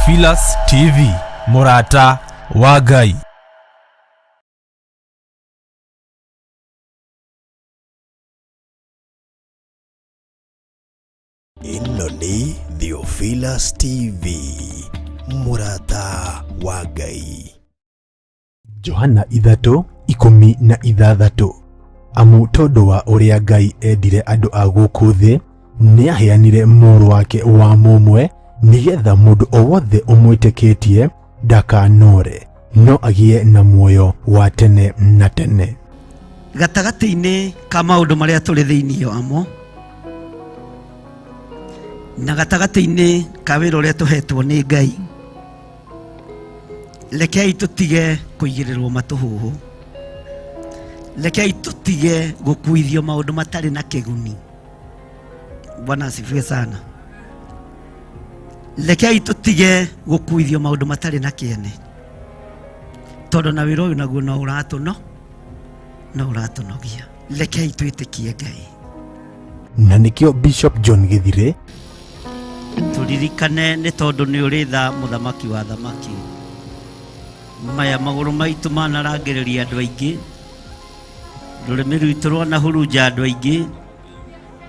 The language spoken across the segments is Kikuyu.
Theophilus TV, mũrata wa Ngai. Ĩno nĩ Theophilus TV, mũrata wa Ngai. Johana 3:16. Amu tondũ wa ũrĩa Ngai endire andũ a gũkũ thĩ, nĩaheanire mũrũ wake wa mũmwe, nĩgetha mũndũ o wothe ũmwĩtĩkĩtie ndakanore, no agĩe na muoyo wa tene na tene. Gatagatĩ-inĩ ka maũndũ marĩa tũrĩ thĩinĩ wamo na gatagatĩ-inĩ ka wĩra ũrĩa tũhetwo nĩ Ngai, rekei tũtige kũigĩrĩrwo matũhũhũ, rekei tũtige gũkuithio maũndũ matarĩ na kĩguni. Bwana asifiwe sana. Rekei tũtige gũkuithio maũndũ matarĩ na kĩene, tondũ na wĩra ũyũ naguo no ũratũno no ũratũnogia. Rekei twĩtĩkie Ngai. Na nĩkĩo Bishop John Gĩthirĩ Tũririkane nĩ tondũ nĩ ũrĩ tha, mũthamaki wa thamaki. Maya magũrũ maitũ manarangĩrĩria andũ aingĩ, rũrĩmĩ rwitũ rwanahurunja andũ aingĩ,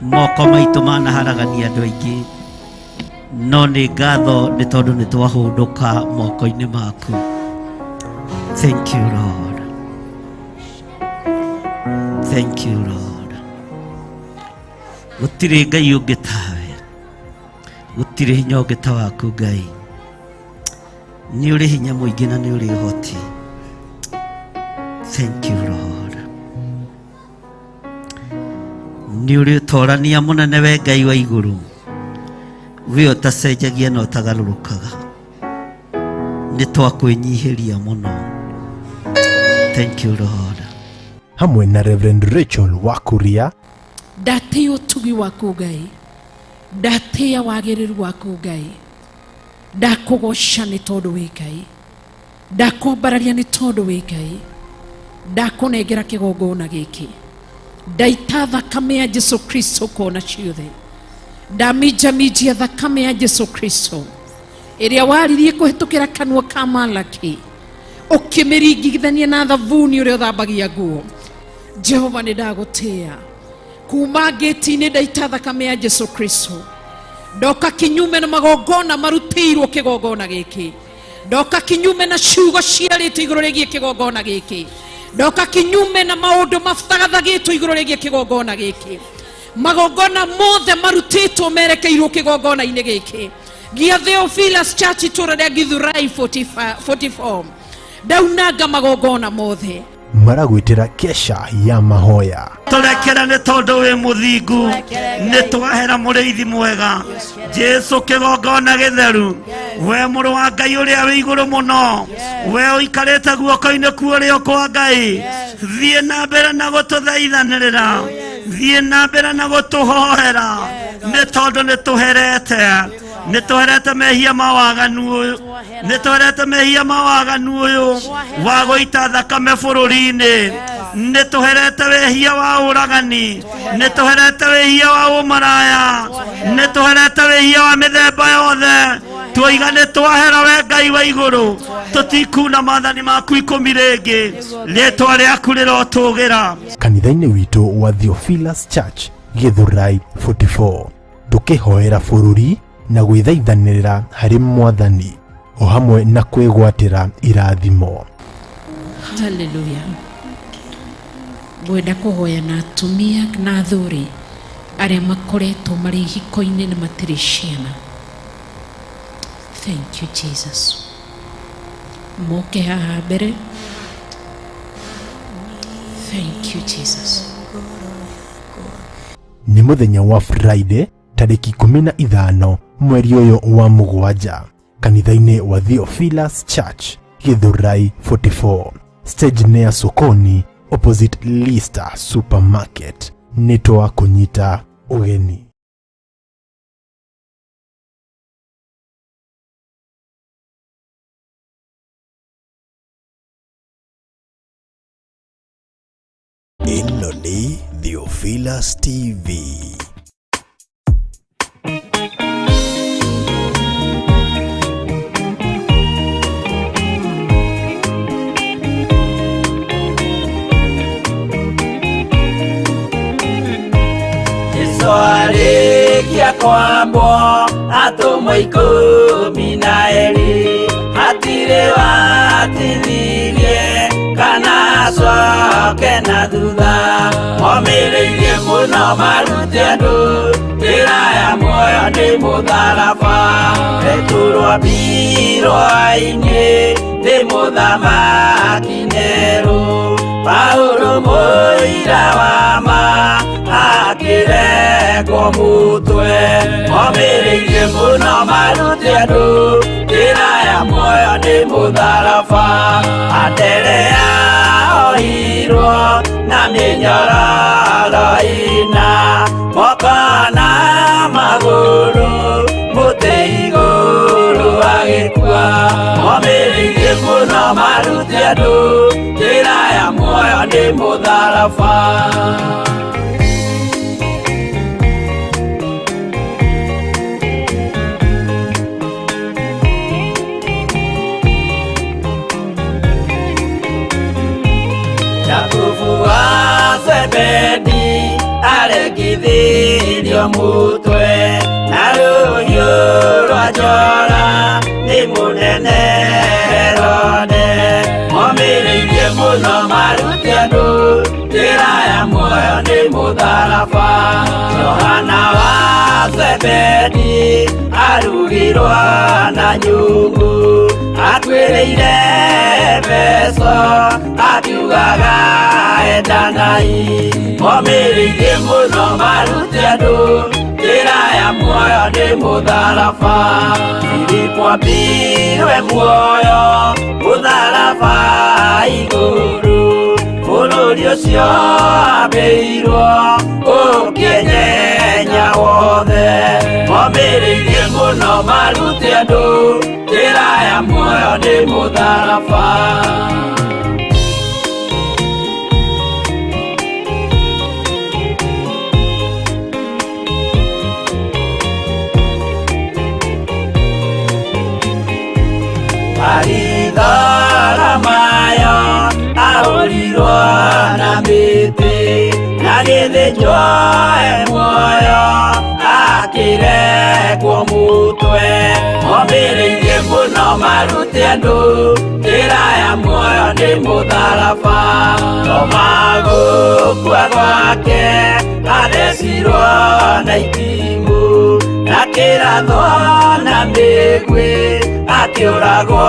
moko maitũ manaharagania andũ aingĩ, no nĩ ngatho nĩ tondũ nĩ twahũndũka moko-inĩ maku. Thank you Lord, thank you Lord. Gũtirĩ Ngai ũngĩ tawe, gũtirĩ hinya ũngĩ ta waku Ngai. Nĩ ũrĩ hinya mũingĩ na nĩ ũrĩ ũhoti. Thank you Lord. Nĩ ũrĩ ũtorania mũnene we Ngai wa igũrũ, we ũtacenjagia na ũtagarũrũkaga. Nĩ twakwĩnyihĩria mũno. Thank you Lord. Hamwe na Reverend Rachel Wakuria. Ndatĩĩa ũtugi waku Ngai, ndatĩĩa wagĩrĩru waku Ngai, ndakũgoca nĩ tondũ wĩ Ngai, ndakwambararia nĩ tondũ wĩ Ngai, ndakũnengera kĩgongona gĩkĩ, ndaita thakame ya Jesu Kristo kona ciothe, ndaminjaminjia thakame ya Jesu Kristo ĩrĩa waririe kũhĩtũkĩra kanua ka Malaki, ũkĩmĩringithania na thabuni ũrĩa ũthambagia nguo. Jehova, nĩ ndagũtĩĩa kuma ngĩti-inĩ, ndaita thakame ya Jesu Kristo, ndoka kinyume na magongona marutĩirwo kĩgongona gĩkĩ, ndoka kinyume na ciugo ciarĩtwo igũrũ rĩgiĩ kĩgongona gĩkĩ, ndoka kinyume na maũndũ mathagathagĩtwo igũrũ rĩgiĩ kĩgongona gĩkĩ. Magongona mothe marutĩtwo merekeirwo kĩgongona-inĩ gĩkĩ gĩa Theophilus Church, itũra rĩa Githurai 45 44, ndaunanga magongona mothe. Maragwĩtĩra kesha ya mahoya. Tũrekere nĩ tondũ wĩ mũthingu, nĩ twahera. Mũrĩithi mwega Jesu, kĩgongona gĩtheru, we mũrũ wa Ngai ũrĩa wĩ igũrũ mũno, we ũikarĩte guoko-inĩ ku ũrĩo kwa Ngai, thiĩ na mbere na gũtũthaithanĩrĩra, thiĩ na mbere na gũtũhoera, nĩ tondũ nĩ tũherete, nĩ tũherete mehia ma waganu ũyũ, nĩ tũherete mehia ma waganu ũyũ wa gũita thakame bũrũri-inĩ, nĩ tũherete wĩhia wa ũragani, nĩ tũherete wĩhia wa ũmaraya, nĩ tũherete wĩhia wa mĩthemba yothe. Tuoiga nĩ twahera, we Ngai wa igũrũ, tũtikuna maathani maku 10 rĩngĩ. Rĩtwa rĩaku rĩrotũgĩra. Kanitha-inĩ witũ wa Theophilus Church, Githurai 44, tũkĩhoera bũrũri na gwĩthaithanĩrĩra harĩ Mwathani o hamwe na kwĩgwatĩra irathimo. Haleluya. Ngwenda kũhoya na atumia na athuri arĩa makoretwo marĩ ihiko-inĩ na matirĩ ciana. Thank you Jesus. Moke haha mbere. Thank you Jesus. Nĩ mũthenya wa Friday, tarĩki 15 mweri ũyũ wa mũgwanja, kanitha-inĩ wa Theophilus Church, Githurai 44, stage near Sokoni, opposite Lister Supermarket. Nĩ twakũnyita ũgeni. Ĩno nĩ Theophilus TV. Arĩkia kwambwo atũmwo 12 hatirĩ watithirie kana acoke na thutha. Omĩrĩirie mũno marute andũ njĩra ya muoyo nĩ mũtharaba. Petero ambirwo-inĩ nĩ mũthamaki Nero. Paulo mũira wa ma akĩrengwo mũtwe. Omĩrĩirie mũno marute andũ njĩra ya muoyo nĩ mũtharaba. Anderea oirwo na mĩnyororo ĩna moko na magũrũ mũtĩ igũrũ agĩkua. Omĩrĩirie mũno marute andũ njĩra ya muoyo nĩ mũtharaba. Jakubu wa Zebedi aregithirio mũtwe na rũhiũ rwa njora nĩ mũnene Herode. Omĩrĩirie mũno marute andũ njĩra ya muoyo nĩ mũtharaba. Johana wa Zebedi arugirwo na nyũngũ atuĩrĩire Efeso akiugaga endanai. Omĩrĩirie mũno marute andũ njĩra ya muoyo nĩ mũtharaba. Filipo ambirwe muoyo mũtharaba igũrũ bũrũri ũcio ambĩirwo ũkĩenyenya wothe. Omĩrĩirie mũno marute andũ njĩra ya muoyo nĩ mũtharaba. Baritholomayo ahũrirwo na mĩtĩ na gĩthĩnjwo e muoyo akĩrengwo mũtwe. Omĩrĩirie mũno marute andũ njĩra ya muoyo nĩ mũtharaba. Toma gũkua gwake athecirwo na itimũ na kĩrathwo na mĩguĩ akĩũragwo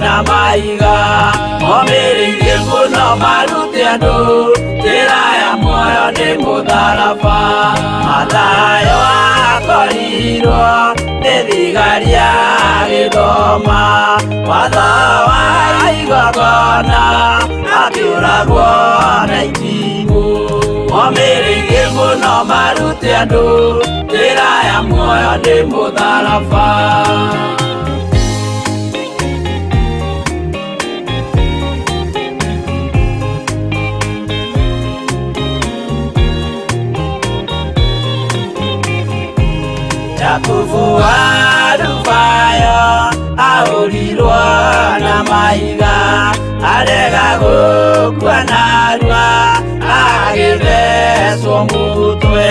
na mahiga. Omĩrĩirie mũno marute andũ njĩra ya muoyo nĩ mũtharaba. Mathayo akorirwo nĩ thigari agĩthoma watho wa igongona akĩũragwo na itimũ. Omĩrĩirie mũno marute andũ njĩra ya muoyo nĩ mũtharaba. Jakubu wa Alufayo ahũrirwo na mahiga arega gũkua narua agĩthecwo mũtwe.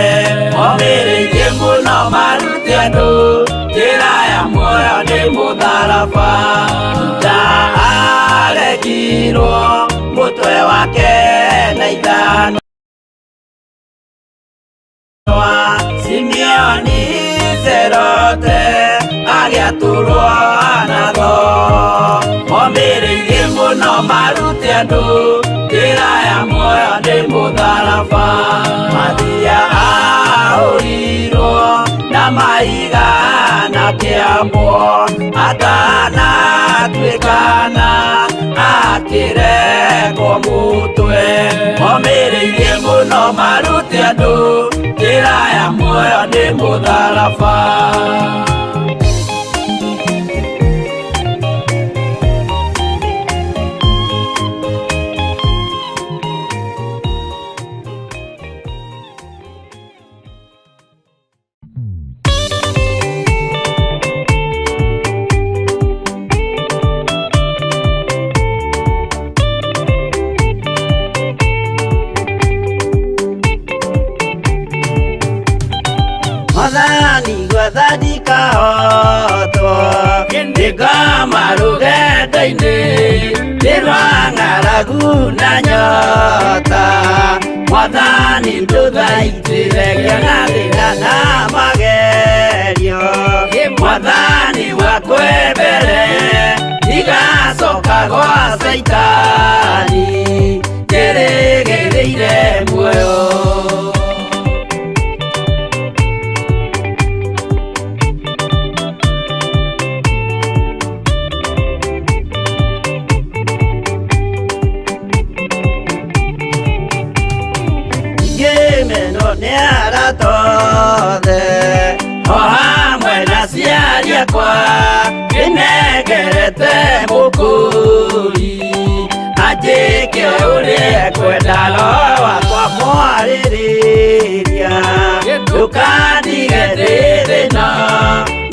Omĩrĩirie mũno marute andũ njĩra ya muoyo nĩ mũtharaba. Juda aregirwo mũtwe wake na ithanwa. Simeoni Zerote agĩatũrwo na thoo. Omĩrĩirie mũno marute andũ njĩra ya muoyo nĩ mũtharaba. Mathia ahũrirwo na mahiga na kĩambwo atanatuĩkana akĩrengwo mũtwe. Omĩrĩirie mũno marute andũ njĩra ya muoyo nĩ mũtharaba. Mwathani gwetha ndikahotwo Nĩngoma rũgendo-inĩ Nĩ rwa ng'aragu na nyota Mwathani ndũthaitĩre ngĩona thĩna na magerio Mwathani wakwe mbere ndigacoka gwa Caitani njĩrĩgĩrĩire muoyo. Ngĩmenwo nĩ arata othe o hamwe na aciari akwa ndĩnengerete mũkũri anjĩke ũrĩa ekwenda roho wakwa mwarĩrĩria ndũkandige ndĩ thĩna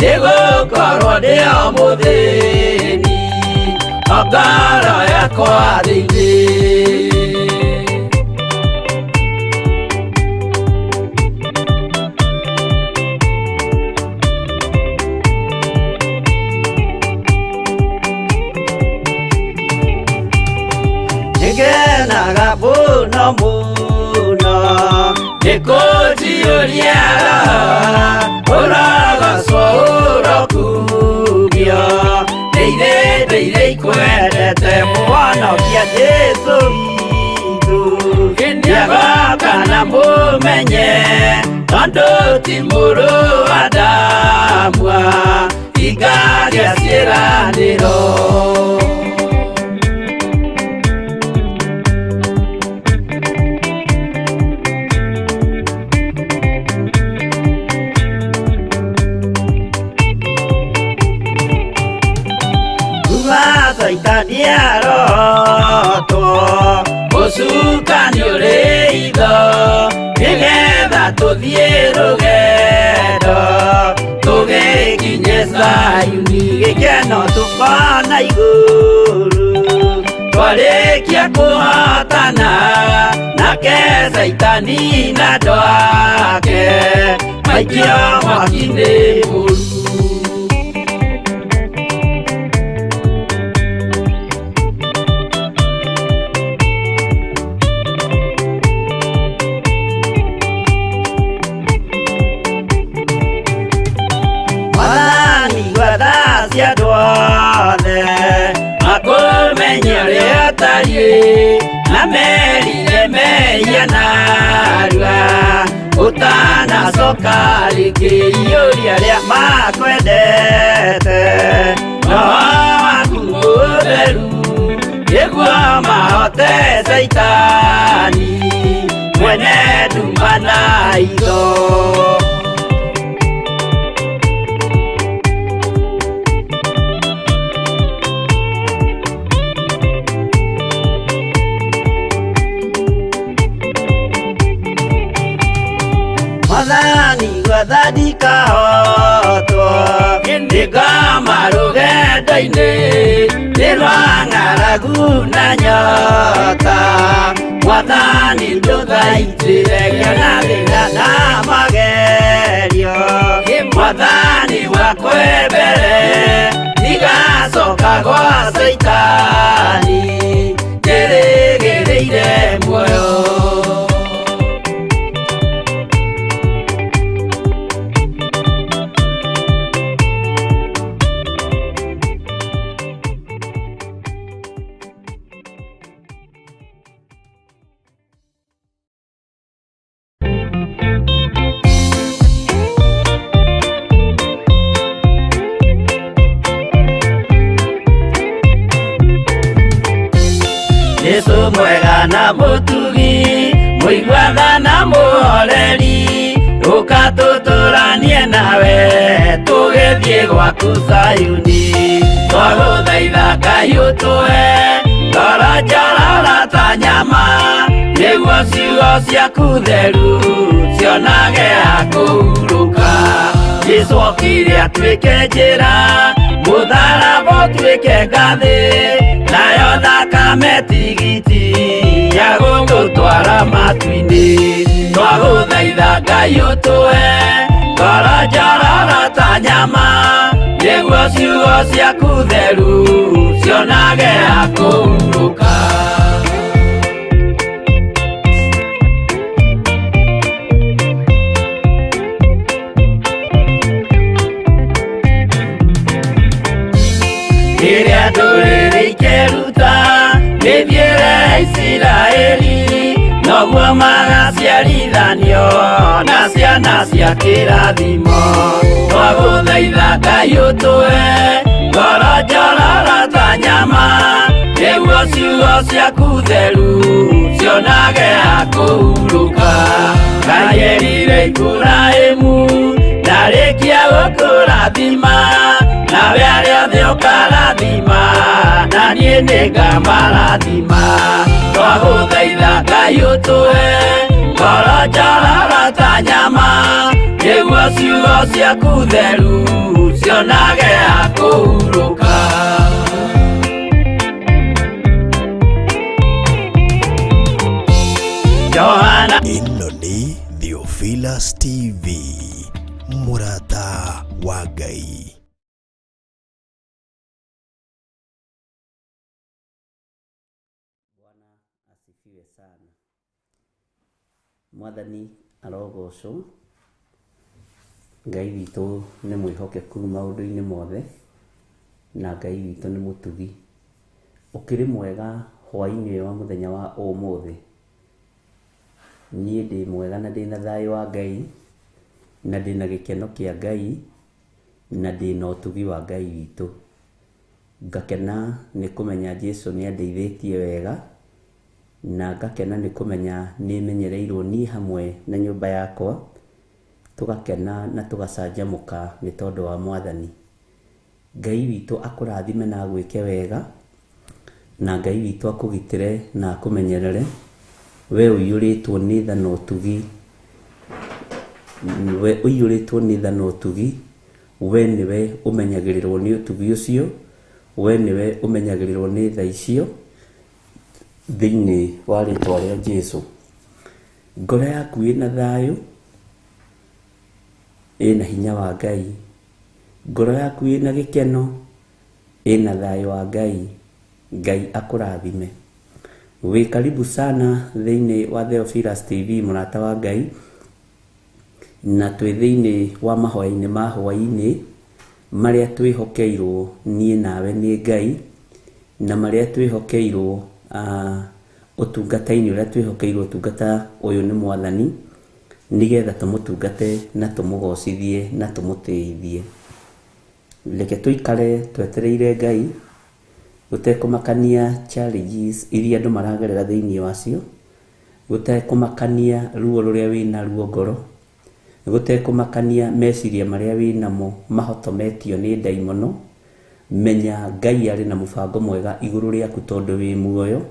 nĩgũkorwo ndĩ o mũthĩni o ngoro yakwa thĩinĩ. Nĩngenaga mũno mũno nĩkũnjiyũria roho ũrogocwo ũrokumio ndĩire ndĩire ikwendete mũhonokia Jesũ witũ nĩagoka na mũmenye tondũ ti mũrũ wa Adamu hingagia ciĩranĩro. Caitani arotwo ũcukani ũrĩ itho nĩgetha tũthiĩ rũgendo tũgĩkinye Zayuni gĩkeno tũkona igũrũ twarĩkia kũhotana nake Caitani na andũ ake maikio mwaki-inĩ mũru. Andũ othe makũmenye ũrĩa ũtariĩ na merire mehia narua ũtanacoka rĩngĩ iyũria arĩa makwendete roho waku mũtheru nĩguo mahote Caitani mwene nduma na itho. Mwathani gwetha ndikahotwo nĩngoma rũgendo-inĩ nĩ rwa ng'aragu na nyota Mwathani ndũthaitĩre ngĩona thĩna na magerio Mwathani wakwe mbere ndigacoka gwa Caitani njĩrĩgĩrĩire muoyo. Jesũ mwega na mũtugi mũiguana na mũhoreri ũka tũtũranie nawe tũgĩthiĩ gwaku Zayuni twagũthaitha Ngai ũtũhe ngoro njororo ta nyama nĩguo ciugo ciaku theru cionage ha kũhurũka. Jesũ okire atuĩke njĩra mũtharaba ũtuĩke ngathĩ nayo thakame tigiti ya gũgũtwara matu-inĩ twagũthaitha Ngai ũtũhe ngoro Ngoro njororo ta nyama nĩguo ciugo ciaku theru cionage ha kũhurũka. Rĩrĩa ndũrĩrĩ ikeruta mĩthiĩre ya Isiraeli noguo magaciarithanio na ciana cia kĩrathimo. Twagũthaitha Ngai ũtũhe ngoro njororo ta nyama nĩguo ciugo ciaku theru cionage ha kũhurũka. Ngai erire Iburahĩmu ndarĩkia gũkũrathima nawe arĩa othe ũkarathima na niĩ nĩngamarathima. Twagũthaitha Ngai ũtũhe ngoro njororo ta nyama nĩguo ciugo ciaku theru cionage ha kũhurũka. Johana. Ĩno nĩ Theophilus TV, mũrata wa Ngai. Bwana asifiwe sana. Mwathani arogocwo. Ngai witũ nĩ mwĩhokeku maũndũ-inĩ mothe na Ngai witũ nĩ mũtugi. Ũkĩrĩ mwega hwaĩ-inĩ wa mũthenya wa ũmũthĩ. Niĩ ndĩ mwega na ndĩna thayũ wa Ngai na ndĩna gĩkeno kĩa Ngai na ndĩna ũtugi wa Ngai witũ. Ngakena nĩ kũmenya Jesũ nĩ andeithĩtie wega na ngakena nĩ kũmenya nĩ menyereirwo niĩ hamwe na nyũmba yakwa, tũgakena na tũgacanjamũka nĩ tondũ wa Mwathani. Ngai witũ akũrathime na agwĩke wega na Ngai witũ akũgitĩre na akũmenyerere. We ũiyũrĩtwo nĩ tha na ũtugi, we ũiyũrĩtwo nĩ tha na ũtugi, we nĩwe ũmenyagĩrĩrwo nĩ ũtugi ũcio, we nĩwe ũmenyagĩrĩrwo nĩ tha icio thĩinĩ wa rĩtwa rĩa Jesũ. Ngoro yaku ĩna thayũ, ĩna hinya wa Ngai. Ngoro yaku ĩna gĩkeno, ĩna thayũ wa Ngai. Ngai akũrathime. Wĩ karibu sana thĩinĩ wa Theophilus TV, mũrata wa Ngai, na twĩ thĩinĩ wa mahoya-inĩ ma hwaĩ-inĩ marĩa twĩhokeirwo niĩ nawe nĩ Ngai, na marĩa twĩhokeirwo ũtungata-inĩ ũrĩa twĩhokeirwo ũtungata ũyũ nĩ Mwathani, nĩgetha tũmũtungate na tũmũgocithie na tũmũtĩithie. Reke tũikare twetereire Ngai gũtekũmakania challenges iria andũ maragerera thĩinĩ wacio, gũtekũmakania ruo rũrĩa wĩna ruo ngoro, gũtekũmakania meciria marĩa wĩnamo mahotometio nĩ ndaimono. Menya Ngai arĩ na mũbango mwega igũrũ rĩaku tondũ wĩ muoyo.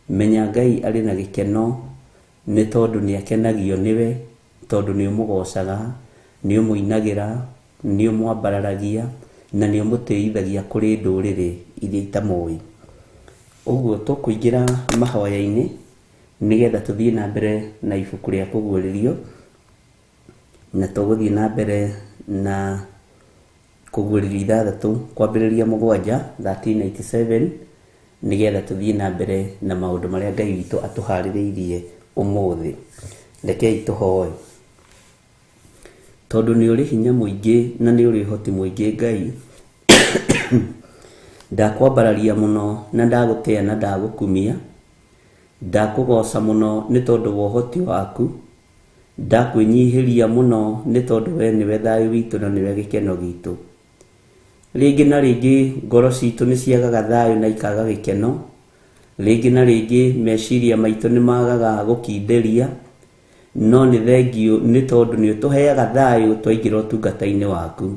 Menya Ngai arĩ na gĩkeno nĩ tondũ nĩ akenagio nĩwe, tondũ nĩ ũmũgocaga, nĩ ũmũinagĩra, nĩ ũmwambararagia na nĩ ũmũtĩithagia kũrĩ ndũrĩrĩ iria itamũĩ. Ũguo tũkũingĩra mahoya-inĩ nĩgetha tũthiĩ na mbere na ibuku rĩa kũguũrĩrio, na tũgũthiĩ na mbere na kũguũrĩrio 6 kwambĩrĩria 7 1387 nĩgetha tũthiĩ na mbere na maũndũ marĩa Ngai witũ atũharĩrĩirie ũmũthĩ. Rekei tũhoe. Tondũ nĩ ũrĩ hinya mũingĩ na nĩ ũrĩ ũhoti mũingĩ Ngai, ndakwambararia mũno na ndagũtĩa na ndagũkumia, ndakũgoca mũno nĩ tondũ wa ũhoti waku, ndakwĩnyihĩria mũno nĩ tondũ we nĩwe thayũ witũ na nĩwe gĩkeno gitũ. Rĩngĩ na rĩngĩ ngoro citũ nĩ ciagaga thayũ na ikaga gĩkeno, rĩngĩ na rĩngĩ meciria maitũ nĩ magaga gũkindĩria, no nĩ thengiũ nĩ tondũ nĩ ũtũheaga thayũ twaingĩra ũtungata-inĩ waku,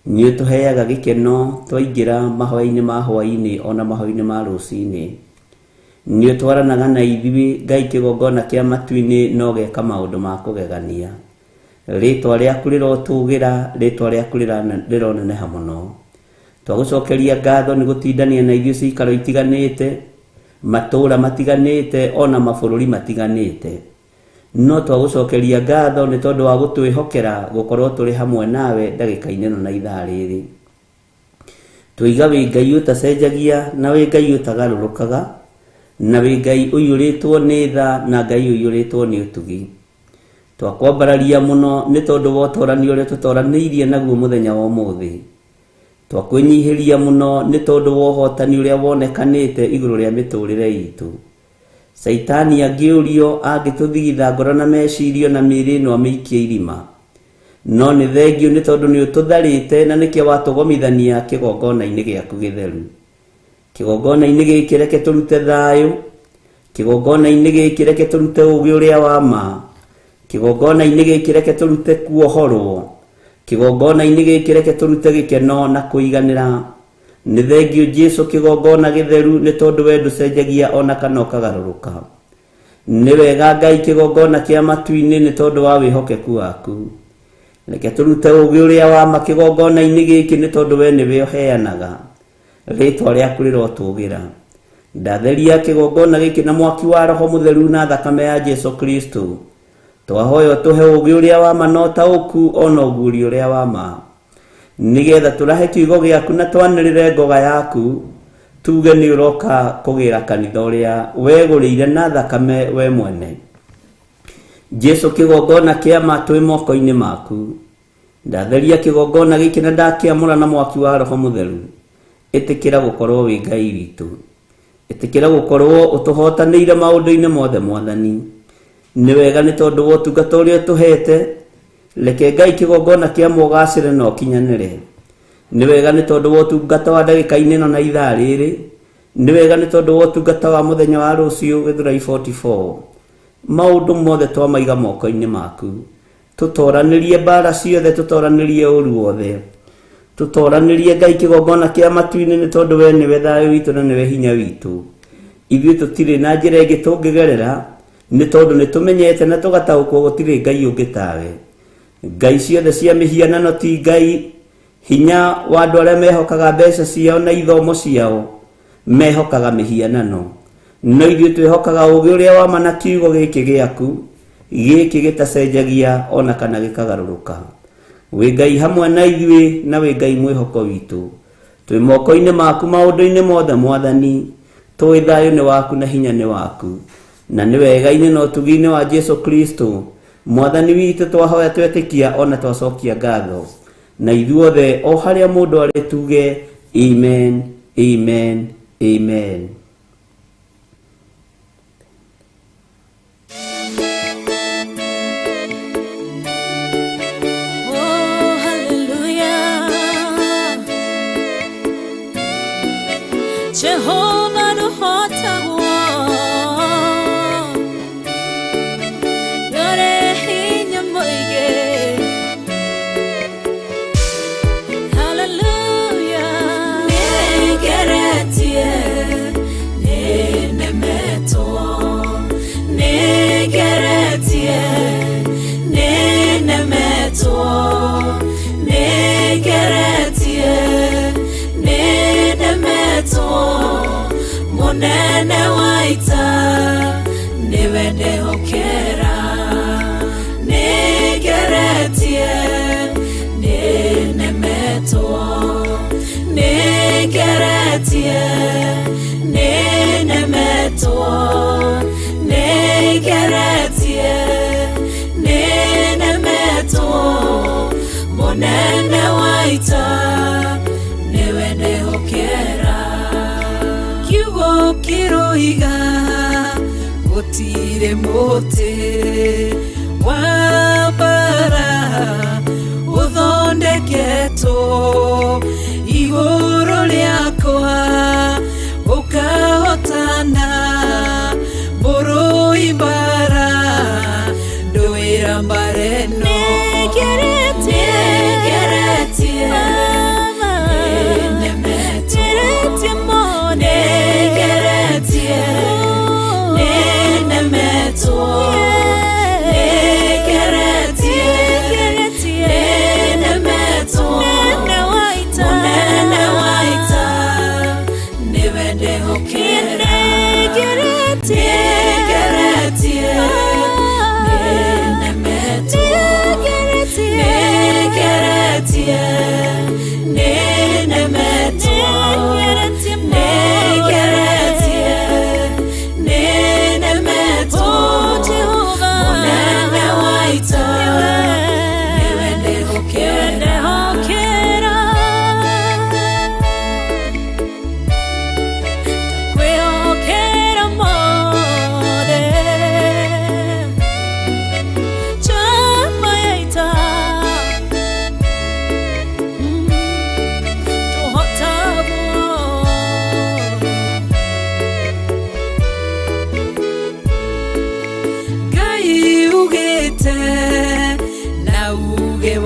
nĩ ũtũheaga gĩkeno twaingĩra mahoya-inĩ ma hwaĩ-inĩ ona mahoya-inĩ ma rũcinĩ, nĩ ũtwaranaga na ithuĩ Ngai kĩgongona kĩa matu-inĩ na ũgeka maũndũ ma kũgegania. Rĩtwa rĩaku rĩrotũgĩra, rĩtwa rĩaku rĩroneneha mũno. Twagũcokeria ngatho nĩ gũtindania na ithuĩ cikaro itiganĩte, matũũra matiganĩte, ona mabũrũri matiganĩte. No twagũcokeria ngatho nĩ tondũ wa gũtwĩhokera gũkorwo tũrĩ hamwe nawe ndagĩka-inĩ ĩno na ithaa rĩrĩ. Tũiga wĩ Ngai ũtacenjagia na wĩ Ngai ũtagarũrũkaga na wĩ Ngai ũiyũrĩtwo nĩ tha na Ngai ũiyũrĩtwo nĩ ũtugi. Twakwambararia mũno nĩ tondũ wa ũtorani ũrĩa tũtoranĩirie naguo mũthenya wa ũmũthĩ. Twakwĩnyihĩria mũno nĩ tondũ wa ũhotani ũrĩa wonekanĩte igũrũ rĩa mĩtũrĩre itũ. Caitani angĩũrio angĩtũthigitha ngoro na mecirio na mĩĩrĩ ĩno amĩikie irima. No nĩ thengio nĩ tondũ nĩ ũtũtharĩte na nĩkĩo watũgomithania kĩgongona-inĩ gĩaku gĩtheru. Kĩgongona-inĩ gĩkĩ reke tũrute thayũ, kĩgongona-inĩ gĩkĩ reke tũrute ũũgĩ ũrĩa wa ma, kĩgongona-inĩ gĩkĩ reke tũrute kuohorwo, kĩgongona-inĩ gĩkĩ reke tũrute gĩkeno na kũiganĩra. Nĩ thengio Jesu kĩgongona gĩtheru nĩ tondũ we ndũcenjagia ona kana ũkagarũrũka. Nĩ wega Ngai kĩgongona kĩa matu-inĩ nĩ tondũ wa wĩhokeku waku. Reke tũrute ũũgĩ ũrĩa wa ma kĩgongona-inĩ gĩkĩ nĩ tondũ we nĩwe ũheanaga. Rĩtwa rĩaku rĩrotũgĩra. Ndatheria kĩgongona gĩkĩ na mwaki wa Roho Mũtheru na thakame ya Jesu Kristo. Twahoya ũtũhe ũũgĩ ũrĩa wa ma na ũtaũku ona ũguũrio ũrĩa wa ma, nĩgetha tũrahe kiugo gĩaku na twanĩrĩre ngoga yaku, tuge nĩ ũroka kũgĩra kanitha ũrĩa wegũrĩire na thakame we mwene. Jesu kĩgongona kĩa ma twĩ moko-inĩ maku. Ndatheria kĩgongona gĩkĩ na ndakĩamũra na mwaki wa Roho Mũtheru. Ĩtĩkĩra gũkorwo wĩ Ngai witũ. Ĩtĩkĩra gũkorwo ũtũhotanĩire maũndũ-inĩ mothe Mwathani. Nĩ wega nĩ tondũ wa ũtungata ũrĩa ũtũhete. Reke Ngai kĩgongona kĩa mũgacĩre na ũkinyanĩre. Nĩ wega nĩ tondũ wa ũtungata wa ndagĩka-inĩ ĩno na ithaa rĩrĩ. Nĩ wega nĩ tondũ wa ũtungata wa mũthenya wa rũciũ Gĩthũrai 44. Maũndũ mothe twamaiga moko-inĩ maku. Tũtoranĩrie mbara ciothe, tũtoranĩrie ũru wothe. Tũtoranĩrie Ngai kĩgongona kĩa matu-inĩ nĩ tondũ we nĩwe thayũ witũ na nĩwe hinya witũ. Ithuĩ tũtirĩ na njĩra ĩngĩ tũngĩgerera nĩ tondũ nĩ tũmenyete na tũgataũkwo gũtirĩ Ngai ũngĩ tawe. Ngai ciothe cia mĩhianano ti Ngai. Hinya wa andũ arĩa mehokaga mbeca ciao na ithomo ciao mehokaga mĩhianano. No ithuĩ twĩhokaga ũũgĩ ũrĩa wa ma na kiugo gĩkĩ gĩaku, gĩkĩ gĩtacenjagia ona kana gĩkagarũrũka. Wĩ Ngai hamwe na ithuĩ na wĩ Ngai mwĩhoko witũ. Twĩ moko-inĩ maku maũndũ-inĩ mothe Mwathani. Tũĩ thayũ nĩ waku na hinya nĩ waku. Na nĩ wega-inĩ na ũtugi-inĩ wa Jesu Kristo Mwathani witũ twahoya twetĩkia ona twacokia ngatho. Na ithuothe o harĩa mũndũ arĩ tuge amen, amen, amen. Oh, hallelujah. Jehovah nũhotagwo. Nĩũrĩ hinya mũingĩ. Hallelujah. Nĩngeretie, nĩnemetwo. Nĩngeretie, nĩnemetwo. Nĩngeretie, nĩnemetwo. Mũnene wa ita nĩwe ndehokera. Nĩngeretie, nĩnemetwo. Nĩngeretie, nĩnemetwo. Nĩngeretie, nĩnemetwo. Mũnene wa ita nĩwe ndehokera. Kiugo kĩroiga gũtirĩ mũtĩ wa mbara ũthondeketwo igũrũ rĩakwa ũkahotana mũrũi mbara ndũĩra mbara ĩno. Nĩngeretie, nĩnemetwo. Nĩngeretie, nĩnemetwo. Nĩngeretie, nĩnemetwo. Mũnene wa ita nĩwe ndehokera. Nĩngeretie,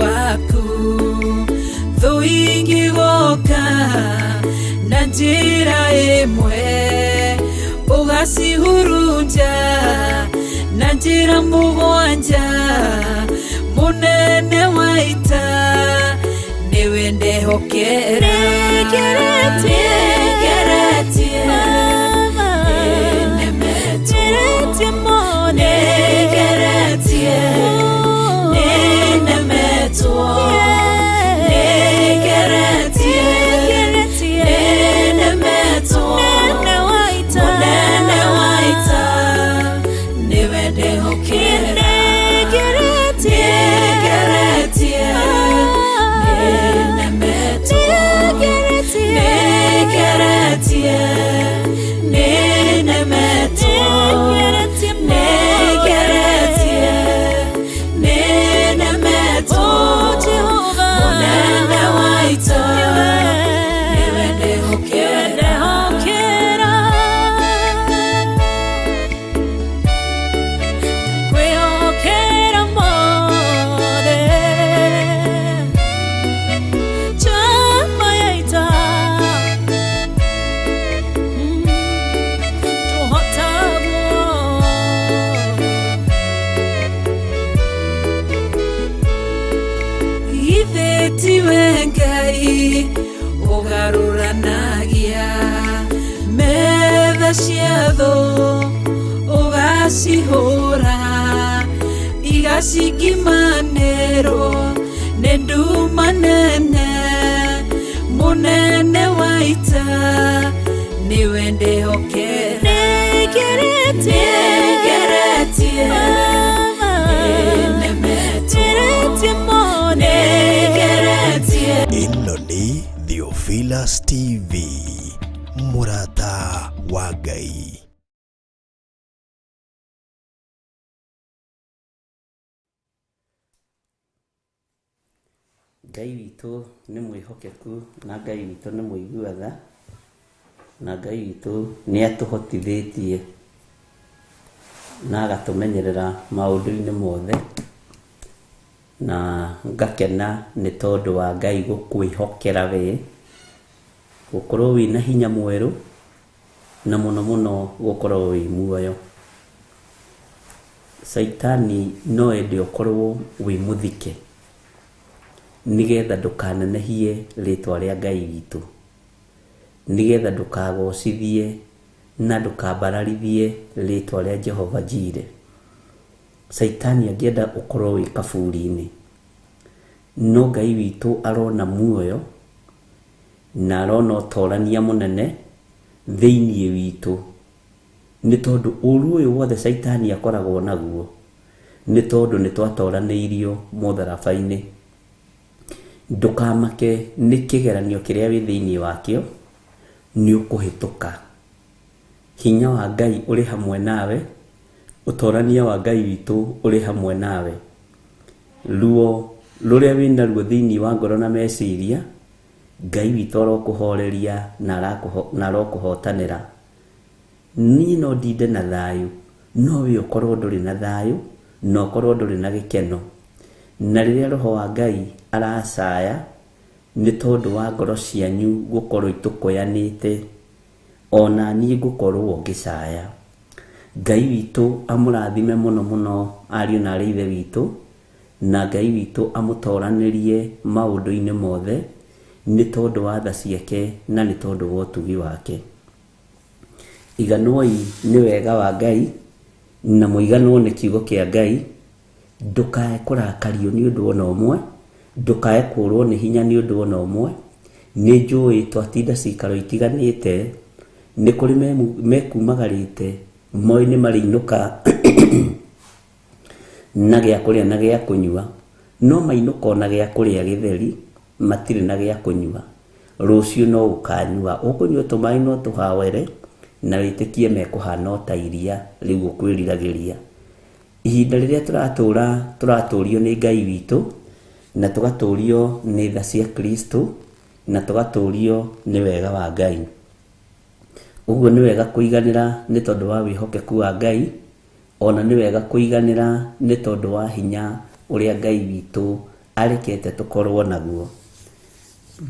Waku thũ ingĩgoka na njĩra ĩmwe ũgacihurunja na njĩra mũgwanja mũnene wa ita nĩwe ndehokera nĩngeretie nĩnemetwo nĩngeretie nĩnemetwo nĩngeretie nĩnemetwo mũnene wa ita nĩwe ndehokera nĩngeretie nĩnemetwo nĩngeretie nĩnemetwo nĩngeretie nĩnemetwo mũnene wa ita nĩwe ndehokera. Kwĩhokera mothe Chama ya ita Tũhotagwo Githĩ tiwe Ngai ũgarũranagia metha cia thũ ũgacihũra igacingimanĩrwo nĩ nduma nene mũnene wa ita nĩwe ndehokera nĩngeretie nĩnemetwo nĩngeretie. Ĩno nĩ Theophilus TV, mũrata wa Ngai. Ngai witũ nĩ mwĩhokeku na Ngai witũ nĩ mũigua tha na Ngai witũ nĩ atũhotithĩtie na agatũmenyerera maũndũ-inĩ mothe, na ngakena nĩ tondũ wa Ngai gũkwĩhokera we, gũkorwo wĩna hinya mwerũ na mũno mũno gũkorwo wĩ muoyo. Caitani no ende ũkorwo wĩ mũthike nĩgetha ndũkanenehie rĩtwa rĩa Ngai witũ, nĩgetha ndũkagocithie na ndũkambararithie rĩtwa rĩa Jehova Jire. Caitani angĩenda ũkorwo wĩ kaburi-inĩ, no Ngai witũ arona muoyo na arona ũtorania mũnene thĩinĩ witũ, nĩ tondũ ũru ũyũ wothe Caitani akoragwo naguo nĩ tondũ nĩ twatoranĩirio mũtharaba-inĩ. Ndũkamake nĩ kĩgeranio kĩrĩa wĩ thĩinĩ wakĩo, nĩ ũkũhĩtũka. Hinya wa Ngai ũrĩ hamwe nawe, ũtorania wa Ngai witũ ũrĩ hamwe nawe. Ruo rũrĩa wĩnaruo thĩinĩ wa ngoro na meciria, Ngai witũ arokũhoreria na arokũhotanĩra. Niĩ no ndinde na thayũ, no we ũkorwo ndũrĩ na thayũ na ũkorwo ndũrĩ na gĩkeno. Na rĩrĩa roho wa Ngai aracaya nĩ tondũ wa ngoro cianyu gũkorwo itũkũyanĩte, ona niĩ ngũkorwo ngĩcaya. Ngai witũ amũrathime mũno mũno ariũ na arĩ ithe witũ, na Ngai witũ amũtoranĩrie maũndũ-inĩ mothe nĩ tondũ wa tha ciake na nĩ tondũ wa ũtugi wake. Iganwoi nĩ wega wa Ngai na mũiganwo nĩ kiugo kĩa Ngai. Ndũkae kũrakario nĩ ũndũ ona ũmwe, ndũkae kũrwo nĩ hinya nĩ ũndũ ona ũmwe. Nĩ njũĩ twatinda cikaro itiganĩte, nĩ kũrĩ mekumagarĩte moĩ nĩ marĩinũka na gĩa kũrĩa na gĩa kũnyua, no mainũka ona gĩa kũrĩa gĩtheri matirĩ na gĩa kũnyua. Rũciũ no ũkanyua, ũkũnyua tũmaĩ no tũhawere na wĩtĩkie mekũhana o ta iria rĩu ũkwĩriragĩria. Ihinda rĩrĩa tũratũra tũratũrio nĩ Ngai witũ na tũgatũrio nĩ tha cia Kristo na tũgatũrio nĩ wega wa Ngai. Ũguo nĩ wega kũiganĩra nĩ tondũ wa wĩhokeku wa Ngai, ona nĩ wega kũiganĩra nĩ tondũ wa hinya ũrĩa Ngai witũ Arekete tũkorwo naguo.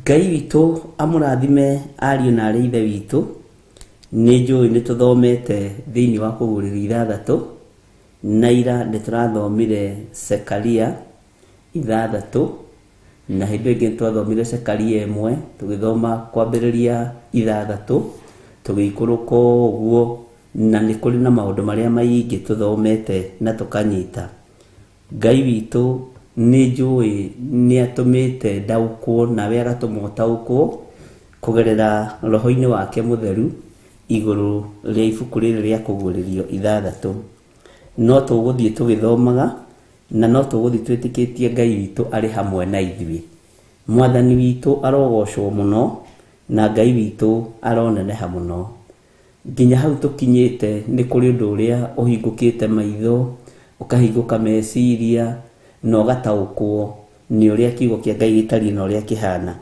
Ngai witũ amũrathime ariũ na arĩ ithe witũ. Nĩ njũĩ nĩ tũthomete thĩinĩ wa Kũguũrĩrio 6, na ira nĩ tũrathomire Sekaria 6, na hĩndĩ ĩngĩ nĩ twathomire Sekaria 1, tũgĩthoma kwambĩrĩria 6, tũgĩikũrũka ũguo, na nĩ kũrĩ na maũndũ marĩa maingĩ tũthomete na tũkanyita. Ngai witũ nĩ njũĩ nĩ atũmĩte ndaũkwo nawe agatũma ũtaũkwo kũgerera roho-inĩ wake mũtheru igũrũ rĩa ibuku rĩrĩ rĩa Kũguũrĩrio 6. No tũgũthiĩ tũgĩthomaga na no tũgũthiĩ twĩtĩkĩtie Ngai witũ arĩ hamwe na ithuĩ. Mwathani witũ arogocwo mũno na Ngai witũ aroneneha mũno. Nginya hau tũkinyĩte nĩ kũrĩ ũndũ ũrĩa ũhingũkĩte maitho, ũkahingũka meciria, na ũgataũkwo nĩ ũrĩa kiugo kĩa Ngai gĩtariĩ na ũrĩa kĩhana.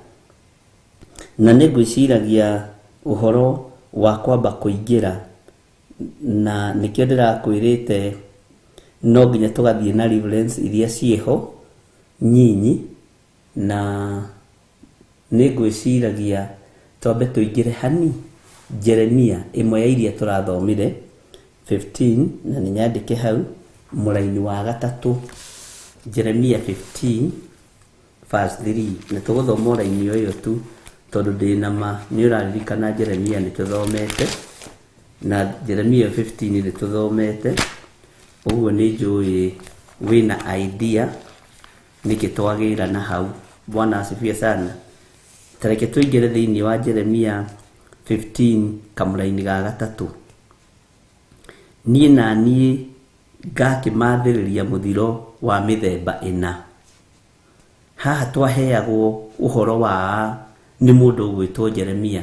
Na nĩ ngwĩciragia ũhoro wa kwamba kũingĩra, na nĩkĩo ndĩrakwĩrĩte no nginya tũgathiĩ na reference iria ciĩho nyinyi, na nĩ ngwĩciragia twambe tũingĩre hani Jeremia ĩmwe ya iria tũrathomire 15, na nĩ nyandĩke hau mũraini wa 3, Jeremia 15 verse 3, na tũgũthoma ũraini ũyũ tu tondũ ndĩ na ma nĩ ũraririkana Jeremia nĩ tũthomete, na Jeremia 15 nĩ tũthomete, ũguo nĩ njũĩ wĩna idea nĩkĩ twagĩra na hau. Bwana asifiwe sana. Tareke tũingĩre thĩinĩ wa Jeremia 15 kamũraini ga 3. Niĩ na niĩ ngakĩmathĩrĩria mũthiro wa mĩthemba 4. Haha twaheagwo ũhoro wa nĩ mũndũ ũgwĩtwo Jeremia,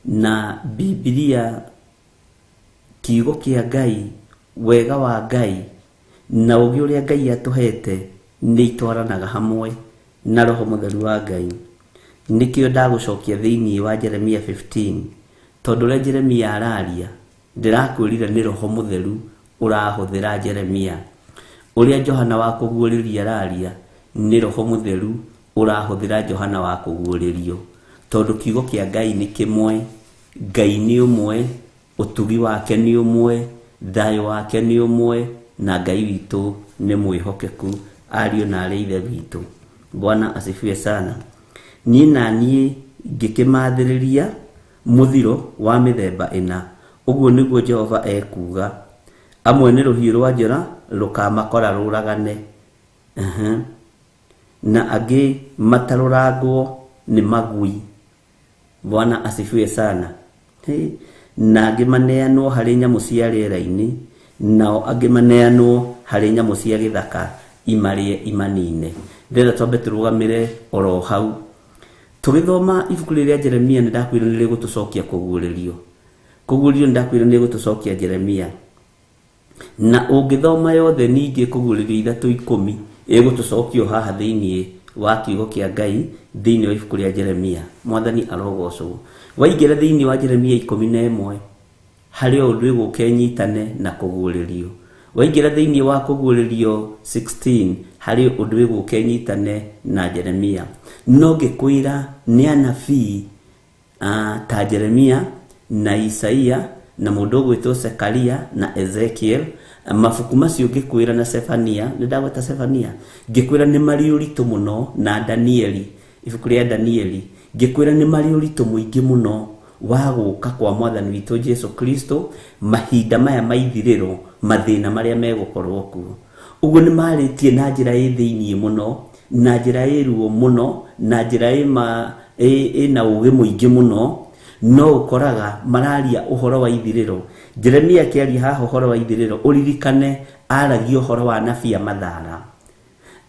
na Bibilia kiugo kĩa Ngai, wega wa Ngai na ũũgĩ ũrĩa Ngai atũhete nĩ itwaranaga hamwe na Roho Mũtheru wa Ngai. Nĩkĩo ndagũcokia thĩinĩ wa Jeremia 15, tondũ ũrĩa Jeremia araria ndĩrakwĩrire nĩ Roho Mũtheru ũrahũthĩra Jeremia. Ũrĩa Johana wa Kũguũrĩrio araria nĩ Roho Mũtheru ũrahũthĩra Johana wa Kũguũrĩrio, tondũ kiugo kĩa Ngai nĩ kĩmwe, Ngai nĩ ũmwe, ũtugi wake nĩ ũmwe, thayũ wake nĩ ũmwe, na Ngai witũ nĩ mwĩhokeku, ariũ na arĩ ithe witũ. Bwana asifiwe sana. Niĩ na niĩ ngĩkĩmathĩrĩria mũthiro wa mĩthemba 4, ũguo nĩguo Jehova ekuuga. Amwe nĩ rũhiũ rwa njora rũkamakora rũragane, na angĩ matarũrangwo nĩ magui. Bwana asifiwe sana. Na angĩ maneanwo harĩ nyamũ cia rĩera-inĩ, nao angĩ maneanwo harĩ nyamũ cia gĩthaka imarĩe imanine. Ndĩrenda twambe tũrũgamĩre oro hau. Tũgĩthoma ibuku rĩrĩa Jeremia nĩ ndakwĩra nĩ rĩgũtũcokia Kũguũrĩrio. Kũguũrĩrio nĩ ndakwĩra nĩ rĩgũtũcokia Jeremia. Na ũngĩthoma yothe ningĩ Kũguũrĩrio 3:10 ĩgũtũcokia haha thĩinĩ wa kiugo kĩa Ngai thĩinĩ wa ibuku rĩa Jeremia. Mwathani arogocwo. Waingĩra thĩinĩ wa Jeremia 11 harĩ o ũndũ ĩgũka ĩnyitane na Kũguũrĩrio. Waingĩra thĩinĩ wa Kũguũrĩrio 16 harĩ ũndũ ĩgũka ĩnyitane na Jeremia. No ngĩkwĩra nĩ anabii ta Jeremia na Isaia na mũndũ ũgwĩtwo Sekaria na Ezekiel, mabuku macio ngĩkwĩra na Sefania, nĩ ndagweta Sefania, ngĩkwĩra nĩ marĩ ũritũ mũno, na Danieli, ibuku rĩa Danieli, ngĩkwĩra nĩ marĩ ũritũ mũingĩ mũno wa gũka kwa Mwathani witũ Jesu Kristo mahinda maya maithirĩro, mathĩna marĩa megũkorwo kuo. Ũguo nĩ marĩtie na njĩra ĩ thĩiniĩ mũno, na njĩra ĩ ruo mũno, na njĩra ĩna ũũgĩ mũingĩ mũno, no ũkoraga mararia ũhoro wa ithirĩro. Jeremia akĩaria haha ũhoro wa ithirĩro, ũririkane aragia ũhoro wa anabii a mathara,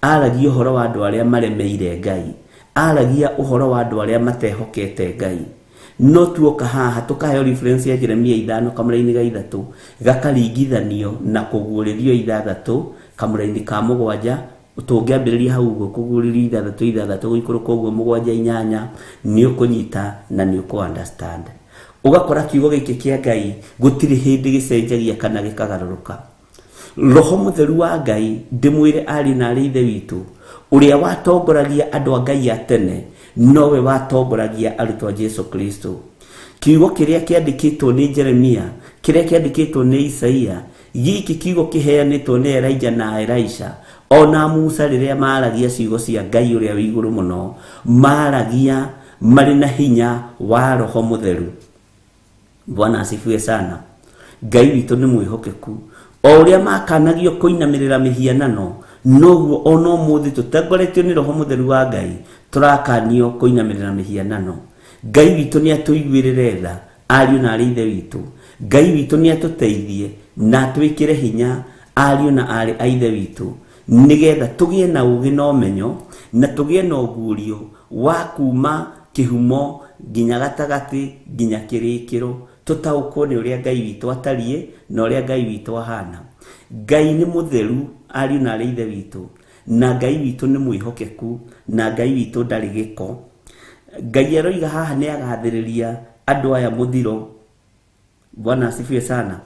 aragia ũhoro wa andũ arĩa maremeire Ngai, aragia ũhoro wa andũ arĩa matehokete Ngai. No tuoka haha tũkaheo reference ya Jeremia 5 kamũraini ga 3 gakaringithanio na Kũguũrĩrio 6 kamũraini ka 7, tũngĩambĩrĩria hau ũguo Kũguũrĩrio 6 6 gũikũrũka ũguo 7 8, nĩ ũkũnyita na nĩ ũkũ understand. Ũgakora kiugo gĩkĩ kĩa Ngai gũtirĩ hĩndĩ gĩcenjagia kana gĩkagarũrũka. Roho Mũtheru wa Ngai ndĩmwĩre ariũ na arĩ ithe witũ, Ũrĩa watongoragia andũ a Ngai a tene nowe watongoragia arutwo a Jesu Kristo. Kiugo kĩrĩa kĩandĩkĩtwo nĩ Jeremia, kĩrĩa kĩandĩkĩtwo nĩ Isaia, gĩkĩ kiugo kĩheanĩtwo nĩ Elijah na Elisha ona Musa rĩrĩa maaragia ciugo cia Ngai ũrĩa wĩ igũrũ mũno, maaragia marĩ na hinya wa Roho Mũtheru. Bwana asifiwe sana. Ngai witũ nĩ mwĩhokeku. O ũrĩa makanagio kũinamĩrĩra mĩhianano, noguo ona ũmũthĩ tũtongoretio nĩ Roho Mũtheru wa Ngai tũrakanio kũinamĩrĩra mĩhianano. Ngai witũ nĩ atũiguĩrĩre tha, ariũ na aarĩ ithe witũ. Ngai witũ nĩ atũteithie na atwĩkĩre hinya, ariũ na aarĩ a ithe witũ, nĩgetha tũgĩe na ũũgĩ na ũmenyo na tũgĩe na ũguũrio wa kuma kĩhumo nginya gatagatĩ nginya kĩrĩkĩro, tũtaũkwo nĩ ũrĩa Ngai witũ atariĩ na ũrĩa Ngai witũ ahana. Ngai nĩ mũtheru, ariũ na aarĩ ithe witũ, na Ngai witũ nĩ mwĩhokeku, na Ngai witũ ndarĩ gĩko. Ngai aroiga haha nĩ agathĩrĩria andũ aya mũthiro. Bwana asifiwe sana.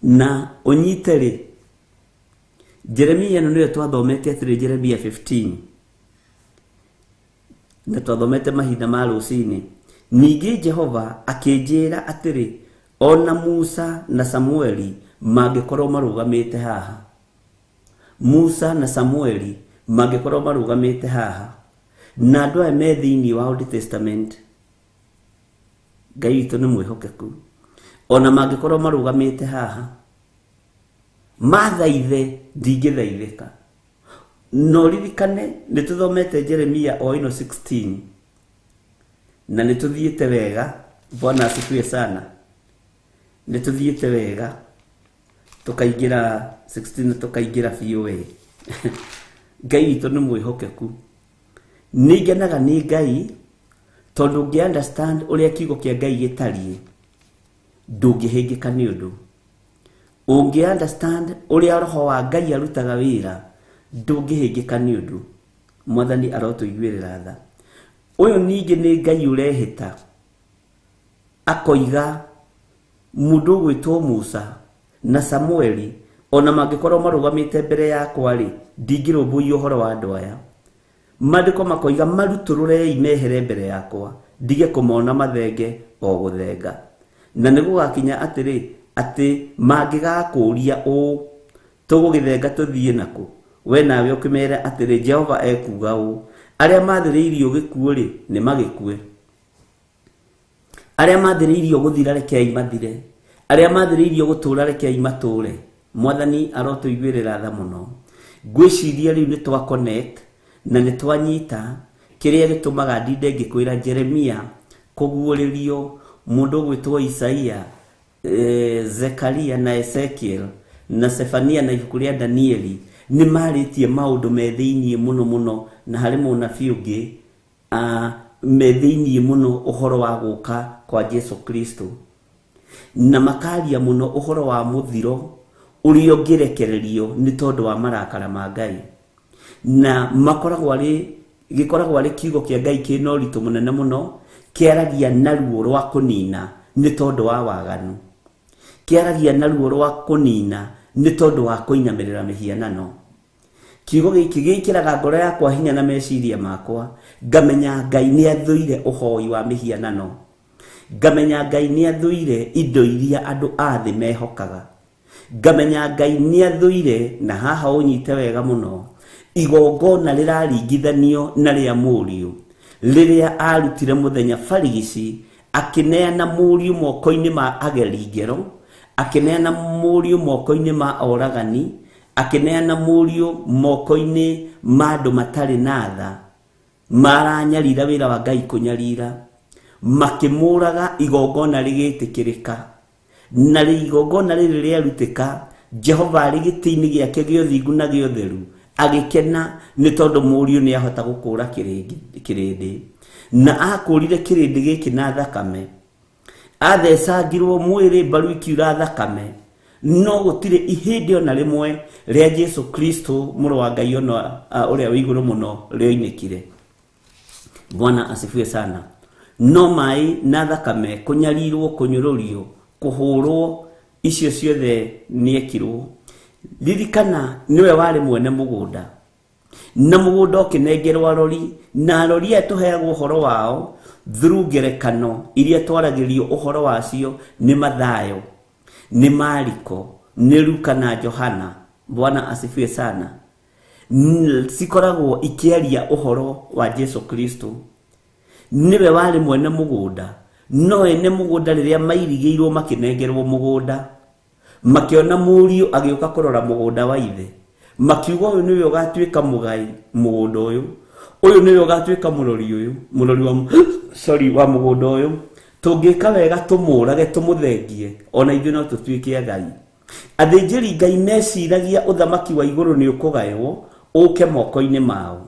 Na ũnyite rĩ, Jeremia ĩno nĩyo twathomete atĩrĩ, Jeremia 15, na twathomete mahinda ma rũcinĩ. Ningĩ Jehova akĩnjĩra atĩrĩ, ona Musa na Samueli mangĩkorwo marũgamĩte haha, Musa na Samueli mangĩkorwo marũgamĩte haha, na andũ aya me thĩinĩ wa Old Testament, Ngai witũ nĩ mwĩhokeku, ona mangĩkorwo marũgamĩte haha mathaithe, ndingĩthaithĩka. No ririkane nĩ tũthomete Jeremia o ĩno 16 na nĩ tũthiĩte wega. Bwana asifiwe sana. Nĩ tũthiĩte wega tũkaingĩra 16 na tũkaingĩra biũ we. Ngai witũ nĩ mwĩhokeku. Nĩ ngenaga nĩ Ngai tondũ ũngĩ understand ũrĩa kiugo kĩa Ngai gĩtariĩ ndũngĩhĩngĩka nĩ ũndũ. Ũngĩ understand ũrĩa Roho wa Ngai arutaga wĩra ndũngĩhĩngĩka nĩ ũndũ. Mwathani arotũiguĩrĩra tha. Ũyũ ningĩ nĩ Ngai ũrehĩta akoiga mũndũ ũgwĩtwo Musa na Samueli ona mangĩkorwo marũgamĩte mbere yakwa rĩ, ndingĩrũmbũiya ũhoro wa andũ aya. Maandĩko makoiga marutũrũrei mehere mbere yakwa, ndige kũmona mathenge o gũthenga. Na nĩ gũgakinya atĩrĩ, atĩ mangĩgakũũria ũũ, tũgũgĩthenga tũthiĩ nakũ? We nawe ũkĩmere atĩrĩ, Jehova ekuuga ũũ, arĩa mathĩrĩirio gĩkuũ rĩ, nĩ magĩkue. Arĩa mathĩrĩirio gũthira rekei mathire, arĩa mathĩrĩirio gũtũũra rekei matũũre. Mwathani arotũiguĩrĩra tha mũno. Ngwĩciria rĩu nĩ twa connect na nĩ twanyita kĩrĩa gĩtũmaga ndinde ngĩkwĩra Jeremia kũguũrĩrio mũndũ ũgwĩtwo Isaia, Zekaria na Ezekiel na Sefania na ibuku rĩa Danieli nĩ marĩtie maũndũ me thĩiniĩ mũno mũno, na harĩ mũnabii ũngĩ me thĩiniĩ mũno ũhoro wa gũka kwa Jesu Kristo, na makaria mũno ũhoro wa mũthiro ũrĩa ũngĩrekererio nĩ tondũ wa marakara ma Ngai, na makoragwo arĩ gĩkoragwo arĩ kiugo kĩa Ngai kĩna ũritũ mũnene mũno, kĩaragia na ruo rwa kũnina nĩ tondũ wa waganu, kĩaragia na ruo rwa kũnina nĩ tondũ wa kũinamĩrĩra mĩhianano. Kiugo gĩkĩ gĩkĩraga ngoro yakwa hinya na meciria makwa, ngamenya Ngai nĩ athũire ũhoi wa mĩhianano, ngamenya Ngai nĩ athũire indo iria andũ a thĩ mehokaga, ngamenya Ngai nĩ athũire, na haha ũnyite wega mũno, igongona rĩraringithanio na rĩa mũriũ rĩrĩa arutire mũthenya barigici, akĩneana mũriũ moko-inĩ ma ageri ngero, akĩneana mũriũ moko-inĩ ma oragani, akĩneana mũriũ moko-inĩ ma andũ matarĩ na tha, maranyarira wĩra wa Ngai kũnyarira, makĩmũraga igongona rĩgĩtĩkĩrĩka. Na igongona rĩrĩ rĩarutĩka, Jehova arĩ gĩtĩ-inĩ gĩake gĩa ũthingu na gĩa ũtheru agĩkena nĩ tondũ mũriũ nĩ ahota gũkũra kĩrĩndĩ, na akũrire kĩrĩndĩ gĩkĩ na thakame. Athecangirwo mwĩrĩ, mbaru ikiura thakame, no gũtirĩ ihĩndĩ ona rĩmwe rĩa Jesu Kristo mũrũ wa Ngai ona ũrĩa wĩ igũrũ mũno rĩoinĩkire. Bwana asifiwe sana. No maĩ na thakame, kũnyarirwo, kũnyũrũrio, kũhũrwo, icio ciothe nĩekirwo. Ririkana niwe warĩ mwene mũgũnda, na mũgũnda ũkĩnengerwo arori, na arori aya tũheagwo ũhoro wao through ngerekano iria twaragĩrio ũhoro wacio nĩ Mathayo, nĩ Mariko, nĩ Luka na Johana. Bwana asifiwe sana. Cikoragwo ikĩaria ũhoro wa Jesu Kristo. Niwe warĩ mwene mũgũnda, no ene mũgũnda rĩrĩa mairigĩirwo makĩnengerwo mũgũnda, makĩona mũriũ agĩũka kũrora mũgũnda wa ithe, makiuga ũyũ nĩwe ũgatuĩka mũgai mũgũnda ũyũ, ũyũ nĩwe ũgatuĩka mũrori ũyũ, mũrori wa sorry wa mũgũnda ũyũ. Tũngĩka wega tũmũrage tũmũthengie, ona ithuĩ no tũtuĩke agai. Athĩnjĩri Ngai meciragia ũthamaki wa igũrũ nĩ ũkũgaywo ũke moko-inĩ mao.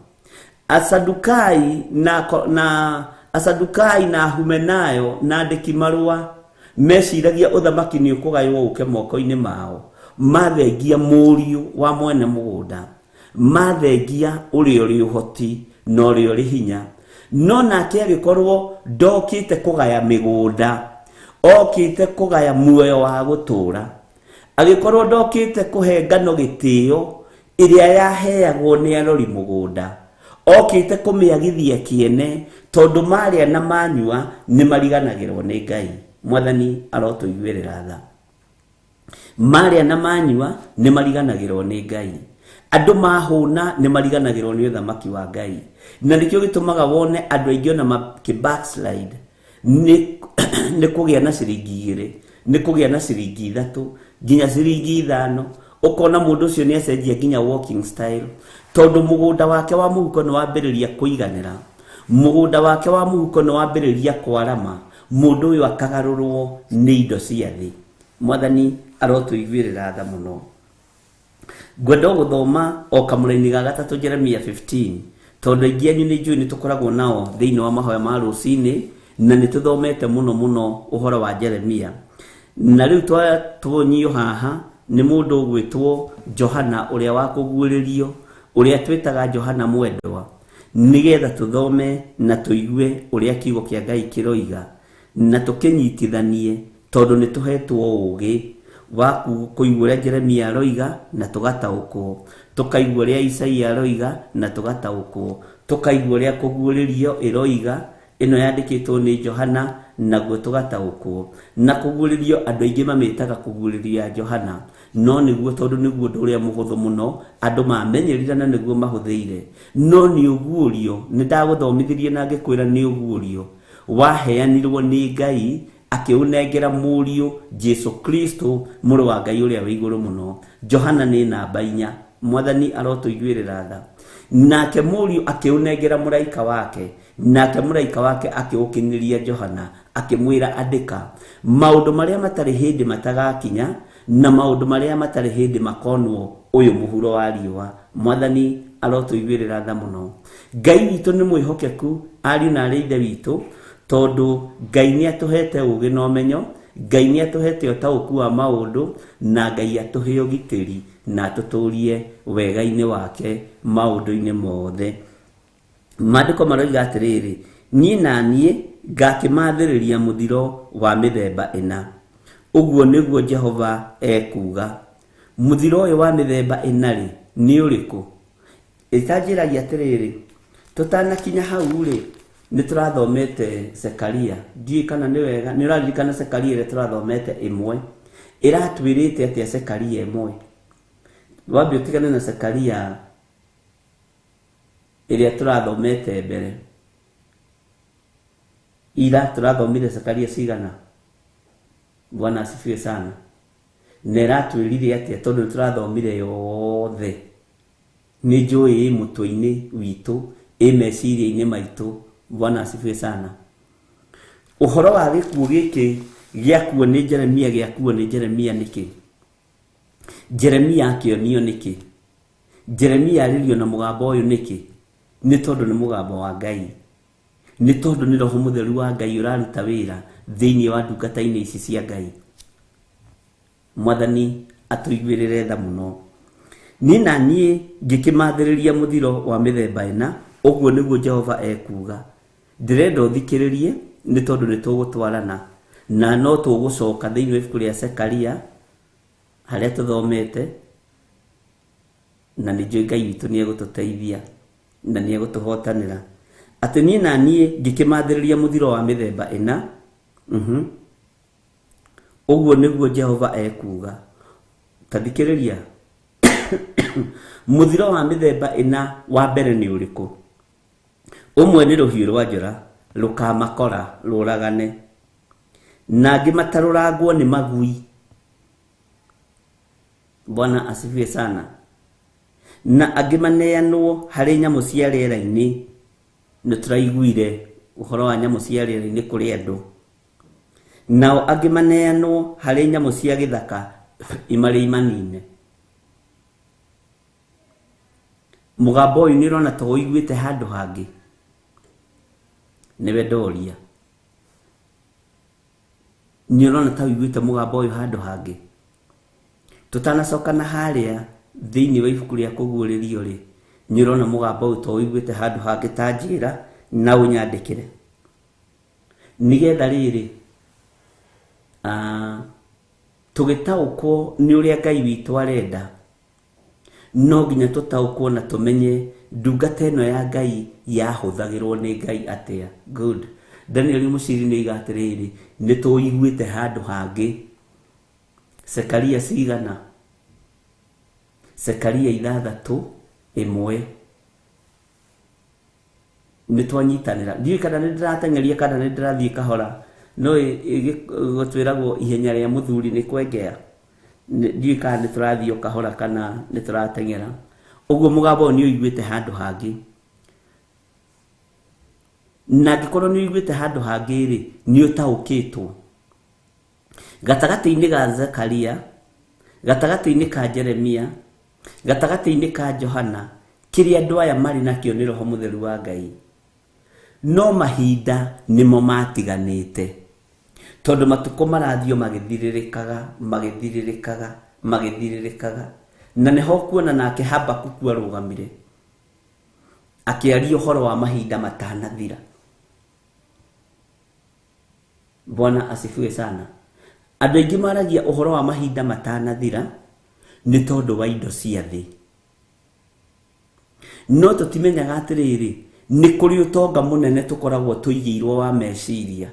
Asadukai na Asadukai na Humenayo na andĩki marũa meciragia ũthamaki nĩ ũkũgaywo ũke moko-inĩ mao. Mathengia mũriũ wa mwene mũgũnda, mathengia ũrĩa ũrĩ ũhoti na ũrĩa ũrĩ hinya. No nake agĩkorwo ndokĩte kũgaya mĩgũnda, okĩte kũgaya muoyo wa gũtũũra. Agĩkorwo ndokĩte kũhe ngano gĩtĩo ĩrĩa yaheagwo nĩ arori mũgũnda, okĩte kũmĩagithia kĩene, tondũ marĩa na manyua nĩ mariganagĩrwo nĩ Ngai. Mwathani arotũiguĩrĩra tha. Marĩa na manyua nĩ mariganagĩrwo nĩ Ngai. Andũ mahũna nĩ mariganagĩrwo nĩ ũthamaki wa Ngai. Na nĩkĩo gĩtũmaga wone andũ aingĩ ona makĩ backslide nĩ kũgĩa na ciringi 2, nĩ kũgĩa na ciringi 3, nginya ciringi 5. Ũkona mũndũ ũcio nĩ acenjia nginya walking style, tondũ mũgũnda wake wa mũhuko nĩ wambĩrĩria kũiganĩra, mũgũnda wake wa mũhuko nĩ wambĩrĩria kwarama, mũndũ ũyũ akagarũrwo nĩ indo cia thĩ. Mwathani arotũiguĩrĩra tha mũno. Ngwenda gũthoma o kamũraini ga gatatũ Jeremia 15, tondũ aingĩ anyu nĩ njũĩ nĩ tũkoragwo nao thĩinĩ wa mahoya ma rũcinĩ, na nĩ tũthomete mũno mũno ũhoro wa Jeremia. Na rĩu tuonyio haha nĩ mũndũ ũgwĩtwo Johana ũrĩa wa kũguũrĩrio, ũrĩa twĩtaga Johana mwendwa, nĩgetha tũthome na tũigue ũrĩa kiugo kĩa Ngai kĩroiga, na tũkĩnyitithanie, tondũ nĩ tũhetwo ũũgĩ wa kũigua ũrĩa Jeremia aroiga na tũgataũkwo, tũkaigua ũrĩa Isaia aroiga na tũgataũkwo, tũkaigua ũrĩa kũguũrĩrio ĩroiga ĩno yandĩkĩtwo nĩ Johana naguo tũgataũkwo. Na kũguũrĩrio andũ aingĩ mamĩtaga kũguũrĩrio ya Johana, no nĩguo tondũ nĩguo ũndũ ũrĩa mũhũthũ mũno andũ mamenyerire na nĩguo mahũthĩire. No nĩ ũguũrio, nĩ ndagũthomithirie na ngĩkwĩra nĩ ũguũrio waheanirwo nĩ Ngai akĩũnengera mũriũ Jesu Kristo mũrũ wa Ngai ũrĩa wĩ igũrũ mũno. Johana nĩ namba 4. Mwathani arotũiguĩrĩra tha. Nake mũriũ akĩũnengera mũraika wake, nake mũraika wake akĩũkinyĩria Johana akĩmwĩra andĩka maũndũ marĩa matarĩ hĩndĩ matagakinya na maũndũ marĩa matarĩ hĩndĩ makonwo ũyũ mũhuro wa riũa. Mwathani arotũiguĩrĩra tha mũno. Ngai witũ nĩ mwĩhokeku, ariũ na arĩ ithe witũ, tondũ Ngai nĩ atũhete ũũgĩ na ũmenyo, Ngai nĩ atũhete ũtaũku wa maũndũ, na Ngai atũhe ũgitĩri na atũtũrie wega-inĩ wake maũndũ-inĩ mothe. Maandĩko maroiga atĩrĩrĩ, niĩ na niĩ ngakĩmathĩrĩria mũthiro wa mĩthemba 4. Ũguo nĩguo Jehova ekuuga. Mũthiro ũyũ wa mĩthemba 4 rĩ, nĩ ũrĩkũ? Ĩtanjĩragia atĩrĩrĩ, tũtanakinya hau rĩ, nĩ tũrathomete Zekaria. Ndiũĩ kana nĩ wega, nĩ ũraririkana Zekaria ĩrĩa tũrathomete ĩmwe. Ĩratwĩrĩte atĩa Zekaria ĩmwe? Wambe ũtigane na Zekaria ĩrĩa tũrathomete mbere. Ira tũrathomire Zekaria cigana? Bwana asifiwe sana. Na ĩratwĩrire atĩa tondũ nĩ tũrathomire yothe? Nĩ njũĩ ĩ mũtwe-inĩ witũ, ĩ meciria-inĩ maitũ. Bwana asifiwe sana. Ũhoro wa gĩkuũ gĩkĩ gĩakuo nĩ Jeremia, gĩakuo nĩ Jeremia nĩkĩ? Jeremia akĩonio nĩkĩ? Jeremia arĩrio na mũgambo ũyũ nĩkĩ? Nĩ tondũ nĩ mũgambo wa Ngai. Nĩ tondũ nĩ Roho Mũtheru wa Ngai ũraruta wĩra thĩinĩ wa ndungata-inĩ ici cia Ngai. Mwathani atũiguĩrĩre tha mũno. Niĩ na niĩ ngĩkĩmathĩrĩria mũthiro wa mĩthemba 4, ũguo nĩguo Jehova ekuuga. Ndĩrenda ũthikĩrĩrie nĩ tondũ nĩ tũgũtwarana na no tũgũcoka thĩinĩ wa ibuku rĩa Zekaria harĩa tũthomete. Na nĩ njũĩ Ngai witũ nĩ egũtũteithia na nĩ egũtũhotanĩra. Atĩ niĩ na niĩ ngĩkĩmathĩrĩria mũthiro wa mĩthemba ĩna. Ũguo nĩguo Jehova ekuuga. Ta thikĩrĩria. Mũthiro wa mĩthemba ĩna wa mbere nĩ ũrĩkũ? Ũmwe nĩ rũhiũ rwa njora rũkamakora rũragane, na angĩ matarũrangwo nĩ magui. Bwana asifiwe sana. Na angĩ maneanwo harĩ nyamũ cia rĩera-inĩ. Nĩ tũraiguire ũhoro wa nyamũ cia rĩera-inĩ kũrĩ andũ. Nao angĩ maneanwo harĩ nyamũ cia gĩthaka imarĩ imanine. Mũgambo ũyũ nĩ ũrona ta ũiguĩte handũ hangĩ. Nĩwe ndoria. Nĩ ũrona ta ũiguĩte mũgambo ũyũ handũ hangĩ. Tũtanacoka na harĩa thĩinĩ wa ibuku rĩa kũguũrĩrio rĩ, nĩ ũrona mũgambo ũyũ ta ũiguĩte handũ hangĩ, ta njĩra na ũnyandĩkĩre. Nĩgetha rĩrĩ tũgĩtaũkwo nĩ ũrĩa Ngai witũ arenda, no nginya tũtaũkwo na tũmenye ndungata ĩno ya Ngai yahũthagĩrwo nĩ Ngai atĩa. Good. Daniel Mũciri nĩ oiga atĩrĩrĩ, nĩ tũiguĩte handũ hangĩ. Zekaria cigana? Zekaria 6:1. Nĩ twanyitanĩra. Ndiũĩ kana nĩ ndĩrateng'eria kana nĩ ndĩrathiĩ kahora, no gũtwĩragwo ihenya rĩa mũthuri nĩ kwengea. Ndiũĩ kana nĩ tũrathiĩ o kahora kana nĩ tũrateng'era. Ũguo mũgambo ũyũ nĩ ũiguĩte handũ hangĩ. Na angĩkorwo nĩ ũiguĩte handũ hangĩ rĩ, nĩ ũtaũkĩtwo. Gatagatĩ-inĩ ga Zekaria, gatagatĩ-inĩ ka Jeremia, gatagatĩ-inĩ ka Johana, kĩrĩa andũ aya marĩ nakĩo nĩ Roho Mũtheru wa Ngai. No mahinda nĩmo matiganĩte. Tondũ matukũ marathiĩ magĩthirĩrĩkaga, magĩthirĩrĩkaga, magĩthirĩrĩkaga. Na nĩho kuona nake Habakuku arũgamire. Akĩaria ũhoro wa mahinda matanathira. Bwana asifiwe sana. Andũ aingĩ maragia ũhoro wa mahinda matanathira nĩ tondũ wa indo cia thĩ. No tũtimenyaga atĩrĩrĩ, nĩ kũrĩ ũtonga mũnene tũkoragwo tũigĩirwo wa meciria.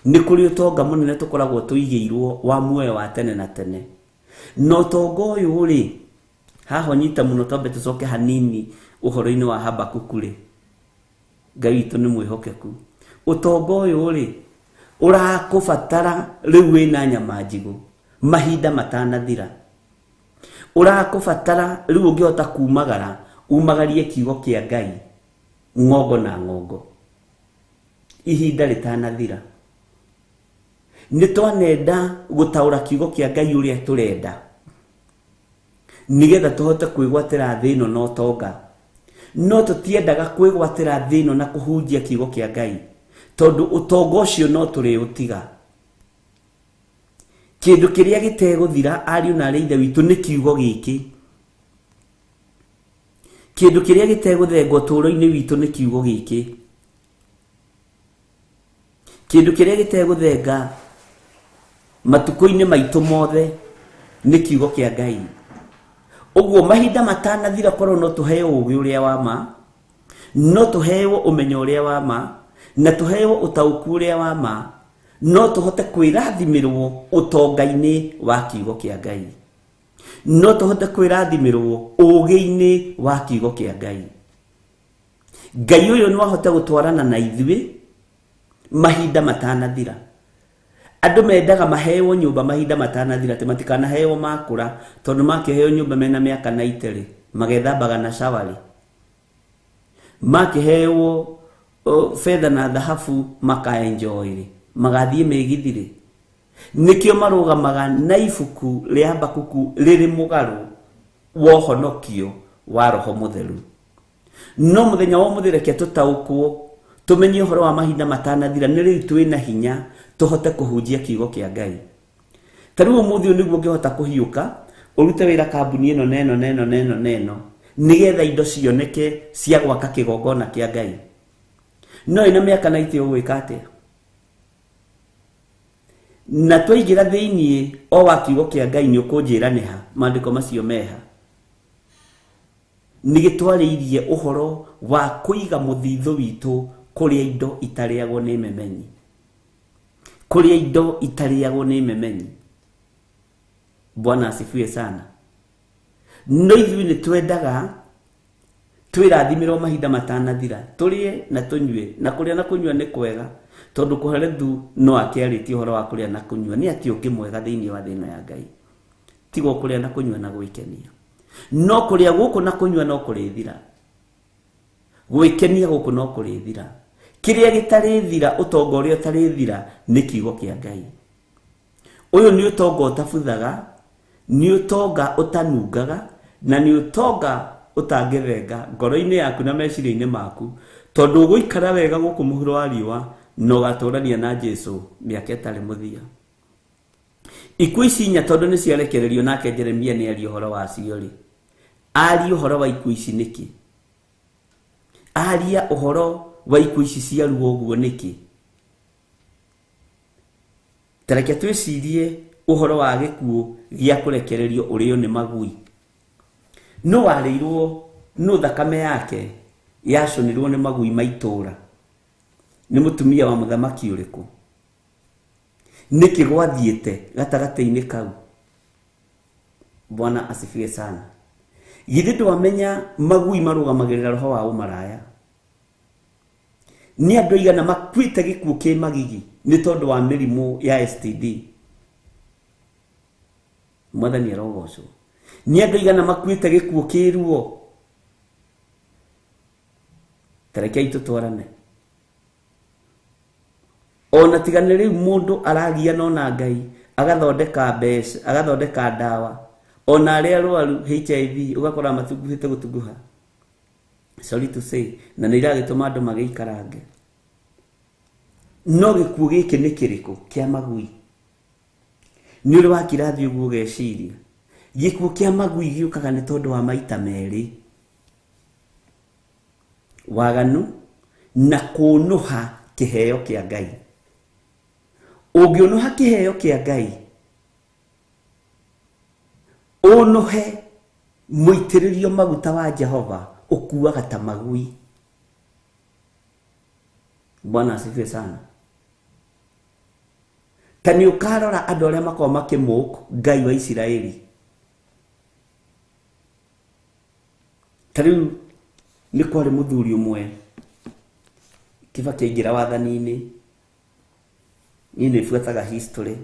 Nĩ kũrĩ ũtonga mũnene tũkoragwo tũigĩirwo wa muoyo wa tene na tene. Na ũtonga ũyũ rĩ, haha ũnyite mũno twambe tũcoke hanini ũhoro-inĩ wa Habakuku rĩ. Ngai witũ nĩ mwĩhokeku. Ũtonga ũyũ rĩ, ũrakũbatara rĩu wĩna nyama njigũ mahinda matanathira. Ũrakũbatara rĩu ũngĩhota kumagara, umagarie kiugo kĩa Ngai ng'ongo na ng'ongo ihinda rĩtanathira. Nĩ twanenda gũtaũra kiugo kĩa Ngai ũrĩa tũrenda nĩgetha tũhote kwĩgwatĩra thĩ ĩno na ũtonga. No tũtiendaga kwĩgwatĩra thĩ ĩno na kũhunjia kiugo kĩa Ngai, tondũ ũtonga ũcio no tũrĩũtiga. Kĩndũ kĩrĩa gĩtegũthira ariũ na arĩ ithe witũ nĩ kiugo gĩkĩ. Kĩndũ kĩrĩa gĩtegũthengwo ũtũũro-inĩ witũ nĩ kiugo gĩkĩ. Kĩndũ kĩrĩa gĩtegũthenga matukũ-inĩ maitũ mothe nĩ kiugo kĩa Ngai. Ũguo mahinda matanathira korwo no tũheo ũũgĩ ũrĩa wa ma, no tũheo ũmenyo ũrĩa wa ma, na tũheo ũtaũku ũrĩa wa ma, no tũhote kwĩrathimĩrwo ũtonga-inĩ wa kiugo kĩa Ngai. No tũhote kwĩrathimĩrwo ũũgĩ-inĩ wa kiugo kĩa Ngai. Ngai ũyũ no ahote gũtwarana na ithuĩ mahinda matanathira. Andũ mendaga maheo nyũmba mahinda matanathira, atĩ matikanaheo makũra, tondũ makĩheo nyũmba mena mĩaka 90 rĩ, magethambaga na shower rĩ. Makĩheo betha na thahabu makaenjoy rĩ, magathiĩ mĩgithi rĩ. Nĩkĩo marũgamaga na ibuku rĩa Habakuku rĩrĩ mũgarũ wa ũhonokio wa Roho Mũtheru. No mũthenya wa ũmũthĩ reke tũtaũkwo, tũmenye ũhoro wa mahinda matanathira, nĩ rĩu twĩna hinya tũhote kũhunjia kiugo kĩa Ngai. Ta rĩu ũmũthĩ ũyũ nĩguo ũngĩhota kũhiũka, ũrute wĩra kambuni ĩno na ĩno na ĩno na ĩno na ĩno, nĩgetha indo cioneke cia gwaka kĩgongona kĩa Ngai. No ĩna mĩaka 90 ũgwĩka atĩa? Na twaingĩra thĩinĩ o wa kiugo kĩa Ngai nĩ ũkũnjĩra nĩha maandĩko macio meha. Nĩ gĩtwarĩirie ũhoro wa kũiga mũthithũ witũ kũrĩa indo itarĩagwo nĩ memenyi. Kũrĩa indo itarĩagwo nĩ memenyi. Bwana asifiwe sana. No ithuĩ nĩ twendaga twĩrathimĩrwo mahinda matanathira, tũrĩe na tũnyue, na kũrĩa na kũnyua nĩ kwega, tondũ Kohelethu no akĩarĩtie ũhoro wa kũrĩa na kũnyua. Nĩ atĩ ũngĩ mwega thĩinĩ wa thĩ ĩno ya Ngai tiga kũrĩa na kũnyua na gwĩkenia. No kũrĩa gũkũ na kũnyua no kũrĩthira, gwĩkenia gũkũ no kũrĩthira. Kĩrĩa gĩtarĩthira, ũtonga ũrĩa ũtarĩthira nĩ kiugo kĩa Ngai. Ũyũ nĩ ũtonga ũtabuthaga, nĩ ũtonga ũtanungaga, na nĩ ũtonga ũtangĩthenga ngoro-inĩ yaku na meciria-inĩ maku, tondũ ũgũikara wega gũkũ mũhuro wa riũa na ũgatũrania na Jesu mĩaka ĩtarĩ mũthia. Ikuũ ici inya tondũ nĩ ciarekererio nake Jeremia nĩ aria ũhoro wacio rĩ, aria ũhoro wa ikuũ ici nĩkĩ? Aria ũhoro wa ikuũ ici cia ruo ũguo nĩkĩ? Ta reke twĩcirie ũhoro wa gĩkuũ gĩa kũrekererio ũrĩo nĩ magui. No warĩirwo, no thakame yake yacũnirwo nĩ magui ma itũũra nĩ mũtumia wa mũthamaki ũrĩkũ? Nĩkĩ gwathiĩte gatagatĩ-inĩ kau? Bwana asifiwe sana. Githĩ ndwamenya magui marũgamagĩrĩra roho wa ũmaraya? Nĩ andũ aigana makuĩte gĩkuũ kĩ magigi nĩ tondũ wa mĩrimũ ya STD? Mwathani arogocwo. Nĩ andũ aigana makuĩte gĩkuũ kĩ ruo? Ta rekei tũtwarane. Ona tiga nĩ rĩu mũndũ aragiana ona Ngai agathondeka mbeca, agathondeka ndawa, ona arĩa arwaru HIV ũgakora matunguhĩte gũtunguha. Sorry to say, na nĩ iragĩtũma andũ magĩikarange. No gĩkuũ gĩkĩ nĩ kĩrĩkũ kĩa magui? Nĩ ũrĩ wakira thiĩ ũguo ũgeciria gĩkuũ kĩa magui gĩũkaga nĩ tondũ wa maita merĩ, waganu na kũnũha kĩheo kĩa Ngai. Ũngĩũnũha kĩheo kĩa Ngai, ũnũhe mũitĩrĩrio maguta wa Jehova, ũkuaga ta magui. Bwana asifiwe sana. Ta nĩ ũkarora andũ arĩa makoragwo makĩmũk Ngai wa Isiraeli. Ta rĩu nĩ kwarĩ mũthuri ũmwe Kibaki aingĩra wathani-inĩ, niĩ nĩ buataga history,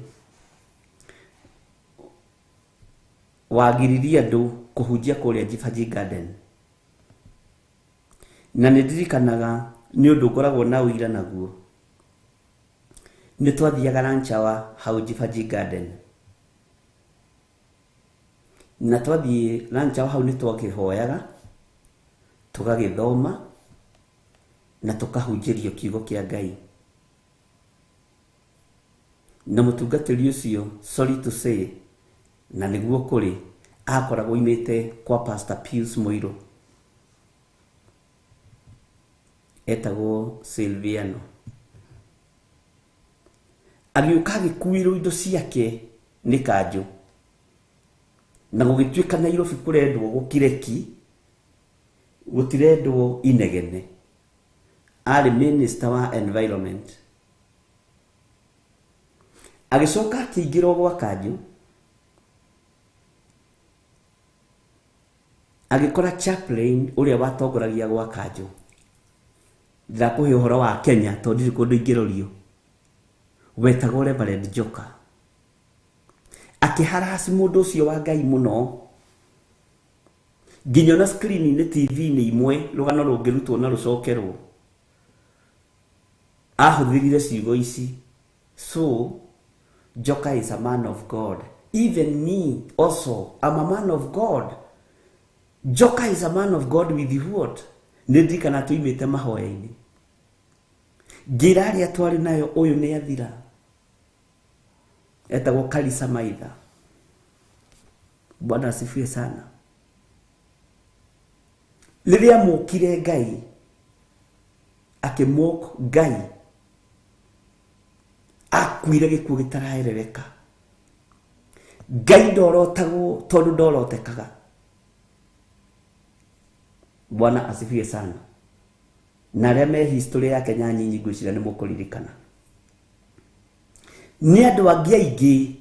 wagiririe andũ kũhunjia kũrĩa Jibaji Garden. Na nĩ ndirikanaga nĩ ũndũ ngoragwo na ũira naguo. Nĩ twathiaga lunch hour hau Jibaji Garden. Na twathiĩ lunch hour hau nĩ twakĩhoyaga, tũgagĩthoma na tũkahunjĩrio kiugo kĩa Ngai. Na mũtungatĩri ũcio, sorry to say, na nĩguo kũrĩ, akoragwo oimĩte kwa Pastor Pius Muirũ, etagwo Silviano. Agĩũka agĩkuĩrwo indo ciake nĩ kanjũ, na gũgĩtuĩka Nairobi kũrendwo gũkireki, gũtirendwo inegene. Arĩ minister wa environment. Agĩcoka akĩingĩrwo gwa kanjũ, agĩkora chaplain ũrĩa watongoragia gwa kanjũ. Ndĩrakũhe ũhoro wa Kenya tondũ ndirĩ kũndũ ingĩrorio. Wetagwo Reverend Joka. Akĩharasi mũndũ ũcio wa Ngai mũno, nginya ona screen-inĩ TV-inĩ imwe rũgano rũngĩrutwo na rũcokerwo. Ahũthĩrire ciugo ici, so Joka is a man of God. Even me also, I'm a man of God. Joka is a man of God with what? Nĩ ndirikana tũimĩte mahoya-inĩ, ngĩra arĩa twarĩ nayo ũyũ nĩ athira. Etagwo Kalisa Maitha. Bwana asifiwe sana. Rĩrĩa mokire Ngai, akĩmok Ngai, Akuire gĩkuũ gĩtaraerereka. Ngai ndorotagwo tondũ ndorotekaga. Bwana asifiwe sana. Na arĩa me history ya Kenya nyinyi ngwĩciria nĩ mũkũririkana. Nĩ andũ angĩ aingĩ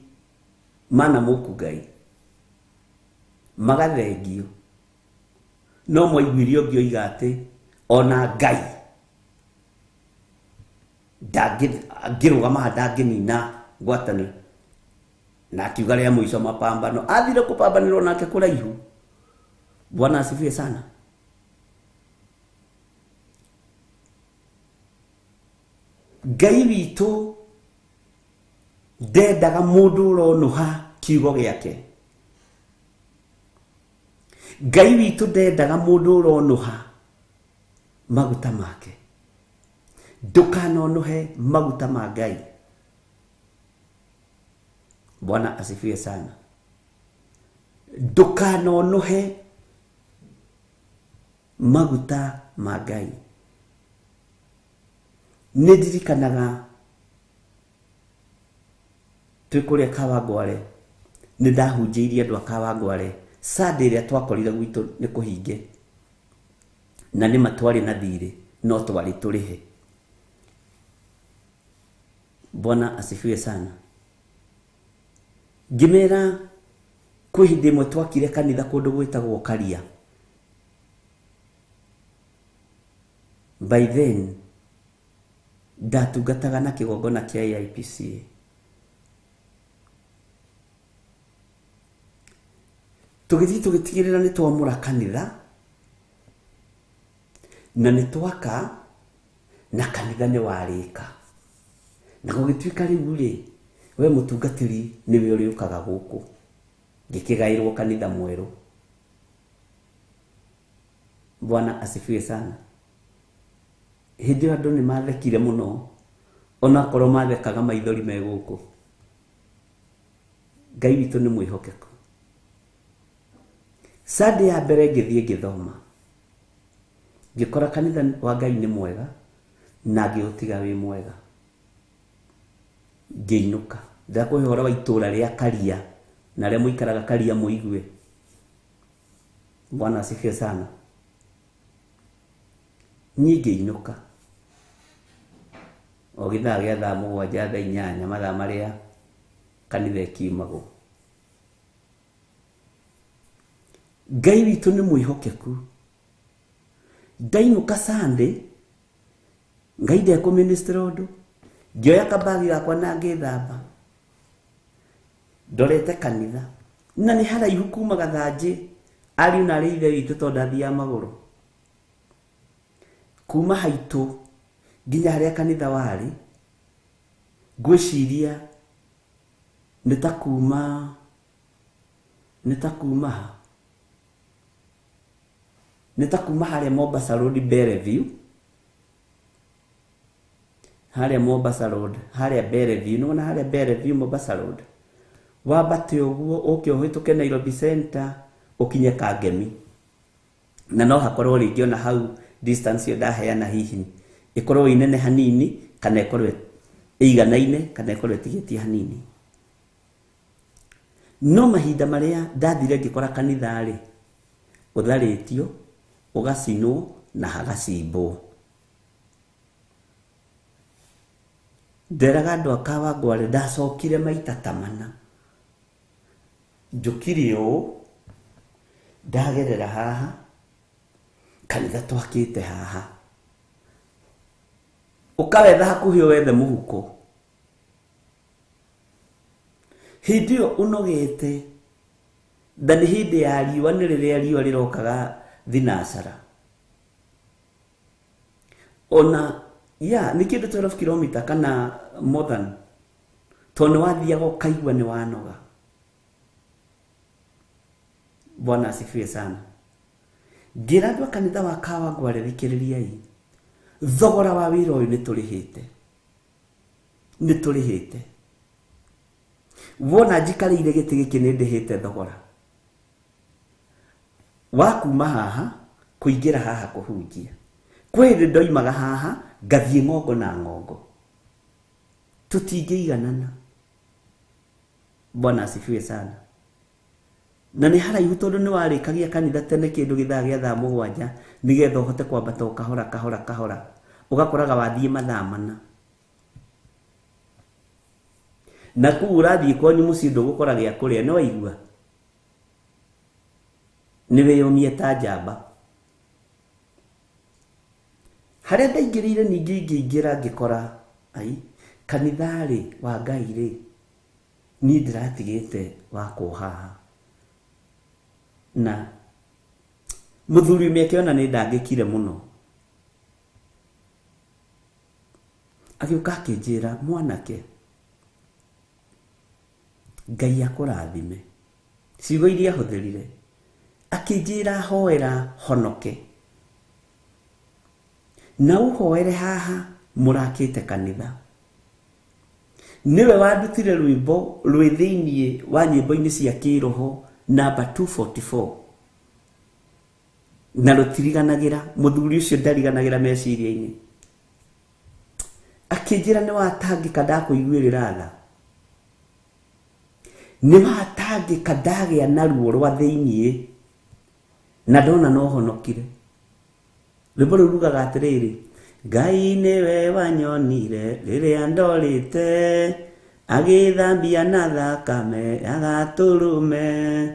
mana mũku Ngai magathengio, no mwaiguire ũngĩ oiga atĩ ona Ngai ndangĩrũgama ndangĩnina ngwatanĩro, na akiuga rĩa mũico mapambano athire kũpambanĩrwo nake kũraihu. Bwana asifiwe sana. Ngai witũ ndendaga mũndũ ũronũha kiugo gĩake. Ngai witũ ndendaga mũndũ ũronũha maguta make. Ndũkanonũhe maguta ma Ngai. Bwana asifiwe sana. Ndũkanonũhe maguta ma Ngai. Nĩ ndirikanaga twĩ kũrĩa Kawangware, nĩ ndahunjĩirie andũ a Kawangware Sunday ĩrĩa twakorire gwitũ nĩ kũhinge, na nĩ ma twarĩ na thirĩ no twarĩ tũrĩhe. Bwana asifiwe sana. Ngĩmera kwĩ hĩndĩ ĩmwe twakire kanitha kũndũ gwĩtagwo Karia. By then ndatungataga na kĩgongona kĩa AIPCA. Tũgĩthiĩ tũgĩtigĩrĩra nĩ twamũra kanitha na nĩ twaka na kanitha nĩ warĩka, na gũgĩtuĩka rĩu rĩ, we mũtungatĩri nĩwe ũrĩũkaga gũkũ. Ngĩkĩgaĩrwo kanitha mwerũ. Bwana asifiwe sana. Hĩndĩ ĩyo andũ nĩ mathekire mũno, onakorwo mathekaga maithori me gũkũ. Ngai witũ nĩ mwĩhokeku. Sunday ya mbere ngĩthiĩ ngĩthoma, ngĩkora kanitha wa Ngai nĩ mwega na ngĩũtiga wĩ mwega. Ngĩinũka. Ndakũhe ũhoro wa itũũra rĩa Karia, na arĩa mũikaraga Karia mũigue. Bwana asifiwe sana. Niĩ ngĩinũka o gĩthaa gĩa thaa 7 thaa 8 mathaa marĩa kanitha ĩkiumagwo. Ngai witũ nĩ mwĩhokeku. Ndainũka Sunday, Ngai ndekũminister ũndũ, ngĩoya kabagi gakwa na ngĩthamba, ndorete kanitha, na nĩ haraihu kuma Gathanjĩ, ariũ na arĩ ithe witũ tondũ ndathiaga magũrũ. Kuma haitũ nginya harĩa kanitha warĩ, ngwĩciria nĩ ta kuma ha? Nĩ ta kuma harĩa Mombasa Road Bellevue, harĩa Mombasa Road, harĩa Bellevue, nĩwona harĩa Bellevue Mombasa Road, wambate ũguo ũke ũhĩtũke Nairobi Center ũkinye Kangemi, na no hakorwo rĩngĩ ona hau distance ĩyo ndaheana hihi ĩkorwo ĩ nene hanini kana ĩkorwo ĩiganaine kana ĩkorwo ĩtigĩtie hanini. No mahinda marĩa ndathire ngĩkora kanitha rĩ, ũtharĩtio, ũgacinwo na hagacimbwo. Nderaga andũ a Kawangware ndacokire maita ta mana. Njũkire ũũ, ndagerera haha, kanitha twakĩte haha, ũkawetha hakuhĩ wethe mũhuko. Hĩndĩ ĩyo ũnogete, na nĩ hĩndĩ ya riũa, nĩ rĩrĩa riũa rĩrokaga thinacara. Ona ya nĩ kĩndũ 12 kilomita kana more than, tondũ nĩ wathiaga ũkaigua nĩ wanoga. Bwana asifiwe sana. Ngĩra andũ a kanitha wa Kawangware, thikĩrĩriai, thogora wa wĩra ũyũ nĩ tũrĩhĩte, nĩ tũrĩhĩte. Wona njikarĩire gĩtĩ gĩkĩ nĩ ndĩhĩte thogora wa kuma haha kũingĩra haha kũhunjia. Kwĩ hĩndĩ ndoimaga haha ngathiĩ ng'ongo na ng'ongo. Tũtingĩiganana. Bwana asifiwe sana. Na nĩ haraihu tondũ nĩ warĩkagia kanitha tene kĩndũ gĩthaa gĩa thaa 7 nĩgetha ũhote kwambata o kahora kahora kahora, ũgakoraga wathiĩ mathaa 4. Na kũu ũrathiĩ kwanyu mũciĩ ndũgũkora gĩa kũrĩa, nĩ waigua? Nĩ wĩyũmie ta njamba. Harĩa ndaingĩrĩire ningĩ ingĩingĩra ngĩkora ai kanitha-rĩ wa Ngai rĩ, niĩ ndĩratigĩte wakwo haha. Na mũthuri ũmwe akĩona nĩ ndangĩkire mũno, agĩũka akĩnjĩra, mwanake, Ngai akũrathime. Ciugo iria ahũthĩrire, akĩnjĩra hoera honoke, na ũhoere haha mũrakĩte kanitha. Nĩwe wandutire rwĩmbo rwĩ thĩiniĩ wa nyĩmbo-inĩ cia kĩroho namba 244, na rũtiriganagĩra, mũthuri ũcio ndariganagĩra meciria-inĩ. Akĩnjĩra nĩ watangĩka ndakũiguĩrĩra tha, nĩ watangĩka ndagĩa na ruo rwa thĩiniĩ na ndona no honokire. Rwĩmbo rũu rugaga atĩrĩrĩ, Ngai nĩwe wanyonire rĩrĩa ndorĩte, agĩthambia na thakame ya gatũrũme,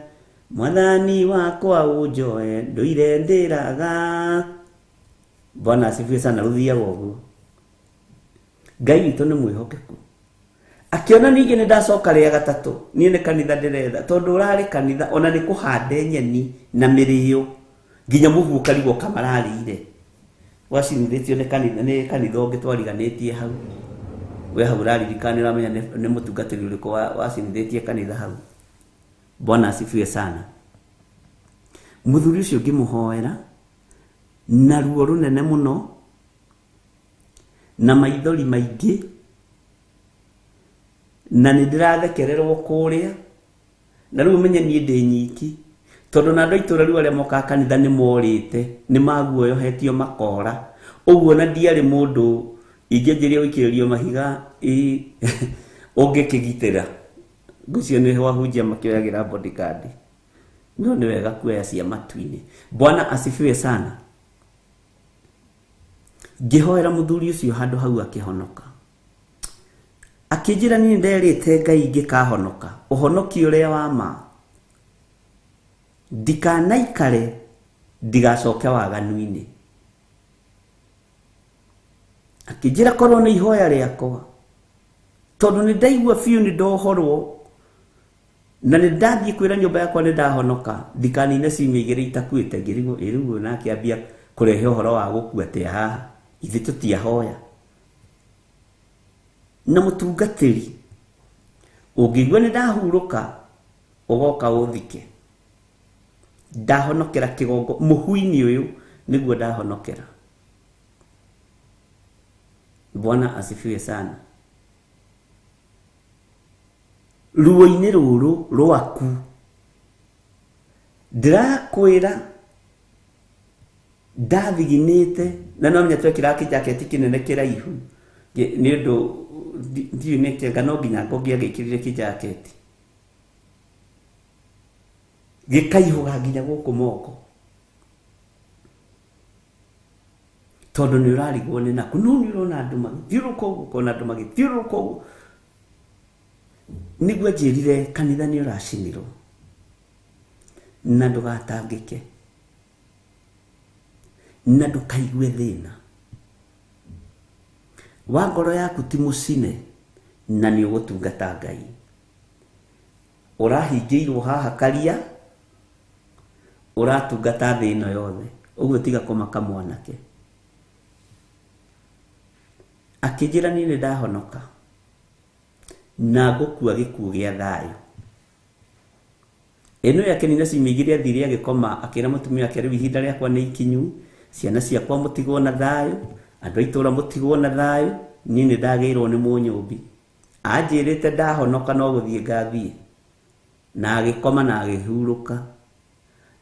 mwathani wakwa ũnjoe ndũire ndĩraga. Bwana asifiwe sana. Rũthiaga ũguo. Ngai witũ nĩ mwĩhokeku. Akĩona ningĩ nĩ ndacoka rĩa gatatũ, niĩ nĩ kanitha ndĩretha, tondũ ũrarĩ kanitha ona nĩ kũhande nyeni na mĩrĩo nginya mũhu ũkarigwo kamararĩire. Wacinithĩtio nĩ kanitha, nĩ kanitha ũngĩ twariganĩtie hau. We hau ũraririkana nĩ ũramenya nĩ mũtungatĩri ũrĩkũ wacinithĩtie kanitha hau. Bwana asifiwe sana. Mũthuri ũcio ngĩmũhoera na ruo rũnene mũno na maithori maingĩ, na nĩ ndĩrathekererwo kũrĩa, na rĩu ũmenye niĩ ndĩ nyiki, tondũ na andũ a itũũra rĩu arĩa mokaga kanitha nĩ morĩte, nĩ maguoyohetio makora. Ũguo na ndiarĩ mũndũ ingĩanjĩrĩria gũikĩrĩrio mahiga ũngĩkĩgitĩra. Ngwĩciria nĩ wahunjia makĩoyagĩra bodyguard, no nĩ wega kuoya cia matu-inĩ. Bwana asifiwe sana. Ngĩhoera mũthuri ũcio handũ hau akĩhonoka. Akĩnjĩra niĩ nderĩte Ngai ngĩkahonoka, ũhonoki ũrĩa wa ma, ndikanaikare ndigacoke waganu-inĩ. Akĩnjĩra korwo nĩ ihoya rĩakwa, tondũ nĩ ndaigua biũ nĩ ndohorwo, na nĩ ndathiĩ kwĩra nyũmba yakwa nĩ ndahonoka, ndikanine ciumia 2 itakuĩte. Ngĩrigwo ĩrĩu na akĩambia kũrehe ũhoro wa gũkua atĩa haha, ithuĩ tũtiahoya. Na mũtungatĩri ũngĩigua nĩ ndahurũka, ũgoka ũthike. Ndahonokera kĩgongo mũhu-inĩ ũyũ nĩguo ndahonokera. Bwana asifiwe sana. Ruo-inĩ rũrũ rwaku ndĩrakwĩra ndathiginĩte, na no menya twekĩraga kĩjaketi kĩnene kĩraihu nĩ ũndũ ndiũĩ nĩkĩ, no nginya ngũngĩagĩkĩrire kĩjaketi gĩkaihũga nginya gũkũ moko, tondũ nĩ ũrarigwo nĩ naku. No nĩ ũrona andũ magĩthiũrũrũka ũguo, ũkona andũ magĩthiũrũrũka ũguo. Nĩguo anjĩrire kanitha nĩ ũracinirwo na ndũgatangĩke na ndũkaigue thĩna wa ngoro yaku ti mũcine, na nĩ ũgũtungata Ngai. Ũrahingĩirwo haha karia, ũratungata thĩ ĩno yothe, ũguo tiga kũmaka mwanake. Akĩnjĩra niĩ nĩ ndahonoka na ngũkua gĩkuũ gĩa thayũ. Ĩno yakĩnina ciumia 2 athire agĩkoma, akĩra mũtumia wake rĩu ihinda rĩakwa nĩ ikinyu, ciana ciakwa mũtigwo na thayũ, andũ a itũũra mũtigwo na thayũ, niĩ nĩ ndagĩirwo nĩ mũnyũmbi. Anjĩrĩte ndahonoka no gũthiĩ ngathiĩ. Na agĩkoma na agĩhurũka,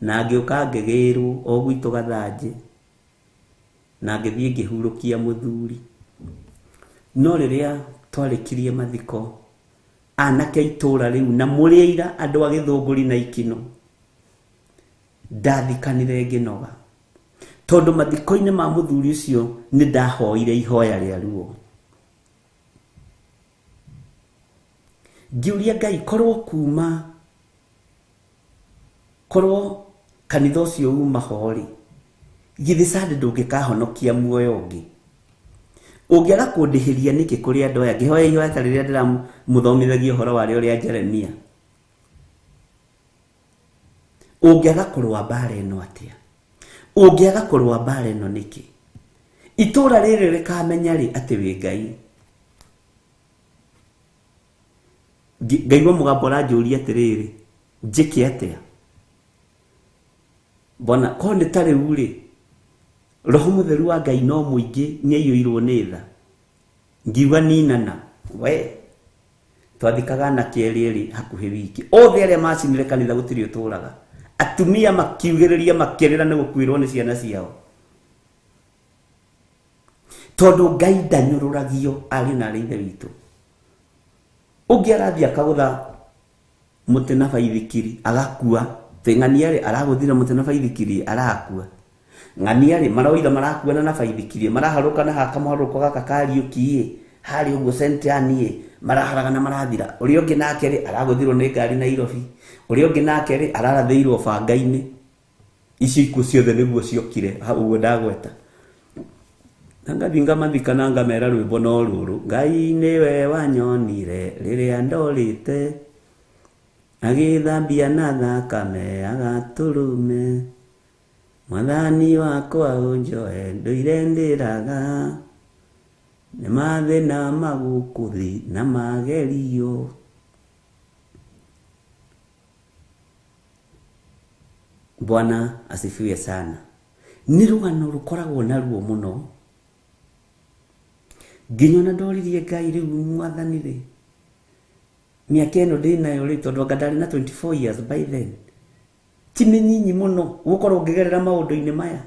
na ngĩũka ngĩgĩrwo o gwitũ Gathanjĩ, na ngĩthiĩ ngĩhurũkia mũthuri. No rĩrĩa Twarĩkirie mathiko anake itũra rĩu na mũrĩ aira andũ a Gĩthũngũri na Ikino ndathikanire ngĩnoga tondũ mathiko-inĩ ma mũthuri ũcio nĩ ndahoire ihoya rĩa ruo. Ngiũria Ngai korwo kuma korwo kanitha ũcio uma ho-rĩ, githĩ Sunday ndũngĩkahonokia muoyo ũngĩ? Ũngĩaga kũndĩhĩria nĩkĩ kũrĩ andũ aya? Ngĩhoya ihoya ta rĩrĩa ndĩramũthomithagia ũhoro warĩo rĩa Jeremia. Ũngĩaga kũrũa mbara ĩno atĩa? Ũngĩaga kũrũa mbara ĩno nĩkĩ? Itũra rĩrĩ rĩkamenya rĩ atĩ wĩ Ngai? Ngaigua mũgambo ũranjũria atĩrĩrĩ, njĩke atĩa? Bona korwo nĩ ta rĩu rĩ, Roho Mũtheru wa Ngai no mũingĩ nĩaiyũirwo nĩ tha. Ngiuga ninana we twathikaga anake erĩ erĩ hakuhĩ wiki. Othe arĩa macinire kanitha gũtirĩ ũtũraga. Atumia makiugĩrĩria makĩrĩra nĩ gũkuĩrwo nĩ ciana ciao. Tondũ Ngai ndanyũrũragio ariũ na arĩ ithe witũ. Ũngĩ arathiĩ akagũtha mũtĩ na baithikiri agakua. Ng'ania rĩ aragũthire mũtĩ na baithikiri arakua. Ng'ania rĩ maroiga marakuana na baithikiri maraharũka na haka mũharũko gaka kariũki harĩ ũguo sentani maraharagana marathira. Ũrĩa ũngĩ nake rĩ aragũthirwo nĩ ngari Nairobi. Ũrĩa ũngĩ nake rĩ ararathĩirwo banga-inĩ. Icio ikuũ ciothe nĩguo ciokire hau ũguo ndagweta. Na ngathiĩ ngamathika na ngamera rwĩmbo no rũrũ. Ngai nĩwe wanyonire rĩrĩa ndorĩte, agĩthambia na thakame agatũrũme. Mwathani wakwa ũnjoe ndũire ndĩraga, nĩ mathĩna magũkũthi na magerio. Bwana asifiwe sana. Nĩ rũgano rũkoragwo na ruo mũno. Nginya ona ndoririe Ngai rĩu mwathani rĩ, mĩaka ĩno ndĩnayo rĩ, tondũ anga ndarĩ na 24 years by then, ti mĩnyinyi mũno gũkorwo ngĩgerera maũndũ-inĩ maya.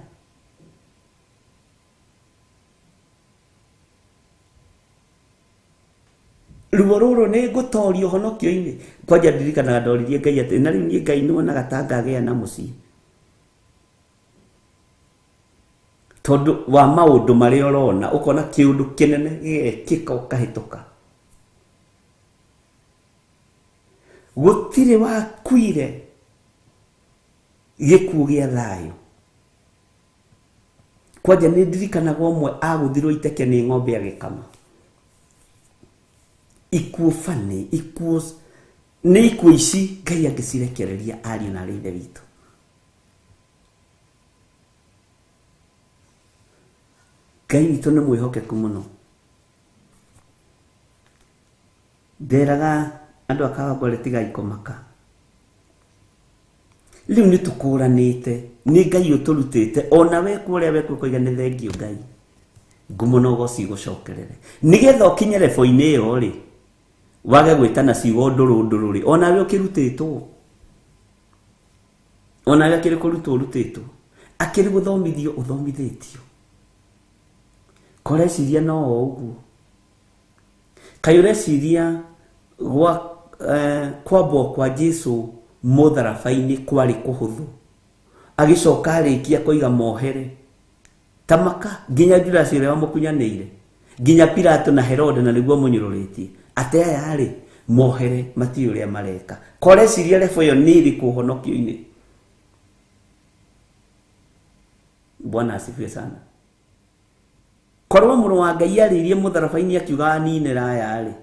Ruo rũrũ nĩ ngũtorio ũhonokio-inĩ. Kwanja ndirikanaga ndoririe Ngai atĩ na rĩu niĩ Ngai nĩwonaga ta ngagĩa na mũciĩ, tondũ wa maũndũ marĩa ũrona ũkona kĩũndũ kĩnene gĩgekĩka ũkahĩtũka. Gũtirĩ wakuire gĩkuũ gĩa thayũ. Kwanja nĩ ndirikanaga ũmwe agũthirwo iteke nĩ ng'ombe agĩkama. Ikuũ bani, ikuũ nĩ ikuũ ici Ngai angĩcirekereria ariũ na arĩ ithe witũ. Ngai witũ nĩ mwĩhokeku mũno. Nderaga andũ a Kawangware tigai kũmaka. Rĩu nĩ tũkũranĩte, nĩ Ngai ũtũrutĩte, ona wekwo ũrĩa wekwo ũkoiga nĩ thengiũ Ngai. Ngumo na ũgoci igũcokerere. Nĩgetha ũkinye level-inĩ ĩyo rĩ, wage gwĩtana ciugo ndũrũ ndũrũ rĩ, onawe ũkĩrutĩtwo. Onawe akĩrĩ kũrutwo ũrutĩtwo. Akĩrĩ gũthomithio ũthomithĩtio. Koreciria no o ũguo. Kaĩ ũreciria gwa kwambwo kwa Jesu mũtharaba-inĩ kwarĩ kũhũthũ. Agĩcoka arĩkia koiga mohere. Tamaka nginya Judas ũrĩa wamũkunyanĩire, nginya Pilato na Herode na nĩguo mũnyũrũrĩtie. Ate aya rĩ mohere matiũĩ ũrĩa mareka. Koreciria level ĩyo nĩ ĩrĩkũ ũhonokio-inĩ? Bwana asifiwe sana. Korwo mũrũ wa Ngai arĩirie mũtharaba-inĩ akiuga aninĩra aya rĩ,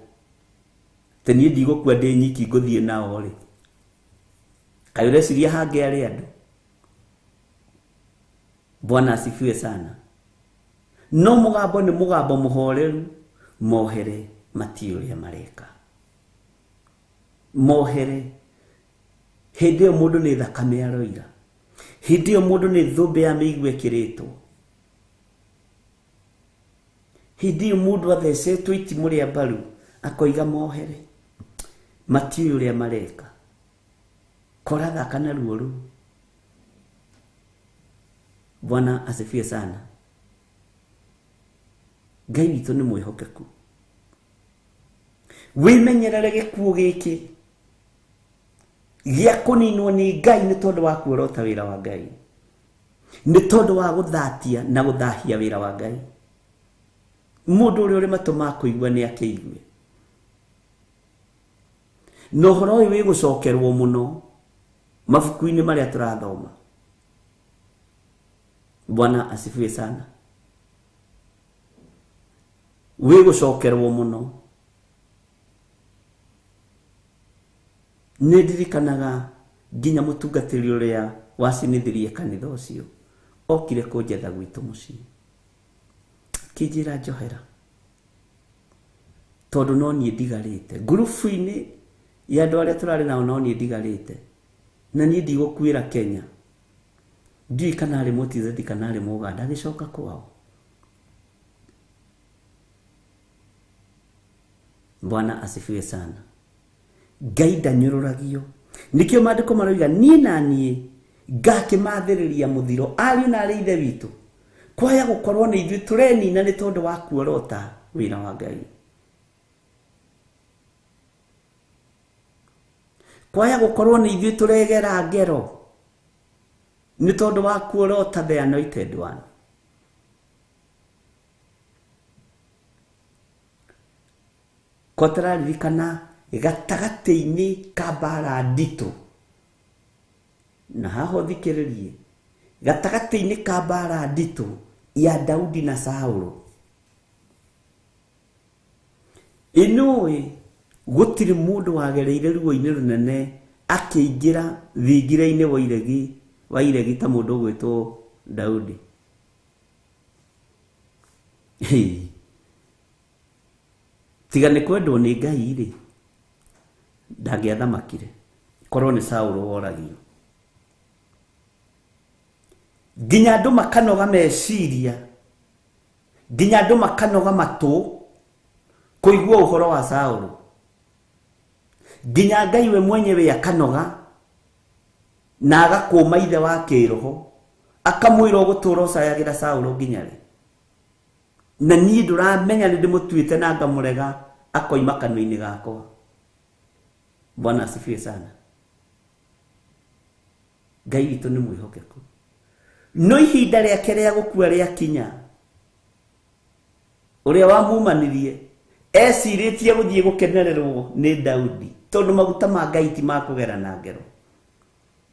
atĩ niĩ ndigũkua ndĩ nyiki ngũthiĩ nao rĩ, kaĩ ũreciria hangĩ arĩ andũ? Bwana asifiwe sana. No mũgambo nĩ mũgambo mũhoreru, mohere matiũĩ ũrĩa mareka. Mohere. Hĩndĩ ĩyo mũndũ nĩ thakame aroira. Hĩndĩ ĩyo mũndũ nĩ thũmbĩ ya mĩigua ĩkĩrĩtwo. Hĩndĩ ĩyo mũndũ athecetwo itimũ rĩa mbaru akoiga mohere matiũĩ ũrĩa mareka. Korathaka na ruo rũu. Bwana asifiwe sana. Ngai witũ nĩ mwĩhokeku. Wĩmenyerere gĩkuũ gĩkĩ gĩa kũninwo nĩ Ngai nĩ tondũ wa kuorota wĩra wa Ngai, nĩ tondũ wa gũthatia na gũthahia wĩra wa Ngai. Mũndũ ũrĩa ũrĩ matũ ma kũigua nĩ akĩigue. Na ũhoro ũyũ wĩgũcokerwo mũno mabuku-inĩ marĩa tũrathoma. Bwana asifiwe sana. Wĩgũcokerwo mũno. Nĩ ndirikanaga nginya mũtungatĩri ũrĩa wacinithirie kanitha ũcio okire kũnjetha gwitũ mũciĩ, kĩnjĩra njohera tondũ no niĩ ndigarĩte ngurubu-inĩ ya andũ arĩa tũrarĩ nao, no niĩ ndigarĩte na niĩ ndigũkuĩra Kenya. Ndiũĩ kana arĩ Mũtizeti kana arĩ Mũganda, agĩcoka kwao. Bwana asifiwe sana. Ngai ndanyũrũragio. Nĩkĩo maandĩko maroiga niĩ na niĩ ngakĩmathĩrĩria mũthiro ariũ na arĩ ithe witũ, kwaya gũkorwo nĩ ithuĩ tũrenina nĩ tondũ wa kuorota wĩra wa Ngai, kwaya gũkorwo nĩ ithuĩ tũregera ngero nĩ tondũ wa kuorota the anointed one. Ko tũraririkana gatagatĩ-inĩ ka mbara nditũ, na haha ũthikĩrĩrie, gatagatĩ-inĩ ka mbara nditũ ya Daudi na Saũlũ, ĩnũĩ gũtirĩ mũndũ wagereire ruo-inĩ rũnene akĩingĩra thingira-inĩ wa iregi ta mũndũ ũgwĩtwo Daudi. Tiga nĩ kwendwo nĩ Ngai rĩ, ndangĩathamakire korwo nĩ Saũlũ woragio. Nginya andũ makanoga meciria, nginya andũ makanoga matũ kũigua ũhoro wa Saũlũ, nginya Ngai we mwenyewe akanoga na agakũma ithe wa kĩroho akamwĩra ũgũtũra ũcayagĩra Saũlũ nginya rĩ, na niĩ ndũramenya nĩ ndĩmũtuĩte na ngamũrega akoima kanua-inĩ gakwa. Bwana asifiwe sana. Ngai witũ nĩ mwĩhokeku, no ihinda rĩake rĩa gũkua rĩakinya, ũrĩa wamumanirie ecirĩtie gũthiĩ gũkenererwo nĩ Daudi tondũ maguta ma Ngai ti ma kũgera na ngero.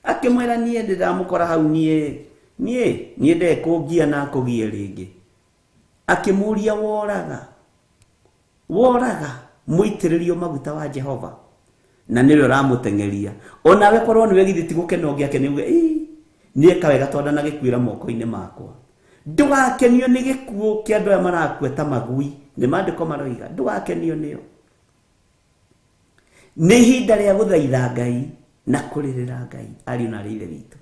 Akĩmwĩra niĩ ndĩramũkora hau, niĩ niĩ ndekũngia na akũgie rĩngĩ. Akĩmũria woraga mũitĩrĩrio maguta wa Jehova, na nĩwe ũramũteng'eria. Onawe korwo nĩwe githĩ ti gũkena ũngĩake nĩ uge ĩ nĩeka wega tondũ ndanagĩkuĩra moko-inĩ makwa. Ndũgakenio nĩ gĩkuũ kĩa andũ aya marakua ta magui, nĩ maandĩko maroiga ndũgakenio nĩo. Nĩ ihinda rĩa gũthaitha Ngai na kũrĩrĩra Ngai ariũ na arĩ ithe witũ,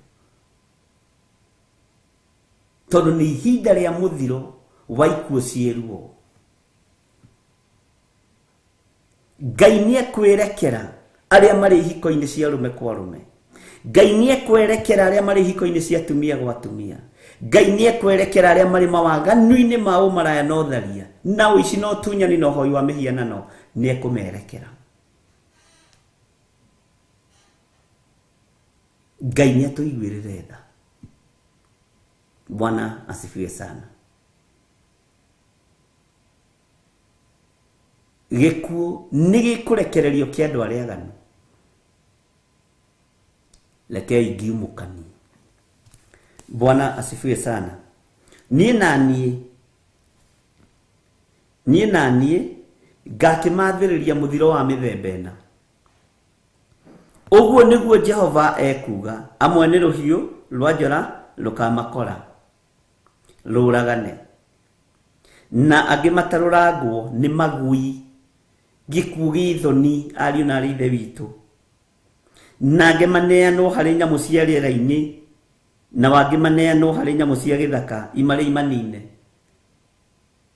tondũ nĩ ihinda rĩa mũthiro wa ikuũ ciĩ ruo. Ngai nĩekwĩrekera arĩa marĩ ihiko-inĩ cia arũme kwa arũme, Ngai nĩekwerekera arĩa marĩ ihiko-inĩ cia atumia gwa atumia, Ngai nĩekwerekera arĩa marĩ mawaganu-inĩ ma ũmaraya na ũtharia na ũici na ũtunyani na ũhoi wa mĩhianano, nĩekũmerekera. Ngai nĩatũiguĩrĩre tha. Bwana asifiwe sana. Gĩkuũ nĩ gĩkũrekererio kĩa andũ arĩa aganu. Rekei ngiumũkanie. Bwana asifiwe sana. Niĩ na niĩ ngakĩmathĩrĩria mũthiro wa mĩthemba ĩna. Ũguo nĩguo Jehova ekuuga, amwe nĩ rũhiũ rwa njora rũkamakora rũragane, na angĩ matarũrangwo nĩ magui, gĩkuũ gĩ thoni ariũ na arĩ ithe witũ, na angĩ maneanwo harĩ nyamũ cia rĩera-inĩ, na wangĩ maneanwo harĩ nyamũ cia gĩthaka imarĩ imanine.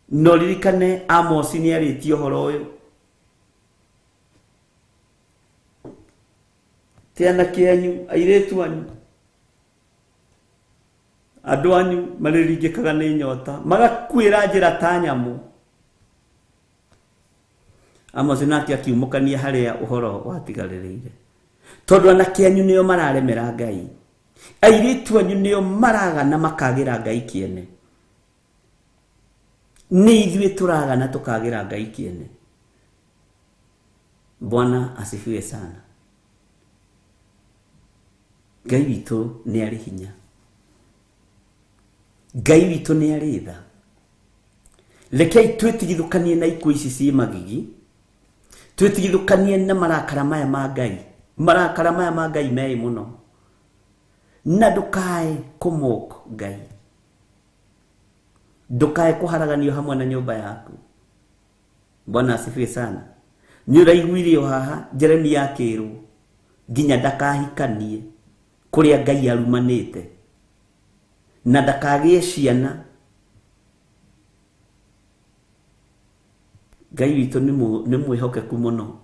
No ririkane Amosi nĩarĩtie ũhoro ũyũ. Ti anake anyu, airĩtu anyu, andũ anyu marĩringĩkaga nĩ nyota, magakuĩra njĩra ta nyamũ. Amos nake akiumũkania harĩa ũhoro watigarĩrĩire. Tondũ anake anyu nĩo mararemera Ngai, airĩtu anyu nĩo maragana makagĩra Ngai kĩene. Nĩ ithuĩ tũragana tũkagĩra Ngai kĩene. Bwana asifiwe sana. Ngai witũ nĩ arĩ hinya, Ngai witũ nĩ arĩ tha. Rekei twĩtigithũkanie na ikuũ ici ciĩ magigi, twĩtigithũkanie na marakara maya ma Ngai. Marakara maya ma Ngai meĩ mũno, na ndũkae kũmok Ngai, ndũkae kũharaganio hamwe na nyũmba yaku. Bwana asifiwe sana. Nĩ ũraiguire o haha Jeremia akĩrwo nginya ndakahikanie kũrĩa Ngai arumanĩte, na ndakagĩe ciana. Ngai witũ nĩ mwĩhokeku mũno,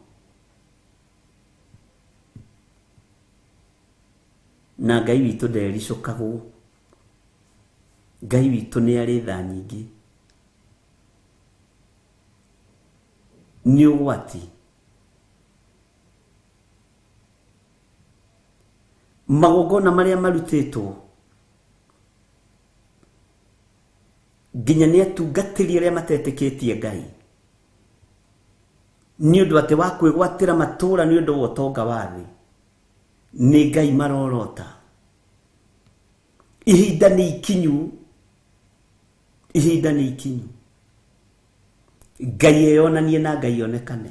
na Ngai witũ ndericũkagwo. Ngai witũ nĩ arĩ tha nyingĩ. Nĩ ũgwati. Magongona marĩa marutĩtwo nginya nĩ atungatĩri arĩa matetĩkĩtie Ngai, nĩ ũndũ atĩ wa kwĩgwatĩra matũũra nĩ ũndũ wa ũtonga wa thĩ, nĩ Ngai marorota. Ihinda nĩ ikinyu, ihinda nĩ ikinyu Ngai eyonanie na Ngai onekane,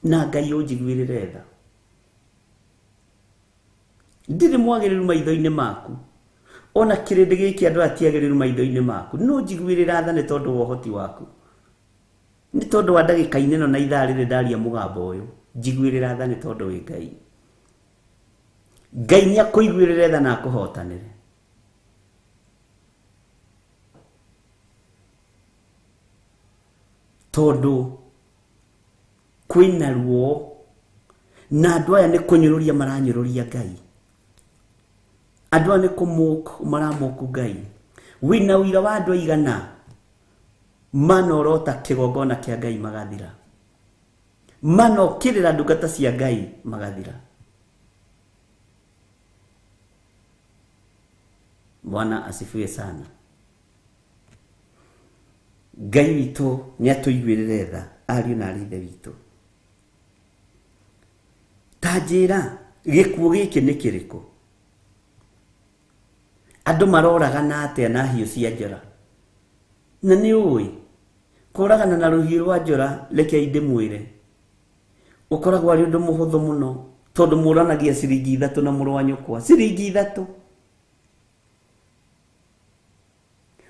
na Ngai ũnjiguĩrĩre tha. Ndirĩ mwagĩrĩru maitho-inĩ maku, ona kĩrĩndĩ gĩkĩ andũ aya ti agĩrĩru maitho-inĩ maku, no njiguĩrĩra tha nĩ tondũ wa ũhoti waku, nĩ tondũ wa ndagĩka-inĩ ĩno na ithaa rĩrĩ ndaria mũgambo ũyũ, njiguĩrĩra tha nĩ tondũ wĩ Ngai. Ngai nĩ akũiguĩrĩre tha na akũhotanĩre. Tondũ kwĩna ruo, na andũ aya nĩ kũnyũrũria maranyũrũria Ngai, andũ aya nĩ kũmũk maramũku Ngai. Wĩna ũira wa andũ aigana manorota kĩgongona kĩa Ngai magathira, manokĩrĩra ndungata cia Ngai magathira. Bwana asifiwe sana. Ngai witũ nĩ atũiguĩrĩre tha, ariũ na arĩ ithe witũ. Ta njĩra gĩkuũ gĩkĩ nĩ kĩrĩkũ? Andũ maroragana atĩa na hiũ cia njora? Na nĩ ũĩ kũragana na rũhiũ rwa njora, rekei ndĩmwĩre, ũkoragwo arĩ ũndũ mũhũthũ mũno, tondũ mũranagia ciringi 3 na mũrũ wa nyũkwa. Ciringi 3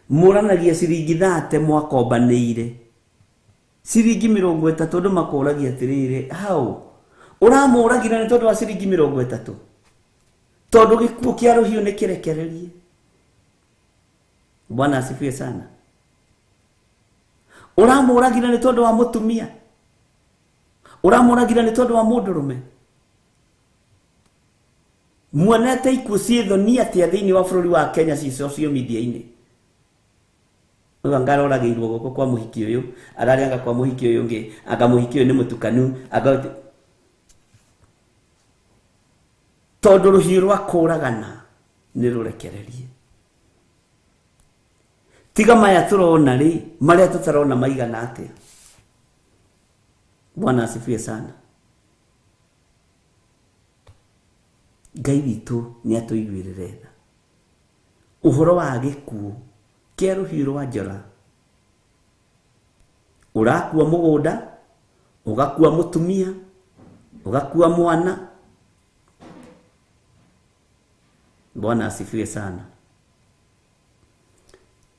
mũranagia ciringi 30 mwakombanĩire ciringi 30, andũ makũragia atĩrĩrĩ, hau ũramũragire nĩ tondũ wa ciringi 30, tondũ gĩkuũ kĩa rũhiũ nĩ kĩrekererie. Bwana asifiwe sana. Ũramũragire nĩ tondũ wa mũtumia, ũramũragire nĩ tondũ wa mũndũrũme. Muonete ikuũ ciĩ thoni atĩa thĩinĩ wa bũrũri wa Kenya ci social media-inĩ? Ũyũ anga aroragĩirwo guoko kwa mũhiki ũyũ, ararĩ anga kwa mũhiki ũyũ ũngĩ, anga mũhiki ũyũ nĩ mũtukanu, anga tondũ rũhiũ rwa kũragana nĩ rũrekererie. Tiga maya tũrona rĩ, marĩa tũtarona maigana atĩa? Bwana asifiwe sana. Ngai witũ nĩ atũiguĩrĩre tha. Ũhoro wa gĩkuũ kĩa rũhiũ rwa njora, ũrakua mũgũnda, ũgakua mũtumia, ũgakua mwana. Bwana asifiwe sana.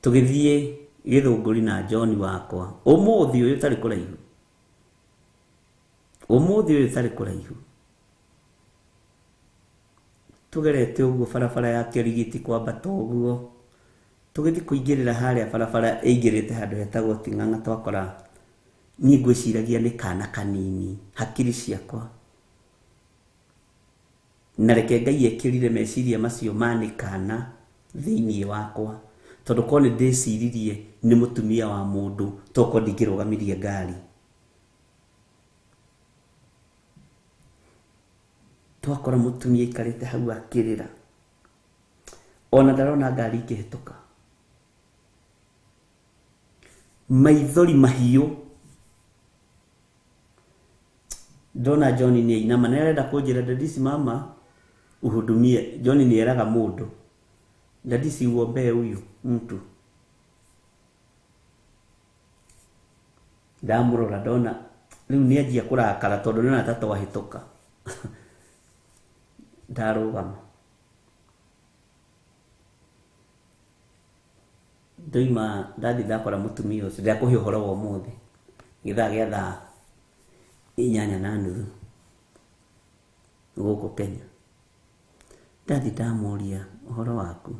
Tũgĩthiĩ Gĩthũngũri na John wakwa ũmũthĩ ũyũ ũtarĩ kũraihu, ũmũthĩ ũyũ ũtarĩ kũraihu, tũgerete ũguo barabara ya Kĩrigiti kwambata ũguo, tũgĩthiĩ kũingĩrĩra harĩa barabara ĩingĩrĩte handũ hetagwo Ting'ang'a, twakora niĩ ngwĩciragia nĩ kana kanini hakiri ciakwa, na reke Ngai ekĩrire meciria macio ma nĩ kana thĩinĩ wakwa, tondũ korwo nĩ ndĩciririe nĩ mũtumia wa mũndũ, tokorwo ndingĩrũgamirie ngari. Twakora mutumia ikarite hau akirira. Ona ndarona ngari ikihituka. Maithori mahiũ. Ndona John ni inama na arenda kunjira daddy simama uhudumie. John ni eraga mundu. Daddy si uombee huyu mtu. Ndamurora ndona riu ni anjia kurakara tondu nona ta twahituka. Ndarugama. Ndoima ndathi ndakora mutumia ucio ndakuhe uhoro wa umuthi githaa gia thaa 8:30 guku Kenya. Ndathi ndamuria uhoro waku,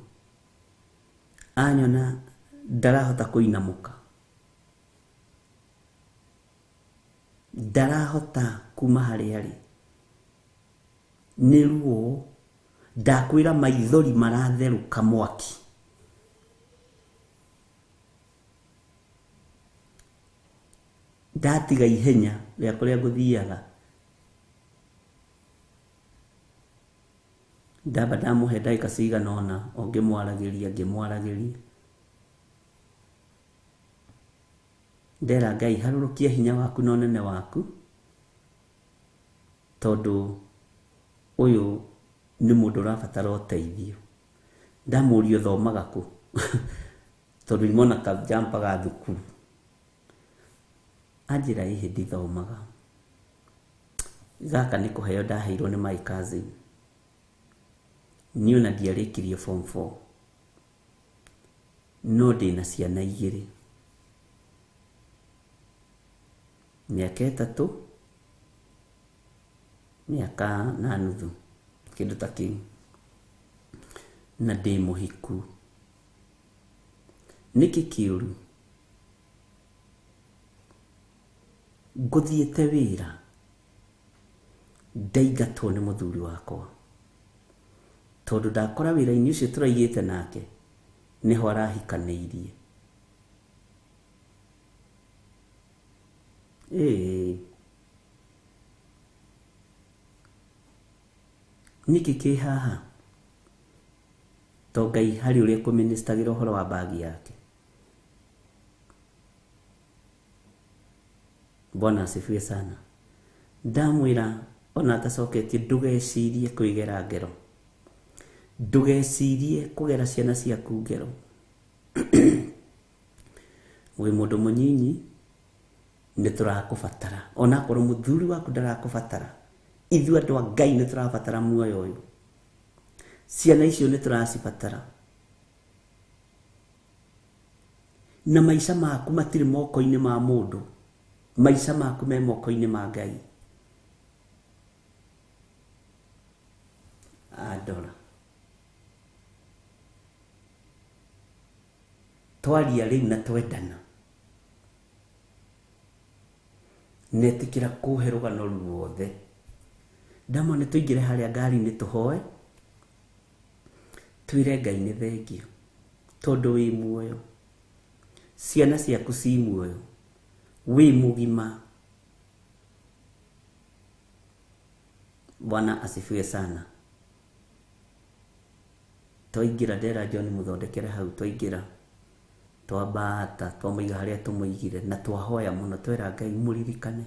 anyona ndarahota kuinamuka, ndarahota kuma haria ari ni ruo. Ndakwira maithori maratherũka mwaki. Ndatiga ihenya rĩa kũrĩa ngũthiaga, ndamba ndamũhe ndagĩka cigana ũna o ngĩmwaragĩria ngĩmwaragĩria. Ndera Ngai harũrũkia hinya waku na ũnene waku, tondũ ũyũ nĩ mũndũ ũrabatara ũteithio. Ndamũria ũthomaga kũ tondũ imona kajampaga thukuru. Anjĩra ĩhĩ ndithomaga, gaka nĩ kũheo ndaheirwo nĩ my cousin. Niĩ ona ndiarĩkirie form 4, no ndĩna ciana igĩrĩ, mĩaka 3 mĩaka na nuthu kĩndũ ta kĩu, na ndĩ mũhiku. Nĩkĩ kĩũru? Ngũthiĩte wĩra ndaingatwo nĩ mũthuri wakwa, tondũ ndakora wĩra-inĩ ũcio tũraigĩte nake nĩho arahikanĩirie. Nĩkĩ kĩ haha? To Ngai harĩ ũrĩa kũministagĩra ũhoro wa bagi yake. Bwana asifiwe sana. Ndamwĩra ona atacoketie, ndũgecirie kwĩgera ngero, ndũgecirie kũgera ciana ciaku ngero. Wĩ mũndũ mũnyinyi nĩ tũrakũbatara, onakorwo mũthuri waku ndarakũbatara, ithuĩ andũ a Ngai nĩ tũrabatara muoyo ũyũ. Ciana icio nĩ tũracibatara, na maica maku matirĩ moko-inĩ ma mũndũ, maica maku me moko-inĩ ma Ngai. Andora twaria rĩu na twendana, netikira kũhe rũgano ruothe. Ndamona nĩ tũingĩre harĩa ngari-inĩ tũhoe, twĩre Ngai nĩ thengio tondũ wĩ muoyo, ciana ciaku ci muoyo, wĩ mũgima. Bwana asifiwe sana. Twaingĩra ndera John mũthondekere hau, twaingĩra twambata twamũiga harĩa tũmũigire na twahoya mũno, twera Ngai mũririkane.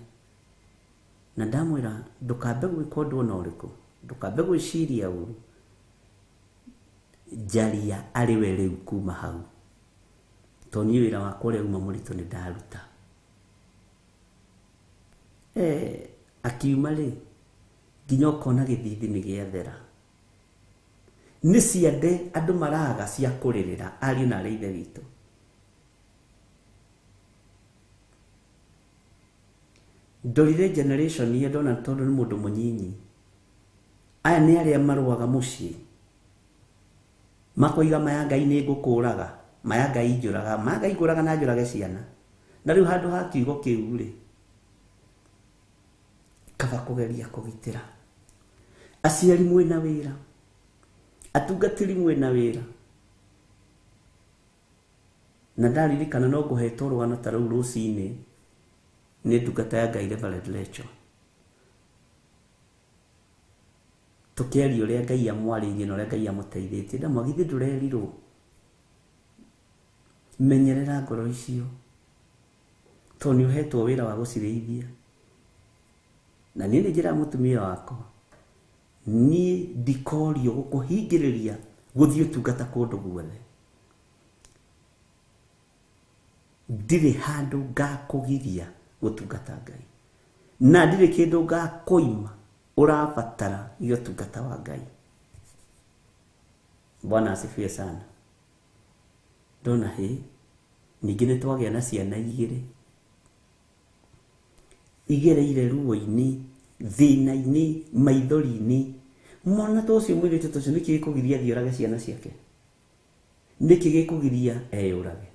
Na ndamwĩra ndũkambe gwĩka ũndũ ona ũrĩkũ, ndũkambe gwĩciria ũru, njaria arĩ we rĩu kuma hau, tondũ niĩ wĩra wakwa ũrĩa uma mũritũ nĩ ndaruta. Akiuma rĩ nginya ũkona gĩthithi nĩ gĩathera. Nĩ ciande andũ maraga cia kũrĩrĩra ariũ na arĩ ithe witũ. Ndorire generation iyo ndona tondũ nĩ mũndũ mũnyinyi. Aya nĩ arĩa marũaga mũciĩ, makoiga maya Ngai nĩ ngũkũraga, maya Ngai njũraga, maya Ngai ngũraga na njũrage ciana. Na rĩu handũ ha kiugo kĩu rĩ, kaba kũgeria kũgitĩra. Aciari mwĩna wĩra, atungatĩri mwĩna wĩra. Na ndaririkana no ngũhetwo rũgano ta rũu rũcinĩ nĩ ndungata ya Ngai Reverend Lecho. Tũkĩaria ũrĩa Ngai amwarĩirie na ũrĩa Ngai amũteithĩtie. Ndamwagithĩ ndũrerirwo. Menyerera ngoro icio. Tondũ nĩ ũhetwo wĩra wa gũcirĩithia. Na niĩ nĩ njĩraga mũtumia wakwa, niĩ ndikorio gũkũhingĩrĩria gũthiĩ ũtungata kũndũ guothe. Ndirĩ handũ ngakũgiria gũtungata Ngai. Na ndirĩ kĩndũ ngakũima ũrabatara gĩa ũtungata wa Ngai. Bwana asifiwe sana. Ndona hĩ, ningĩ nĩ twagĩa na ciana igĩrĩ. Igereire ruo-inĩ, thĩna-inĩ, maithori-inĩ. Mwana ta ũcio mũirĩtu ta ũcio nĩkĩ gĩkũgiria athiĩ orage ciana ciake? Nĩkĩ gĩkũgiria eyũrage?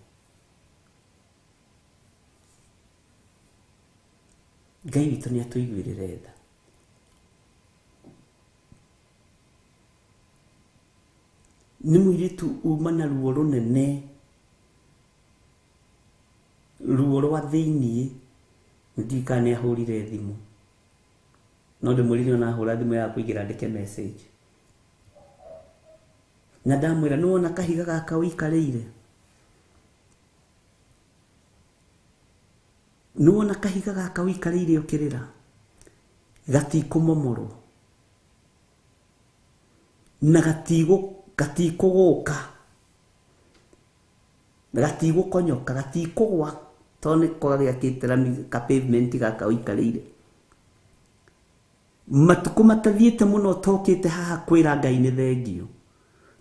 Ngai witũ nĩ atũiguĩrĩre tha. Nĩ mũirĩtu uma na ruo rũnene, ruo rwa thĩiniĩ. Ndiũĩ kana nĩ ahũrire thimũ, no ndĩmwĩrire ona ahũra thimũ ya kũingĩra andĩke message. Na ndamwĩra nĩ wona kahiga gaka ũikarĩire, nĩ wona kahiga gaka ũikarĩire ũkĩrĩra, gatikũmomorwo na gatikũgũka, gatigũkonyoka, gatikũgwa, tondũ nĩko gagĩakĩte rami ka pavement gaka ũikarĩire. Matukũ matathiĩte mũno tokĩte haha kwĩra Ngai nĩ thengio,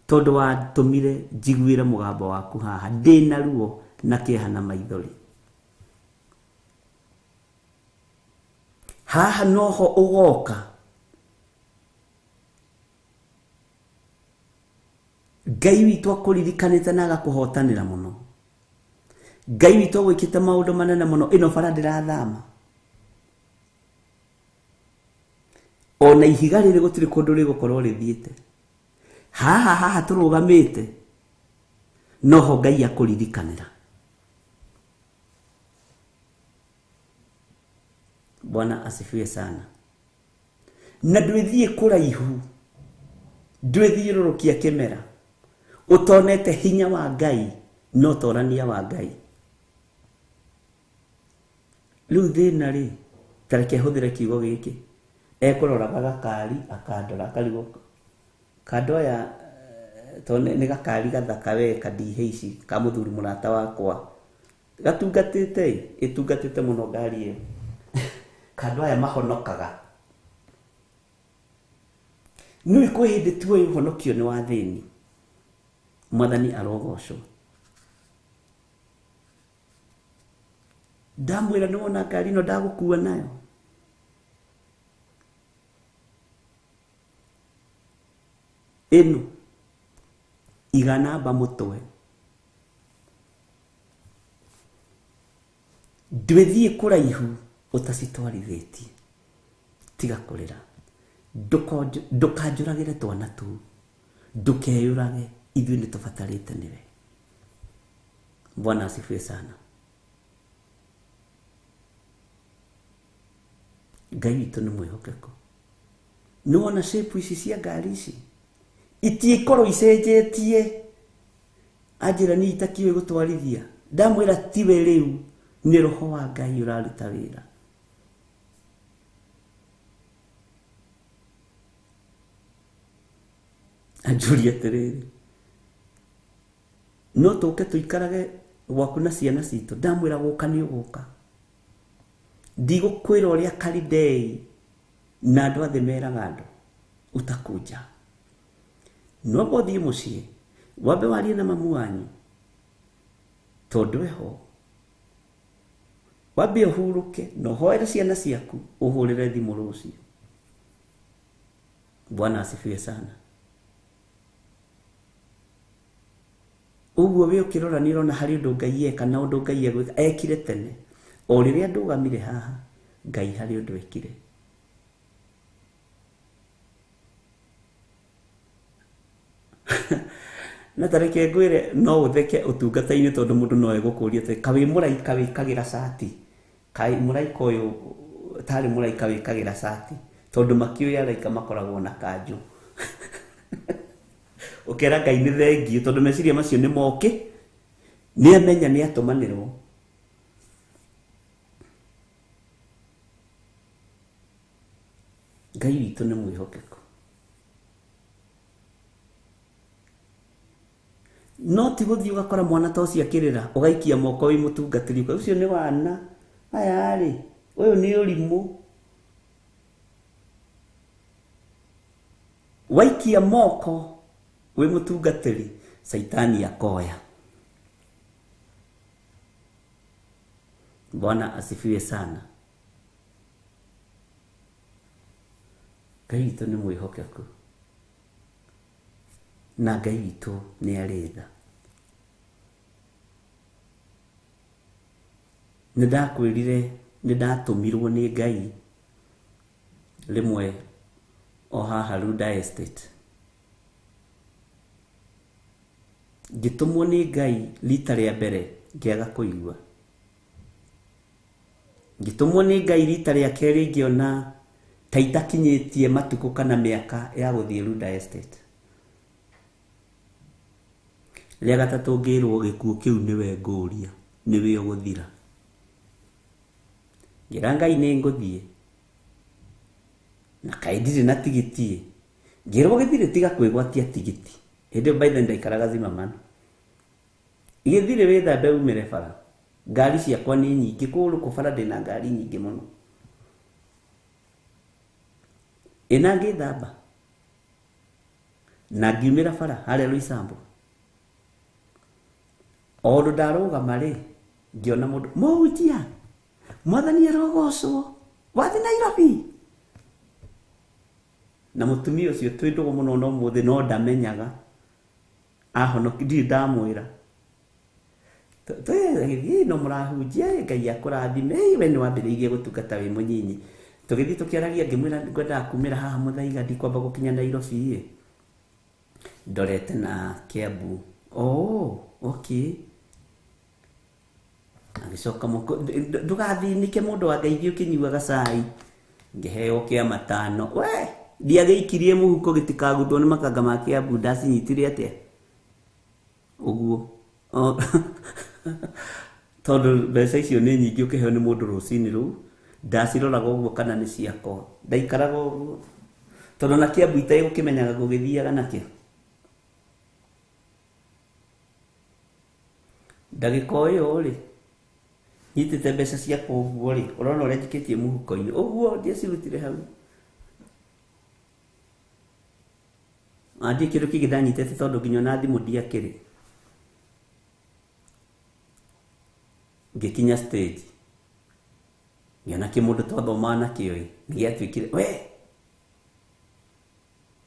tondũ watũmire njiguĩre mũgambo waku haha ndĩna ruo na kĩeha na maithori. Haha noho ũgoka Ngai witũ akũririkanĩte na agakũhotanĩra mũno. Ngai witũ agwĩkĩte maũndũ manene mũno. Ĩno bara ndĩrathama, ona ihiga rĩrĩ gũtirĩ kũndũ rĩgũkorwo rĩthiĩte. Haha haha tũrũgamĩte noho Ngai akũririkanĩra. Bwana asifiwe sana. Na ndwĩthiĩ kũraihu, ndwĩthiũrũrũkia kĩmera ũtonete hinya wa Ngai no torania wa Ngai. Rĩu thĩna rĩ, ta reke hũthĩre kiugo gĩkĩ, ekũroraga gakari akandora akarigwo kando aya, tondũ nĩ gakari gathaka we kandihe ici ka mũthuri mũrata wakwa gatungatĩte, ĩtungatĩte mũno ngari ĩyo. Kando aya mahonokaga. Nĩũĩ kwĩ hĩndĩ tuoĩ ũhonokio nĩ wa thĩni. Mwathani arogocwo. Ndamwĩra nĩ wona ngari ĩno ndagũkua nayo. Ĩno iga namba mũtwe. Ndwĩthiĩ kũraihu ũtacitwarithĩtie. Tiga kũrĩra. Ndũkanjũragĩre twana tũu. Ndũkeyũrage, ithuĩ nĩ tũbatarĩte nĩwe. Bwana asifiwe sana. Ngai witũ nĩ mwĩhokeku. Nĩ wona shape ici cia ngari ici itiĩkorwo icenjetie. Anjĩra niĩ itakĩũĩ gũtwarithia. Ndamwĩra tiwe rĩu, nĩ roho wa Ngai ũraruta wĩra. Anjũria atĩrĩrĩ, no tũke tũikarage gwaku na ciana citũ? Ndamwĩra gũka nĩ ũgũka. Ndigũkwĩra ũrĩa Kalidei na andũ othe meraga andũ, utakuja. No amba ũthiĩ mũciĩ, wambe warie na mamu wanyu, tondũ eho. Wambe ũhurũke na ũhoere ciana ciaku, ũhũrĩre thimũ rũciũ. Bwana asifiwe sana. Ũguo we ũkĩrora nĩ ũrona harĩ ũndũ Ngai eka na ũndũ Ngai egwĩka. Ekire tene. O rĩrĩa ndũgamire haha, Ngai harĩ ũndũ ekire. Na ta reke ngwĩre, no ũtheke ũtungata-inĩ tondũ mũndũ no egũkũria atĩ, kaĩ wĩ mũraika wĩkagĩra cati? Kaĩ mũraika ũyũ tarĩ mũraika wĩkagĩra cati? Tondu makiũĩ araika makoragwo na kanjũ. Ũkera Ngai nĩ thengiũ tondu meciria macio nĩ moke. Nĩ amenya nĩ atũmanĩrwo. Ngai witũ nĩ mwĩhokeku. No ti gũthiĩ ũgakora mwana ta ũcio akĩrĩra ũgaikia moko wĩ mũtungatĩri ũcio nĩ wana aya rĩ ũyũ nĩ ũrimũ. Waikia moko wĩ mũtungatĩri Saitani akoya. Bwana asifiwe sana. Ngai witũ nĩ mwĩhokeku na Ngai witũ nĩ arĩ tha. Nĩ ndakwĩrire nĩ ndatũmirwo nĩ Ngai rĩmwe o haha Runda Estate. Ngĩtũmwo nĩ Ngai rita rĩa mbere ngĩaga kũigua. Ngĩtũmwo nĩ Ngai rita rĩa kerĩ ngĩona ta itakinyĩtie matukũ kana mĩaka ya gũthiĩ Runda Estate. Rĩa gatatũ ngĩrwo gĩkuũ kĩu nĩwe ngũria nĩwe ũgũthira. Ngĩra Ngai nĩ ngũthiĩ na kaĩ ndirĩ na tigiti. Ngĩrwo gĩthirĩ tiga kwĩgwatia tigiti. Hĩndĩ ĩyo by then ndaikaraga Zimmerman. Gĩthirĩ wĩthambe umĩre bara. Ngari ciakwa nĩ nyingĩ kũrũkũ bara ndĩna ngari nyingĩ mũno. Ĩna ngĩthamba na ngiumĩra bara harĩa Roysambu. O ũndũ ndarũgama rĩ ngĩona mũndũ mũhunjia mwathani arogocwo wathi Nairobi. Na mũtumia ũcio twĩ ndũgũ mũno no mũthĩ no ndamenyaga ahonoki ndirĩ ndamwĩra. Twĩ no mũrahunjia Ngai akũrathime we nĩ wambĩrĩirie gũtungata wĩ mũnyinyi. Tũgĩthiĩ tũkĩaragia ngĩmwĩra ngwendaga kumĩra haha Mũthaiga ndikwamba gũkinya Nairobi ĩ ndorete na Kiambu. Oh, okay. Agĩcoka mũko ndũgathĩnĩke mũndũ wa Ngai thiĩ ũkĩnyuaga cai. Ngĩheo kĩa matano. We ndiagĩikirie mũhuko gĩtikaguthwo nĩ makanga ma Kiambu ndacinyitire atĩa ũguo. Tondũ mbeca icio nĩ nyingĩ ũkĩheo nĩ mũndũ rũcinĩ rũu ndaciroraga ũguo kana nĩ ciakwa. Ndaikaraga ũguo tondũ na Kiambu itegũkĩmenyaga gũgĩthiaga nakĩo. Ndagĩka o ĩyo rĩ nyitĩte mbeca ciakwa ũguo rĩ ũrona ũrĩa njikĩtie mũhuko-inĩ ũguo ndiacirutire hau. Andiĩ kĩndũ kĩngĩ ndanyitĩte tondũ nginya ona thimũ ndiakĩrĩ. Ngĩkinya stage ngĩona kĩmũndũ twathomaga nakĩo ĩ nĩgĩatuĩkire we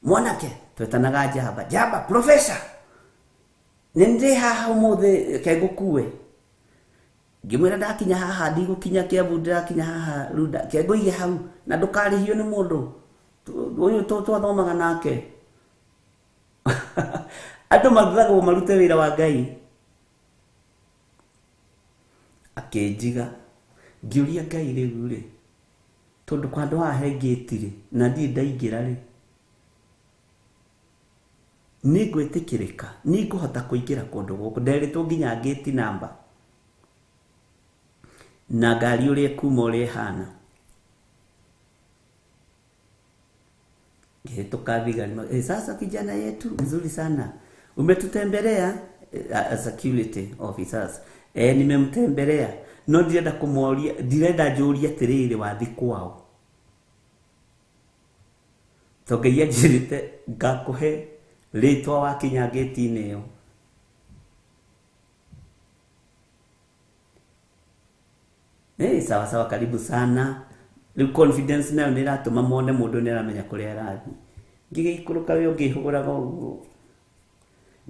mwanake twetanaga njamba njamba professor nĩ ndĩ haha ũmũthĩ reke ngũkue. Ngĩmwĩra ndakinya haha ndigũkinya Kiambu ndĩrakinya haha Runda ke ngũige hau na ndũkarĩhio nĩ mũndũ ũyũ twathomaga nake. Andũ mathuthagwo marute wĩra wa Ngai. Akĩnjiga ngĩũria Ngai rĩu rĩ tondũ handũ haha he ngĩti rĩ na ndirĩ ndaingĩra rĩ nĩ ngwĩtĩkĩrĩka nĩ ngũhota kũingĩra kũndũ gũkũ. Nderĩtwo nginya ngĩti namba na ngari ũrĩa ĩkuma ũrĩa ĩhana. Ngĩhĩtũka thigari sasa kijana yetu mzuri sana umetutembelea security officers nimemtembelea no ndirenda kũmoria ndirenda njũrie atĩrĩrĩ wathi kwao. To Ngai anjĩrĩte ngakũhe rĩtwa wakinya ngĩti-inĩ ĩyo. Sawa sawa karibu sana. Rĩu confidence nayo nĩ ĩratũma mone mũndũ nĩ aramenya kũrĩa arathiĩ. Ngĩgĩikũrũka wĩ ngĩhũgũraga ũguo.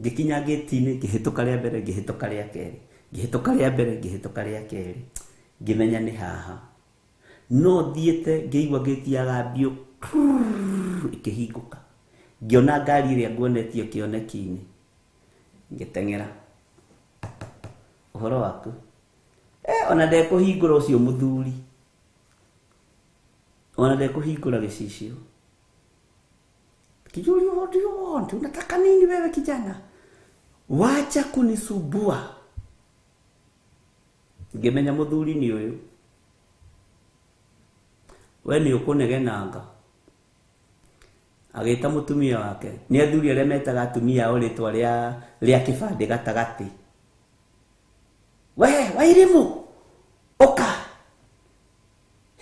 Ngĩkinya ngĩti-inĩ ngĩhĩtũka rĩa mbere ngĩhĩtũka rĩa kerĩ ngĩhĩtũka rĩa mbere ngĩhĩtũka rĩa kerĩ ngĩmenya nĩ haha. No thiĩte ngĩigua ngĩti yagambio ĩkĩhingũka. Ngĩona ngari ĩrĩa nguonetio kĩoneki-inĩ. Ngĩteng'era. Ũhoro waku? Ona ndekũhingũra ũcio mũthuri. Ona ndekũhingũra gĩcicio. Kijuri, what do you want? Unataka nini wewe kijana? Wacha kunisubua. Ngĩmenya mũthuri nĩ ũyũ. We nĩ ũkũnegenanga. Agĩta mũtumia wake. Nĩ athuri arĩa metaga atumia ao rĩtwa rĩa kĩbandĩ gatagatĩ. We, Wairimu, ũka.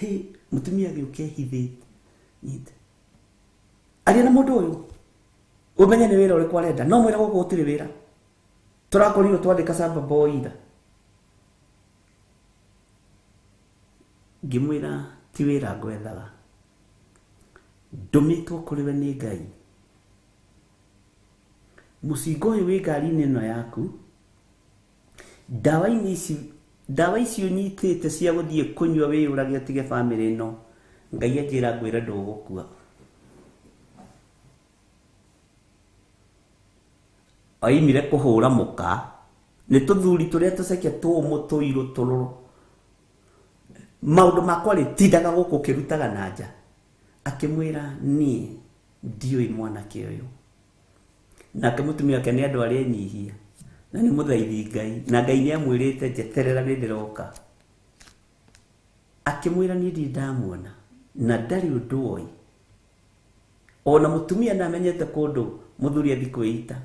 Hĩ, mũtumia agĩũka ehithĩte. Nyite. Aria na mũndũ ũyũ. Ũmenye nĩ wĩra ũrĩkũ arenda. No mwĩra gũkũ gũtirĩ wĩra. Tũrakorirwo twandĩka shamba boy ira. Ngĩmwĩra ti wĩra ngwethaga. Ndũmĩtwo kũrĩ we nĩ Ngai. Mũcinga ũyũ wĩ ngari-inĩ ĩno yaku, ndawa-inĩ ici, ndawa ici ũnyitĩte cia gũthiĩ kũnyua wĩyũrage ũtige bamĩrĩ ĩno, Ngai anjĩra ngwĩre ndũgũkua. Oimire kũhũra mũka, nĩ tũthuri tũrĩa tũceke tũũmũ tũirũ tũrũrũ. Maũndũ makwa rĩ tindaga gũkũ ũkĩrutaga na nja. Akĩmwĩra niĩ ndiũĩ mwanake ũyũ. Nake mũtumia wake nĩ andũ arĩa enyihia na nĩ mũthaithi Ngai, na Ngai nĩ amwĩrĩte njeterera nĩ ndĩroka. Akĩmwĩra niĩ ndirĩ ndamuona na ndarĩ ũndũ oĩ. Ona mũtumia ndamenyete kũndũ mũthuri athiĩ kwĩita.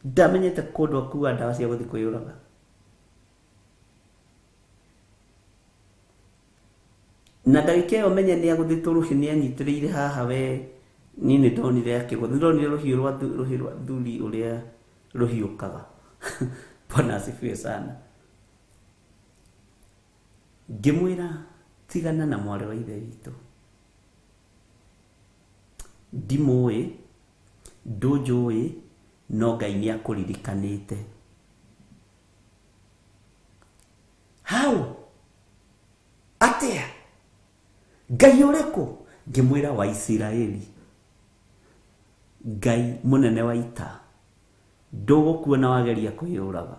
Ndamenyete kũndũ akua ndawa cia gũthiĩ kwĩyũraga. Na ndagĩka ĩyo menye nĩ agũthĩtwo rũhiũ nĩ anyitĩrĩire haha we niĩ nĩ ndonire akĩgũthwo. Nĩ ndonire rũhiũ rwa thuri ũrĩa rũhiũkaga. Bwana asifiwe sana. Ngĩmwĩra tigana na mwarĩ wa ithe witũ. Ndimũĩ, ndũnjũĩ, no Ngai nĩ akũririkanĩte. Hau? Atĩa? Ngai ũrĩkũ? Ngĩmwĩra wa Isiraeli. Ngai mũnene wa ita. Ndũgũkua na wageria kwĩyũraga.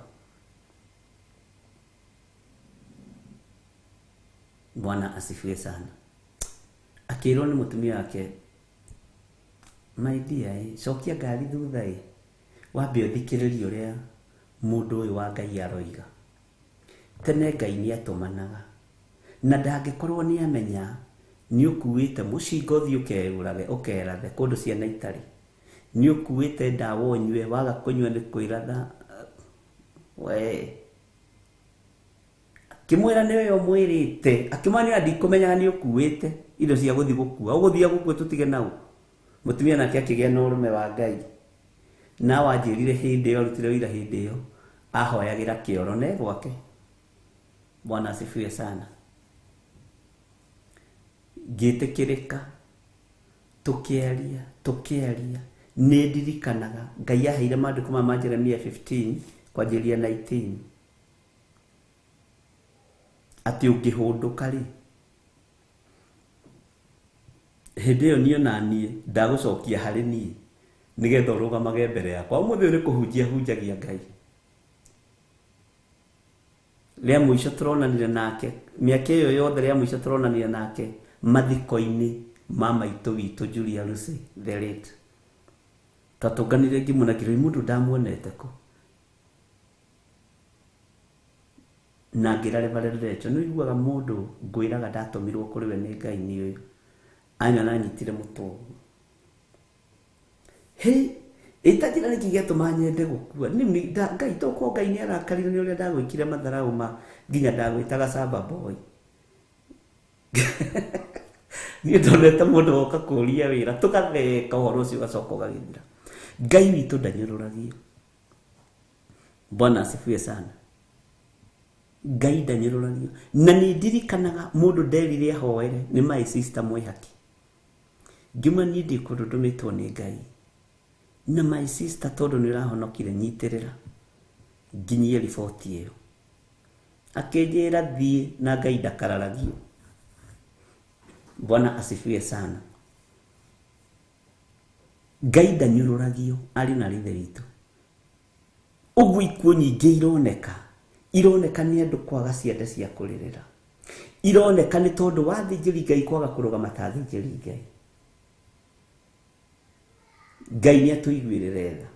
Bwana asifiwe sana. Akĩrwo nĩ mũtumia wake, my dear, cokia ngari thutha ĩ, wambe ũthikĩrĩrie ũrĩa mũndũ ũyũ wa Ngai aroiga. Tene Ngai nĩ atũmanaga. Na ndangĩkorwo nĩ amenya nĩ ũkuĩte mũcinga ũthiĩ ũkeyũrage ũkerathe kũndũ ciana itarĩ. Nĩ ũkuĩte ndawa ũnyue, waga kũnyua nĩ kwĩratha. We. Akĩmwĩra nĩ ũyũ ũmwĩrĩte, akĩmwĩra ndikũmenyaga nĩ ũkuĩte indo cia gũthiĩ gũkua. Ũgũthiĩ gũkua tũtige nau. Mũtumia nake akĩgĩa na ũrũme wa Ngai. Na wanjĩrire hĩndĩ ĩyo, arutire wĩra hĩndĩ ĩyo, ahoyagĩra kĩoro ne gwake. Bwana asifiwe sana. Ngĩtĩkĩrĩka, tũkĩaria, nĩ ndirikanaga Ngai aheire maandĩko ma Jeremia 15 kwanjĩrĩria 19. Atĩ ũngĩhũndũka rĩ, hĩndĩ ĩyo niĩ ona niĩ ndagũcokia harĩ niĩ nĩgetha ũrũgamage mbere yakwa. Ũmũthĩ ũyũ nĩ kũhunjia hunjagia Ngai. Rĩa mũico tũronanire nake, mĩaka ĩyo yothe rĩa mũico tũronanire nake mathiko-inĩ ma maitũ witũ Julia Lucy the late. Twatũnganire ngĩmuona ngĩrwo mũndũ ndamuonete kũ. Na ngĩra Reverend Rachel, nĩ ũiguaga mũndũ ngwĩraga ndatũmirwo kũrĩ we nĩ Ngai nĩ ũyũ. Anyona anyitire mũtwe ũguo. Hĩ, ĩtanjĩra nĩkĩ gĩatũma nyende gũkua. Ngai tokorwo Ngai nĩ arakarire nĩ ũrĩa ndagwĩkire matharau ma nginya ndagwĩtaga shamba boy. Niĩ ndonete mũndũ woka kũũria wĩra tũgatheka ũhoro ũcio ũgacoka ũgagĩthira. Ngai witũ ndanyũrũragio. Bwana asifiwe sana. Ngai ndanyũrũragio. Na nĩ ndirikanaga mũndũ nderire ahoere nĩ my sister mwĩhaki. Ngĩmwĩra niĩ ndĩ kũndũ ndũmĩtwo nĩ Ngai. Na my sister tondũ nĩ ũrahonokire nyitĩrĩra nginyie riboti ĩyo. Akĩnjĩra thiĩ na Ngai ndakararagio. Bwana asifiwe sana. Ngai ndanyũrũragio arĩ na rithe witũ. Ũguo ikuũ nyingĩ ironeka nĩ andũ kwaga ciande cia kũrĩrĩra. Ironeka nĩ tondũ wa athĩnjĩri Ngai kwaga kũrũgama ta athĩnjĩri Ngai. Ngai nĩ atũiguĩrĩre tha.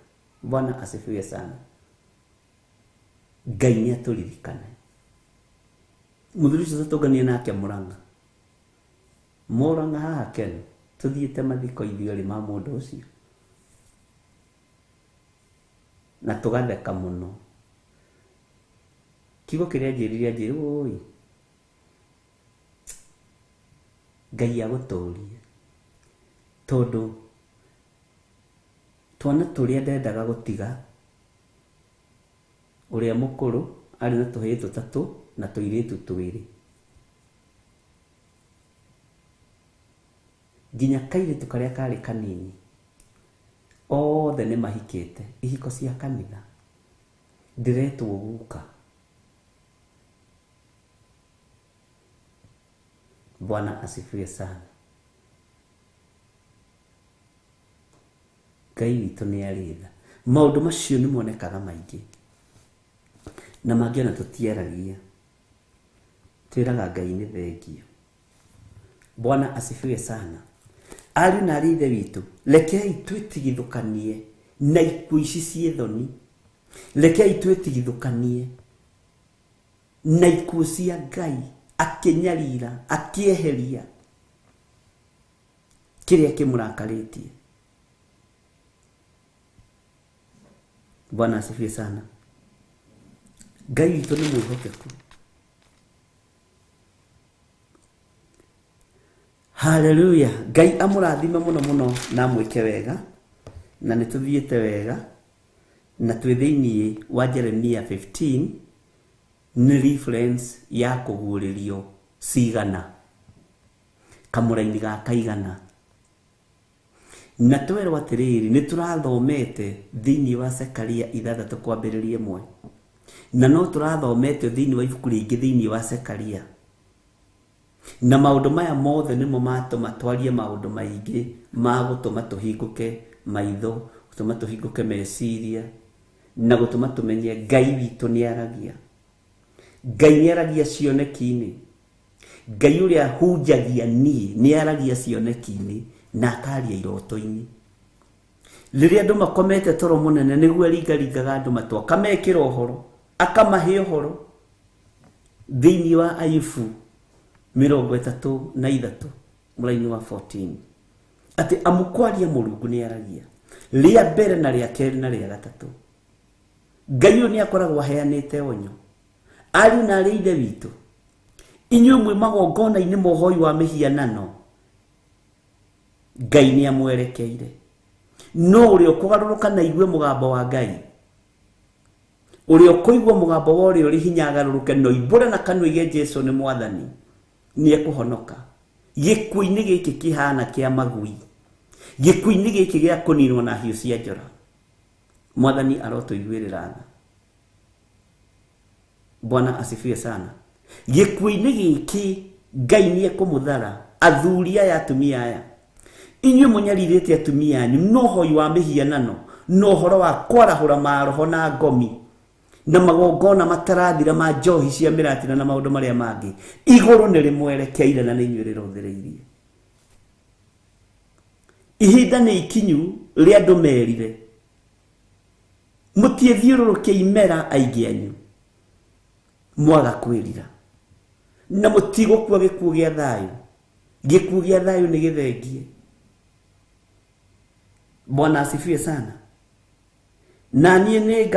Bwana asifiwe sana. Ngai nĩ atũririkane. Mũthuri ũcio tũtũnganie nake Mũrang'a. Mũrang'a haha Ken, tũthiĩte mathiko ithuerĩ ma mũndũ ũcio. Na tũgatheka mũno. Kiugo kĩrĩa anjĩrire anjĩrire ũi Ngai agũtũrie tondũ twana tũrĩa ndendaga gũtiga ũrĩa mũkũrũ arĩ na tũhĩĩ tũtatũ na tũirĩtu twĩrĩ nginya kairĩtu karĩa karĩ kanini othe nĩ mahikĩte ihiko cia kanitha ndĩretwo guka. Bwana asifiwe sana. Ngai witũ nĩ arĩ tha. Maũndũ macio nĩ monekaga maingĩ na mangĩ ona tũtiaragia, twĩraga Ngai nĩ thengio. Bwana asifiwe sana. Ariũ na arĩ ithe witũ, rekei twĩtigithũkanie na ikuũ ici ciĩ thoni. Rekei twĩtigithũkanie na ikuũ cia Ngai akĩnyarira akĩeheria kĩrĩa kĩmũrakarĩtie. Bwana asifiwe sana. Ngai witũ nĩ mwĩhokeku. Haleluya. Ngai amũrathime mũno mũno na amwĩke wega, na nĩ tũthiĩte wega na twĩ thĩiniĩ wa Jeremia 15 nĩ reference ya kũguũrĩrio cigana kamũraini ga kaigana. Na twerwo atĩrĩrĩ, nĩ tũrathomete thĩiniĩ wa Zekaria 6 kwambĩrĩria 1, na no tũrathomete thĩiniĩ wa ibuku rĩngĩ thĩiniĩ wa Zekaria. Na maũndũ maya mothe nĩmo matũma twarie maũndũ maingĩ ma gũtũma tũhingũke maitho, gũtũma tũhingũke meciria, na gũtũma tũmenye Ngai witũ nĩ aragia. Ngai nĩ aragia cioneki-inĩ. Ngai ũrĩa hunjagia niĩ nĩ aragia cioneki-inĩ na akaria iroto-inĩ. Rĩrĩa andũ makomete toro mũnene nĩguo aringaringaga andũ matũ, akamekĩra ũhoro, akamahe ũhoro. Thĩinĩ wa Ayubu 33 mũraini wa 14 atĩ amũkwaria Mũrungu nĩ aragia rĩa mbere na rĩa kerĩ na rĩa gatatũ. Ngai ũyũ nĩ akoragwo aheanĩte onyo. Ariũ na arĩ ithe witũ, inyuĩ mwĩ magongona-inĩ ma ũhoi wa mĩhianano, Ngai nĩ amwerekeire. No ũrĩa ũkũgarũrũka na igue mũgambo wa Ngai, ũrĩa ũkũigua mũgambo wa ũrĩa ũrĩ hinya agarũrũke na oimbũre na kanua oige Jesũ nĩ mwathani, nĩ ekũhonoka. Gĩkuũ-inĩ gĩkĩ kĩhana kĩa magui, gĩkuũ-inĩ gĩkĩ gĩa kũninwo na hiũ cia njora, Mwathani arotũiguĩrĩra tha. Bwana asifiwe sana. Gĩkuũ-inĩ gĩkĩ Ngai nĩ ekũmũthara athuri aya atumia aya. Inyuĩ mũnyarirĩte atumia anyu no ũhoi wa mĩhianano, no ũhoro wa kwarahũra maroho na ngomi na magongona matarathira ma njohi cia mĩratina na maũndũ marĩa mangĩ. Igũrũ nĩ rĩmwerekeire na nĩ inyuĩ rĩrũthĩrĩirie. Ihinda nĩ ikinyu rĩa andũ merire, mũtiĩthiũrũrũke imera aingĩ anyu mwaga kwĩrira, na mũtigũkua gĩkuũ gĩa thayũ. Gĩkuũ gĩa thayũ nĩ gĩthengie. Bwana asifiwe sana. Na niĩ nĩ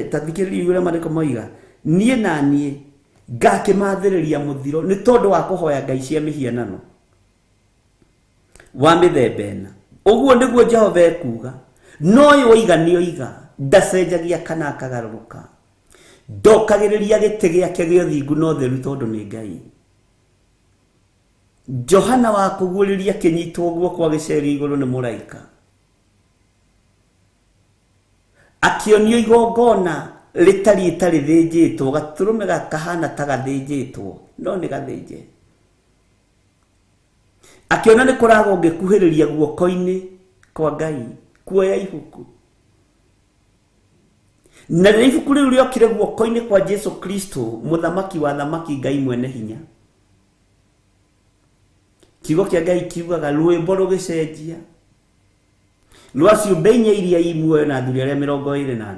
ta thikĩrĩria ũrĩa maandĩko moiga, niĩ na niĩ ngakĩmathĩrĩria mũthiro nĩ tondũ wa kũhoya ngai cia mĩhianano wa mĩthemba ĩna. Ũguo nĩguo Jehova ekuuga. No ũyũ oiga nĩ oiga, ndacenjagia kana akagarũrũka. Ndokagĩrĩria gĩtĩ gĩake gĩa ũthingu na ũtheru tondũ nĩ Ngai. Johana wa kũguũrĩria akĩnyitwo guoko agĩcerio igũrũ nĩ mũraika, akĩonio igongona rĩtariĩ ta rĩthĩnjĩtwo, gatũrũme gakahana ta gathĩnjĩtwo, no nĩ gathĩnje. Akĩona nĩ kũragwo ngĩkuhĩrĩria guoko-inĩ kwa Ngai kuoya ibuku. Na rĩrĩa ibuku rĩu rĩokire guoko-inĩ kwa Jesu Kristo, mũthamaki wa thamaki, Ngai mwene hinya, Kiugo kĩa Ngai kiugaga rwĩmbo rũgĩcenjia rwa ciũmbe inya iria i muoyo na athuri arĩa 24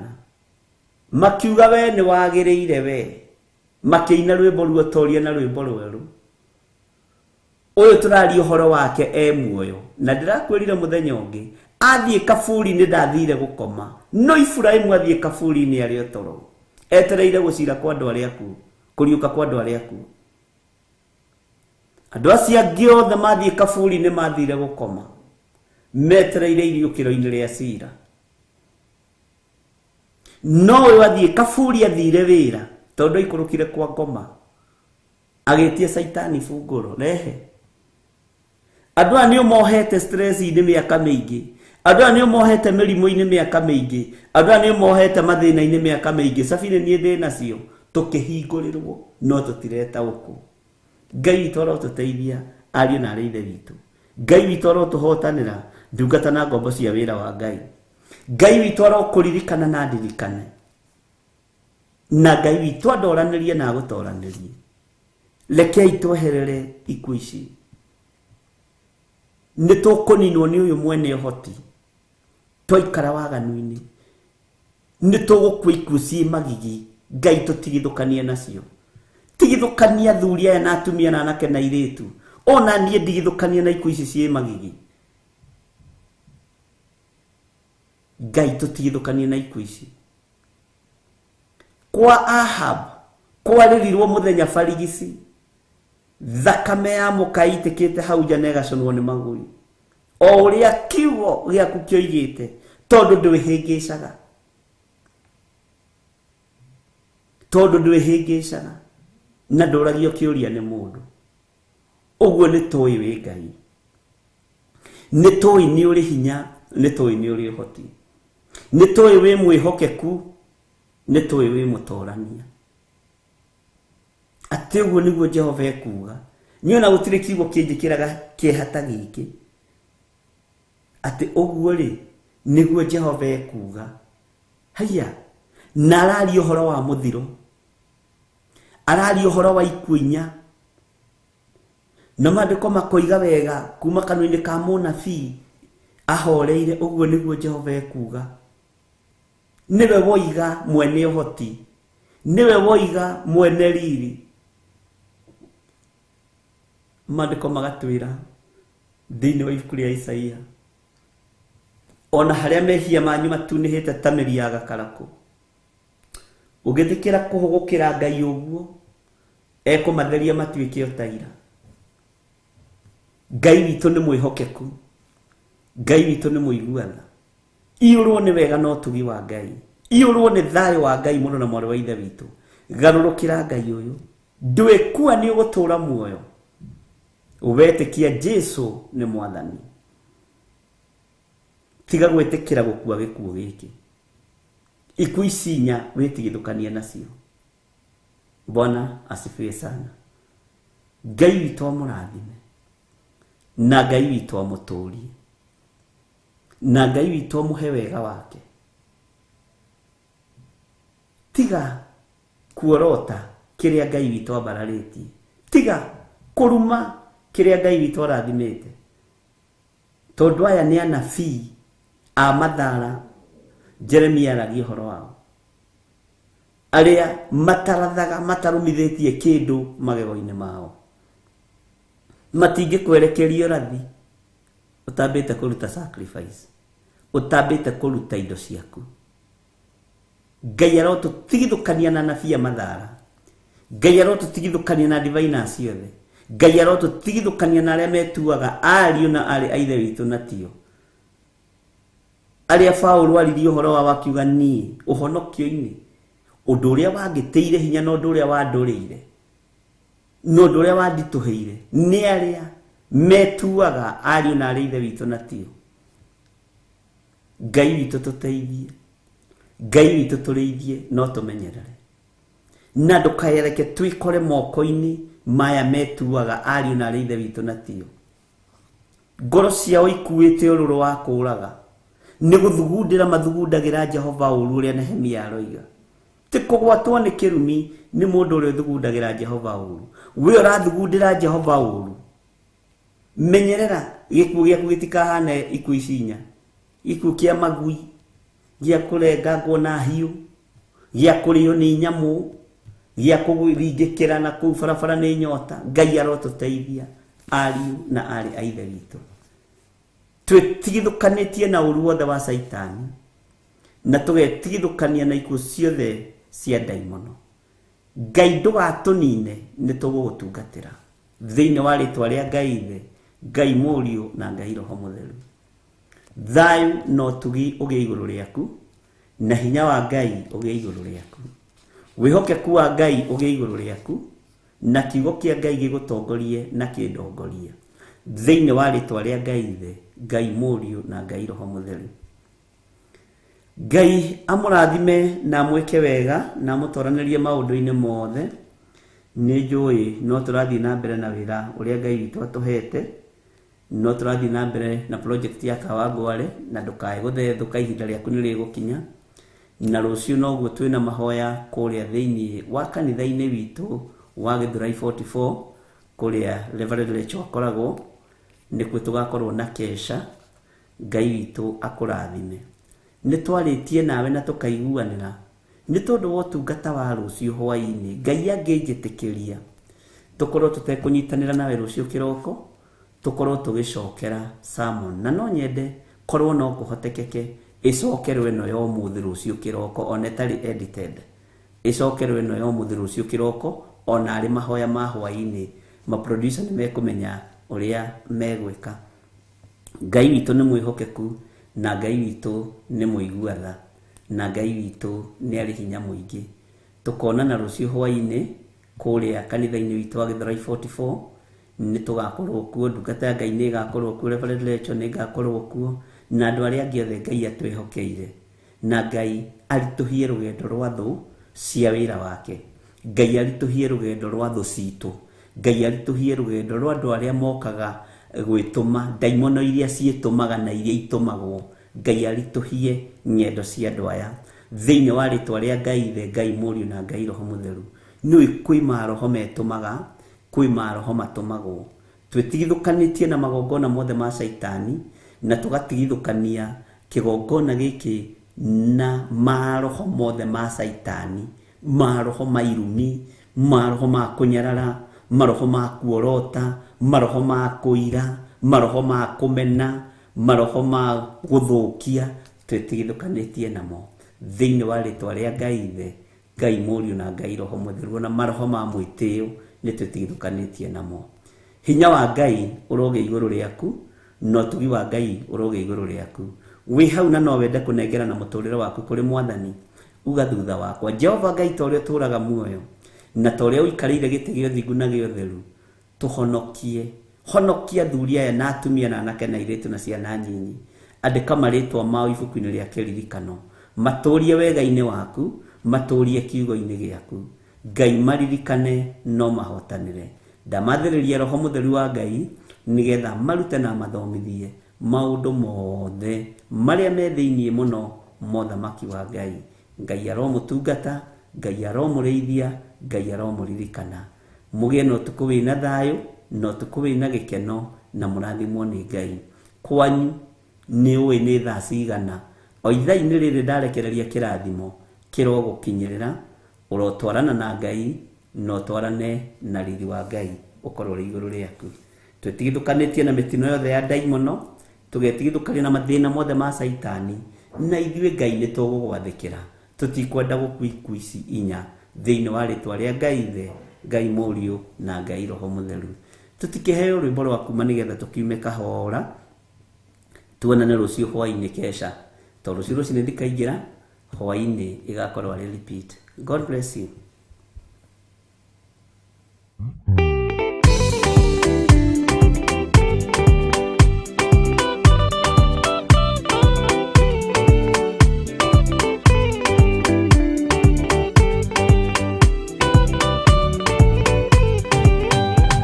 makiuga we nĩ wagĩrĩire we, makĩina rwĩmbo ruotoria na rwĩmbo rwerũ. Ũyũ tũraria ũhoro wake e muoyo, na ndĩrakwĩrire mũthenya ũngĩ athiĩ kaburi-inĩ ndathire gũkoma, no Iburahĩmu athiĩ kaburi-inĩ arĩ o toro etereire gũcira kwa andũ arĩa akuũ, kũriũka kwa andũ arĩa akuũ. Andũ acio angĩ othe mathiĩ kaburi-inĩ mathire gũkoma metereire iriũkĩro-inĩ rĩa cira, no ũyũ athiĩ kaburi athire wĩra tondũ aikũrũkire kwa ngoma agĩtia Caitani bungũro rehe. Andũ aya nĩo mohete stress-inĩ mĩaka mĩingĩ, andũ aya nĩo mohete mĩrimũ-inĩ mĩaka mĩingĩ, andũ aya nĩo mohete mathĩna-inĩ mĩaka mĩingĩ. Cabirĩ niĩ ndĩ nacio tũkĩhingũrĩrwo no tũtiretaũkwo. Ngai witũ arotũteithia ariũ na arĩ ithe witũ. Ngai witũ arotũhotanĩra ndungata na ngombo cia wĩra wa Ngai. Ngai witũ arokũririkana na ndirikane, na Ngai witũ andoranĩrie na agũtoranĩrie. Rekei tweherere ikuũ ici, nĩ tũkũninwo nĩ ũyũ mwene ũhoti twaikara waganu-inĩ, nĩ tũgũkua ikuũ ciĩ magigi. Ngai tũtigithũkanie nacio, tigithũkania athuri aya na atumia na anake na airĩtu, ona niĩ ndigithũkanie na ikuũ ici ciĩ magigi. Ngai tũtigithũkanie na ikuũ ici. Kwa Ahab kwarĩrirwo mũthenya barigici, thakame ya mũka itĩkĩte hau nja na ĩgaconwo nĩ magui, o ũrĩa kiugo gĩaku kĩoigĩte, tondũ ndwĩhĩngĩcaga, tondũ ndwĩhĩngĩcaga na ndũragio kĩũria nĩ mũndũ. Ũguo nĩ tũĩ wĩ Ngai, nĩ tũĩ nĩ ũrĩ hinya, nĩ tũĩ nĩ ũrĩ ũhoti, nĩ tũĩ wĩ mwĩhokeku, nĩ tũĩ wĩ mũtorania. Atĩ ũguo nĩguo Jehova ekuuga. Niĩ ona gũtirĩ kiugo kĩnjĩkĩraga kĩeha ta gĩkĩ, atĩ ũguo rĩ nĩguo Jehova ekuuga. Haiya, na araria ũhoro wa mũthiro, araria ũhoro wa ikuũ inya, na maandĩko makoiga wega kuma kanua-inĩ ka mũnabii ahoreire, ũguo nĩguo Jehova ekuuga. Nĩwe woiga mwene ũhoti, nĩwe woiga mwene riri. Maandĩko magatwĩra thĩinĩ wa ibuku rĩa Isaia, ona harĩa mehia manyu matunĩhĩte ta mĩri ya gakarakũ, ũngĩtĩkĩra kũhũgũkĩra Ngai ũguo ekũmatheria matuĩke o ta ira. Ngai witũ nĩ mwĩhokeku, Ngai witũ nĩ mũiguana. Iyũrwo nĩ wega na ũtugi wa Ngai, iyũrwo nĩ thayũ wa Ngai mũno na mwarĩ wa ithe witũ. Garũrũkĩra Ngai ũyũ, ndwĩkua nĩ ũgũtũũra muoyo wetĩkia Jesu nĩ mwathani. Tiga gwĩtĩkĩra gũkua gĩkuũ gĩkĩ, ikuũ ici inya wĩtigithũkanie nacio. Bwana asifiwe sana. Ngai witũ amũrathime, na Ngai witũ amũtũrie, na Ngai witũ amũhe wega wake. Tiga kuorota kĩrĩa Ngai witũ ambararĩtie, tiga kũruma kĩrĩa Ngai witũ arathimĩte, tondũ aya nĩ anabii a mathara Jeremia aragia ũhoro wao, arĩa matarathaga matarũmithĩtie kĩndũ magego-inĩ mao. Matingĩkwerekeria ũrathi ũtambĩte kũruta sacrifice, ũtambĩte kũruta indo ciaku. Ngai arotũtigithũkania na anabii a mathara, Ngai arotũtigithũkania na divina ciothe, Ngai arotũtigithũkania na arĩa metuaga ariũ na arĩ a ithe witũ na tio, arĩa Paũlũ aririe ũhoro wao akiuga niĩ ũhonokio-inĩ ũndũ ũrĩa wangĩtĩire hinya na ũndũ ũrĩa wandũrĩire na ũndũ ũrĩa wanditũhĩire nĩ arĩa metuaga ariũ na arĩ ithe witũ na tio. Ngai witũ tũteithie, Ngai witũ tũrĩithie, no tũmenyerere, na ndũkaereke twĩkore moko-inĩ maya metuaga ariũ na arĩ ithe witũ na tio. Ngoro ciao ikuĩte ũrũrũ wa kũũraga, nĩ gũthugundĩra mathugundagĩra Jehova ũũru ũrĩa Nehemia aroiga. Ti kũgwatwo nĩ kĩrumi nĩ mũndũ ũrĩa ũthugundagĩra Jehova ũũru. We ũrathugundĩra Jehova ũũru, Menyerera gĩkuũ gĩaku gĩtikahane ikuũ ici inya, gĩkuũ kĩa magui, gĩa kũrengangwo na hiũ, gĩa kũrĩo nĩ nyamũ, gĩa kũringĩkĩra na kũu barabara nĩ nyota. Ngai arotũteithia ariũ na arĩ a Ithe witũ, twĩtigithũkanĩtie na ũru wothe wa Caitani na tũgetigithũkania na ikuũ ciothe cia ndaimono. Ngai ndũgatũnine, nĩ tũgũgũtungatĩra thĩinĩ wa rĩtwa rĩa Ngai Ithe, Ngai Mũriũ na Ngai Roho Mũtheru. Thayũ na ũtugi ũgĩe igũrũ rĩaku, na hinya wa Ngai ũgĩe igũrũ rĩaku, wĩhokeku wa Ngai ũgĩe igũrũ rĩaku, na kiugo kĩa Ngai gĩgũtongorie na kĩndongorie thĩinĩ wa rĩtwa rĩa Ngai Ithe, Ngai Mũriũ na Ngai Roho Mũtheru. Ngai amũrathime na amwĩke wega na amũtwaranĩrie maũndũ-inĩ mothe. Nĩ njũĩ no tũrathiĩ na mbere na wĩra ũrĩa Ngai witũ atũhete, no tũrathiĩ na mbere na project ya Kawangware, na ndũkae gũthethũka, ihinda rĩaku nĩ rĩgũkinya. Na rũciũ noguo twĩna mahoya kũrĩa thĩinĩ wa kanitha-inĩ witũ wa Gĩthũrai 44, kũrĩa Reverend Rachel akoragwo, nĩkuo tũgakorwo na kesha. Ngai witũ akũrathime. Nĩ twarĩtie nawe na tũkaiguanĩra nĩ tondũ wa ũtungata wa rũciũ hwaĩ-inĩ. Ngai angĩnjĩtĩkĩria tũkorwo tũtekũnyitanĩra nawe rũciũ kĩroko, tũkorwo tũgĩcokera sermon, na no nyende korwo no kũhotekeke ĩcokerwo ĩno ya ũmũthĩ rũciũ kĩroko, ona ĩtarĩ edited, ĩcokerwo ĩno ya ũmũthĩ rũciũ kĩroko, ona arĩ mahoya ma hwaĩ-inĩ. Maproducer nĩ mekũmenya ũrĩa megwĩka. Ngai witũ nĩ mwĩhokeku, na Ngai witũ nĩ mũigua tha, na Ngai witũ nĩ arĩ hinya mũingĩ. Tũkonana rũciũ hwaĩ-inĩ kũrĩa kanitha-inĩ witũ wa Gĩthũrai 44. Nĩ tũgakorwo kuo, ndungata ya Ngai nĩ ĩgakorwo kuo, Reverend Rachel nĩ ĩgakorwo kuo, na andũ arĩa angĩ othe Ngai atwĩhokeire. Na Ngai aritũhie rũgendo rwa thũ cia wĩra wake, Ngai aritũhie rũgendo rwa thũ citũ, Ngai aritũhie rũgendo rwa andũ arĩa mokaga gwĩtũma, ndaimono iria ciĩtũmaga na iria itũmagwo. Ngai aritũhie ng'endo cia andũ aya thĩinĩ wa rĩtwa rĩa Ngai Ithe, Ngai Mũriũ na Ngai Roho Mũtheru. Nĩũĩ kwĩ maroho metũmaga, kwĩ maroho matũmagwo. Twĩtigithũkanĩtie na magongona mothe ma Caitani, na tũgatigithũkania kĩgongona gĩkĩ na maroho mothe ma Caitani, maroho ma irumi, maroho ma kũnyarara, maroho ma kuorota, maroho ma kũira, maroho ma kũmena, maroho ma gũthũkia. Twĩtigithũkanĩtie namo thĩinĩ wa rĩtwa rĩa Ngai Ithe, Ngai Mũriũ na Ngai Roho Mũtheru. Ona maroho ma mwĩtĩo nĩ twĩtigithũkanĩtie namo. Hinya wa Ngai ũrogĩa igũrũ rĩaku, na ũtugi wa Ngai ũrogĩa igũrũ rĩaku. Wĩ hau na no wende kũnengerana mũtũrĩre waku kũrĩ Mwathani, uga thutha wakwa: Jehova Ngai, ta ũrĩa ũtũũraga muoyo na ta ũrĩa ũikarĩire gĩtĩ gĩa ũthingu na gĩa ũtheru, tũhonokie. Honokia athuri aya na atumia na anake na airĩtu na ciana nyinyi. Andĩka marĩtwa mao ibuku-inĩ rĩa kĩririkano, matũrie wega-inĩ waku, matũrie kiugo-inĩ gĩaku. Ngai maririkane no mahotanĩre. Ndamathĩrĩria Roho Mũtheru wa Ngai nĩgetha marute na mathomithie maũndũ mothe marĩa me thĩinĩ mũno mothamaki wa Ngai. Ngai aromũtungata, Ngai aromũrĩithia, Ngai aromũririkana. Mũgĩe na ũtukũ wĩna thayũ na ũtukũ wĩna gĩkeno, na mũrathimwo nĩ Ngai. Kwanyu nĩ ũĩ nĩ thaa cigana, o ithaa-inĩ rĩrĩ ndarekereria kĩrathimo kĩrogũkinyĩrĩra. Ũrotwarana na Ngai na ũtwarane na riri wa Ngai ũkorwo ũrĩ igũrũ rĩaku. Twĩtigithũkanĩtie na mĩtino yothe ya ndaimono, tũgetigithũkania na mathĩna mothe ma Caitani, na ithuĩ Ngai nĩ tũgũgwathĩkĩra. Tũtikwenda gũkua ikuũ ici inya thĩinĩ wa rĩtwa rĩa Ngai Ithe, Ngai Mũriũ na Ngai Roho Mũtheru. Tũtikĩheo rwĩmbo rwa kuma nĩgetha tũkiume kahora, tuonane rũciũ hwaĩ-inĩ kesha, tondũ rũciũ rũcinĩ ndikaingĩra, hwaĩ-inĩ ĩgakorwo arĩ repeat. God bless you.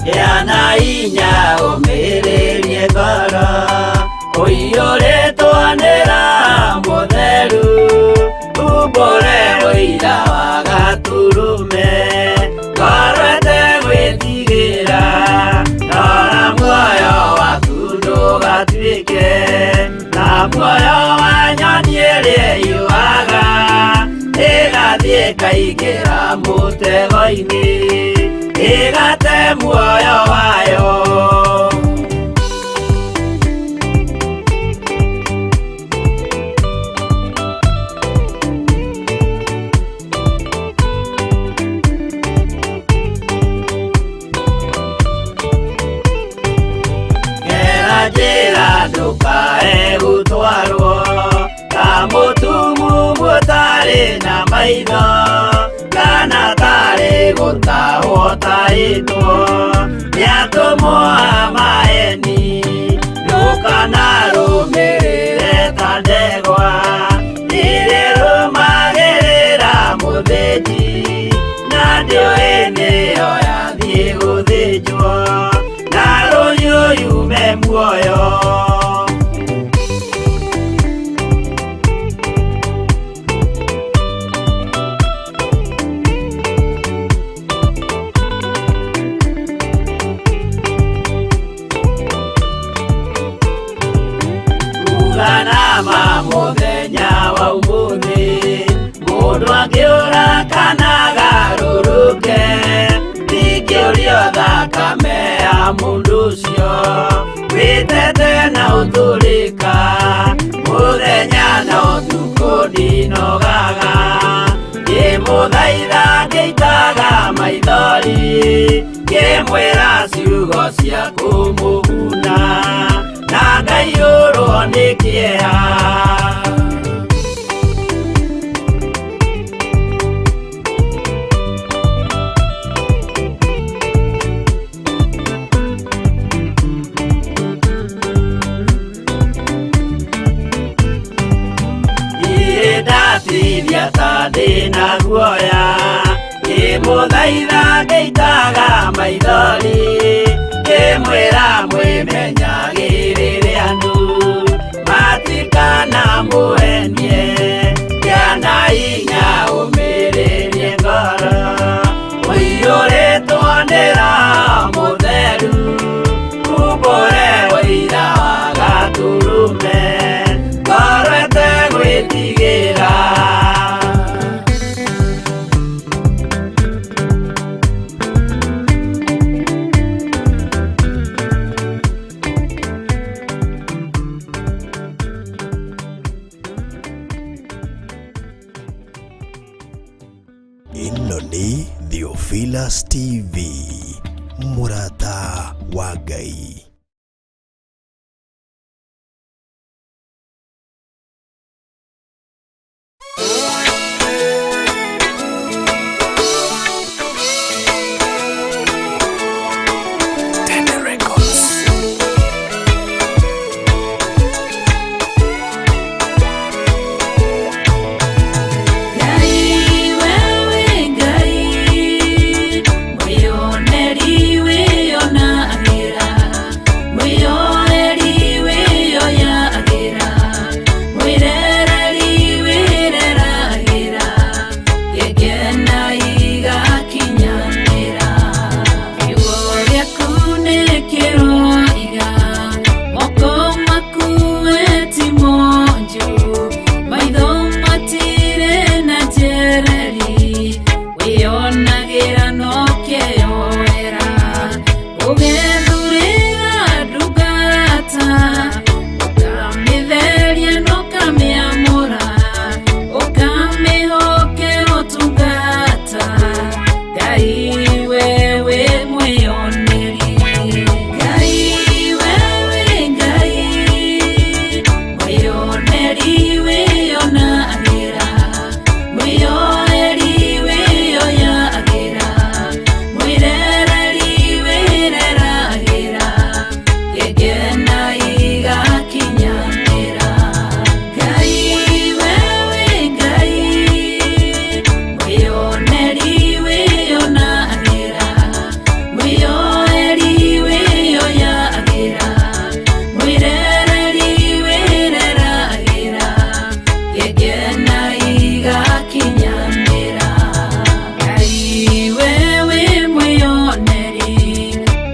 Yana inya ũmĩrĩrie ngoro, ũiyũrĩtwo nĩ Roho Mũtheru, umbũre ũira wa Gatũrũme, ngoro ĩtegwĩtigĩra, rora muoyo wa Ĩkaingĩra mũtego-inĩ ĩgate muoyo wayo. Gera njĩra ndũkae gũtwarwo ta mũtumumu ũtarĩ na maitho kana tarĩ gũtahwo tahĩtwo nĩ atũmwo a maeni. Ndũkanarũmĩrĩre ta ndegwa irĩrũmagĩrĩra mũthĩnji na ndĩũĩ nĩyo yathiĩ gũthĩnjwo na rũhiũ yume muoyo. Uganama mũthenya wa ũmũthĩ mũndũ angĩũra kana agarũrũke ndingĩũrio thakame ya mũndũ ũcio wĩtete na ũtũrĩka mũthenya na ũtukũ ndinogaga ngĩmũthaitha ngĩitaga maithori ngĩmwĩra ciugo cia kũmũguna na ngaiyũrwo nĩ kĩeha. Ndatithia ta ndĩna guoya ngĩmũthaitha ngĩitaga maithori ngĩmwĩra mwĩmenyagĩrĩre andũ matikanamũhenie kĩana hinya ũmĩrĩrie ngoro ũiyũrĩtwo nĩ Roho Mũtheru umbũre ũira wa Gatũrũme ngoro ĩtegwĩtigĩra. Ĩno nĩ Theophilus TV, mũrata wa Ngai. Ngai wewe Ngai mwĩoneri wĩonagĩra mwĩoeri wĩoyagĩra mwĩrereri wĩreragĩra gĩkena igakinyanĩra kiugo gĩaku nĩ kĩroiga moko maku we ti monju maitho matirĩ na njereri wĩonagĩra no kĩyoera ũgethurĩra ndungata ũkamĩtheria na ũkamĩamũra ũkamĩhokera ũtungata Ngai wewe mwĩoneri Ngai wewe Ngai mwĩoneri wĩonagĩra mwĩoeri wĩoyagĩra mwĩrereri wĩreragĩra gĩkena igakinyanĩra Ngai wewe Ngai mwĩoneri wĩonagĩra mwĩoeri wĩoyagĩra mwĩrereri wĩreragĩra gĩkena igakinyanĩra Ngai wewe mwĩoneri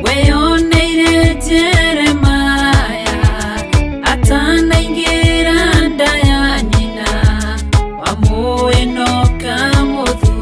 weyoneire Jeremaya atanaingĩra nda ya nyina wamũĩ na ũkamũthura.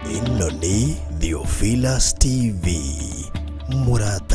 Ĩno nĩ Theophilus TV, mũrata.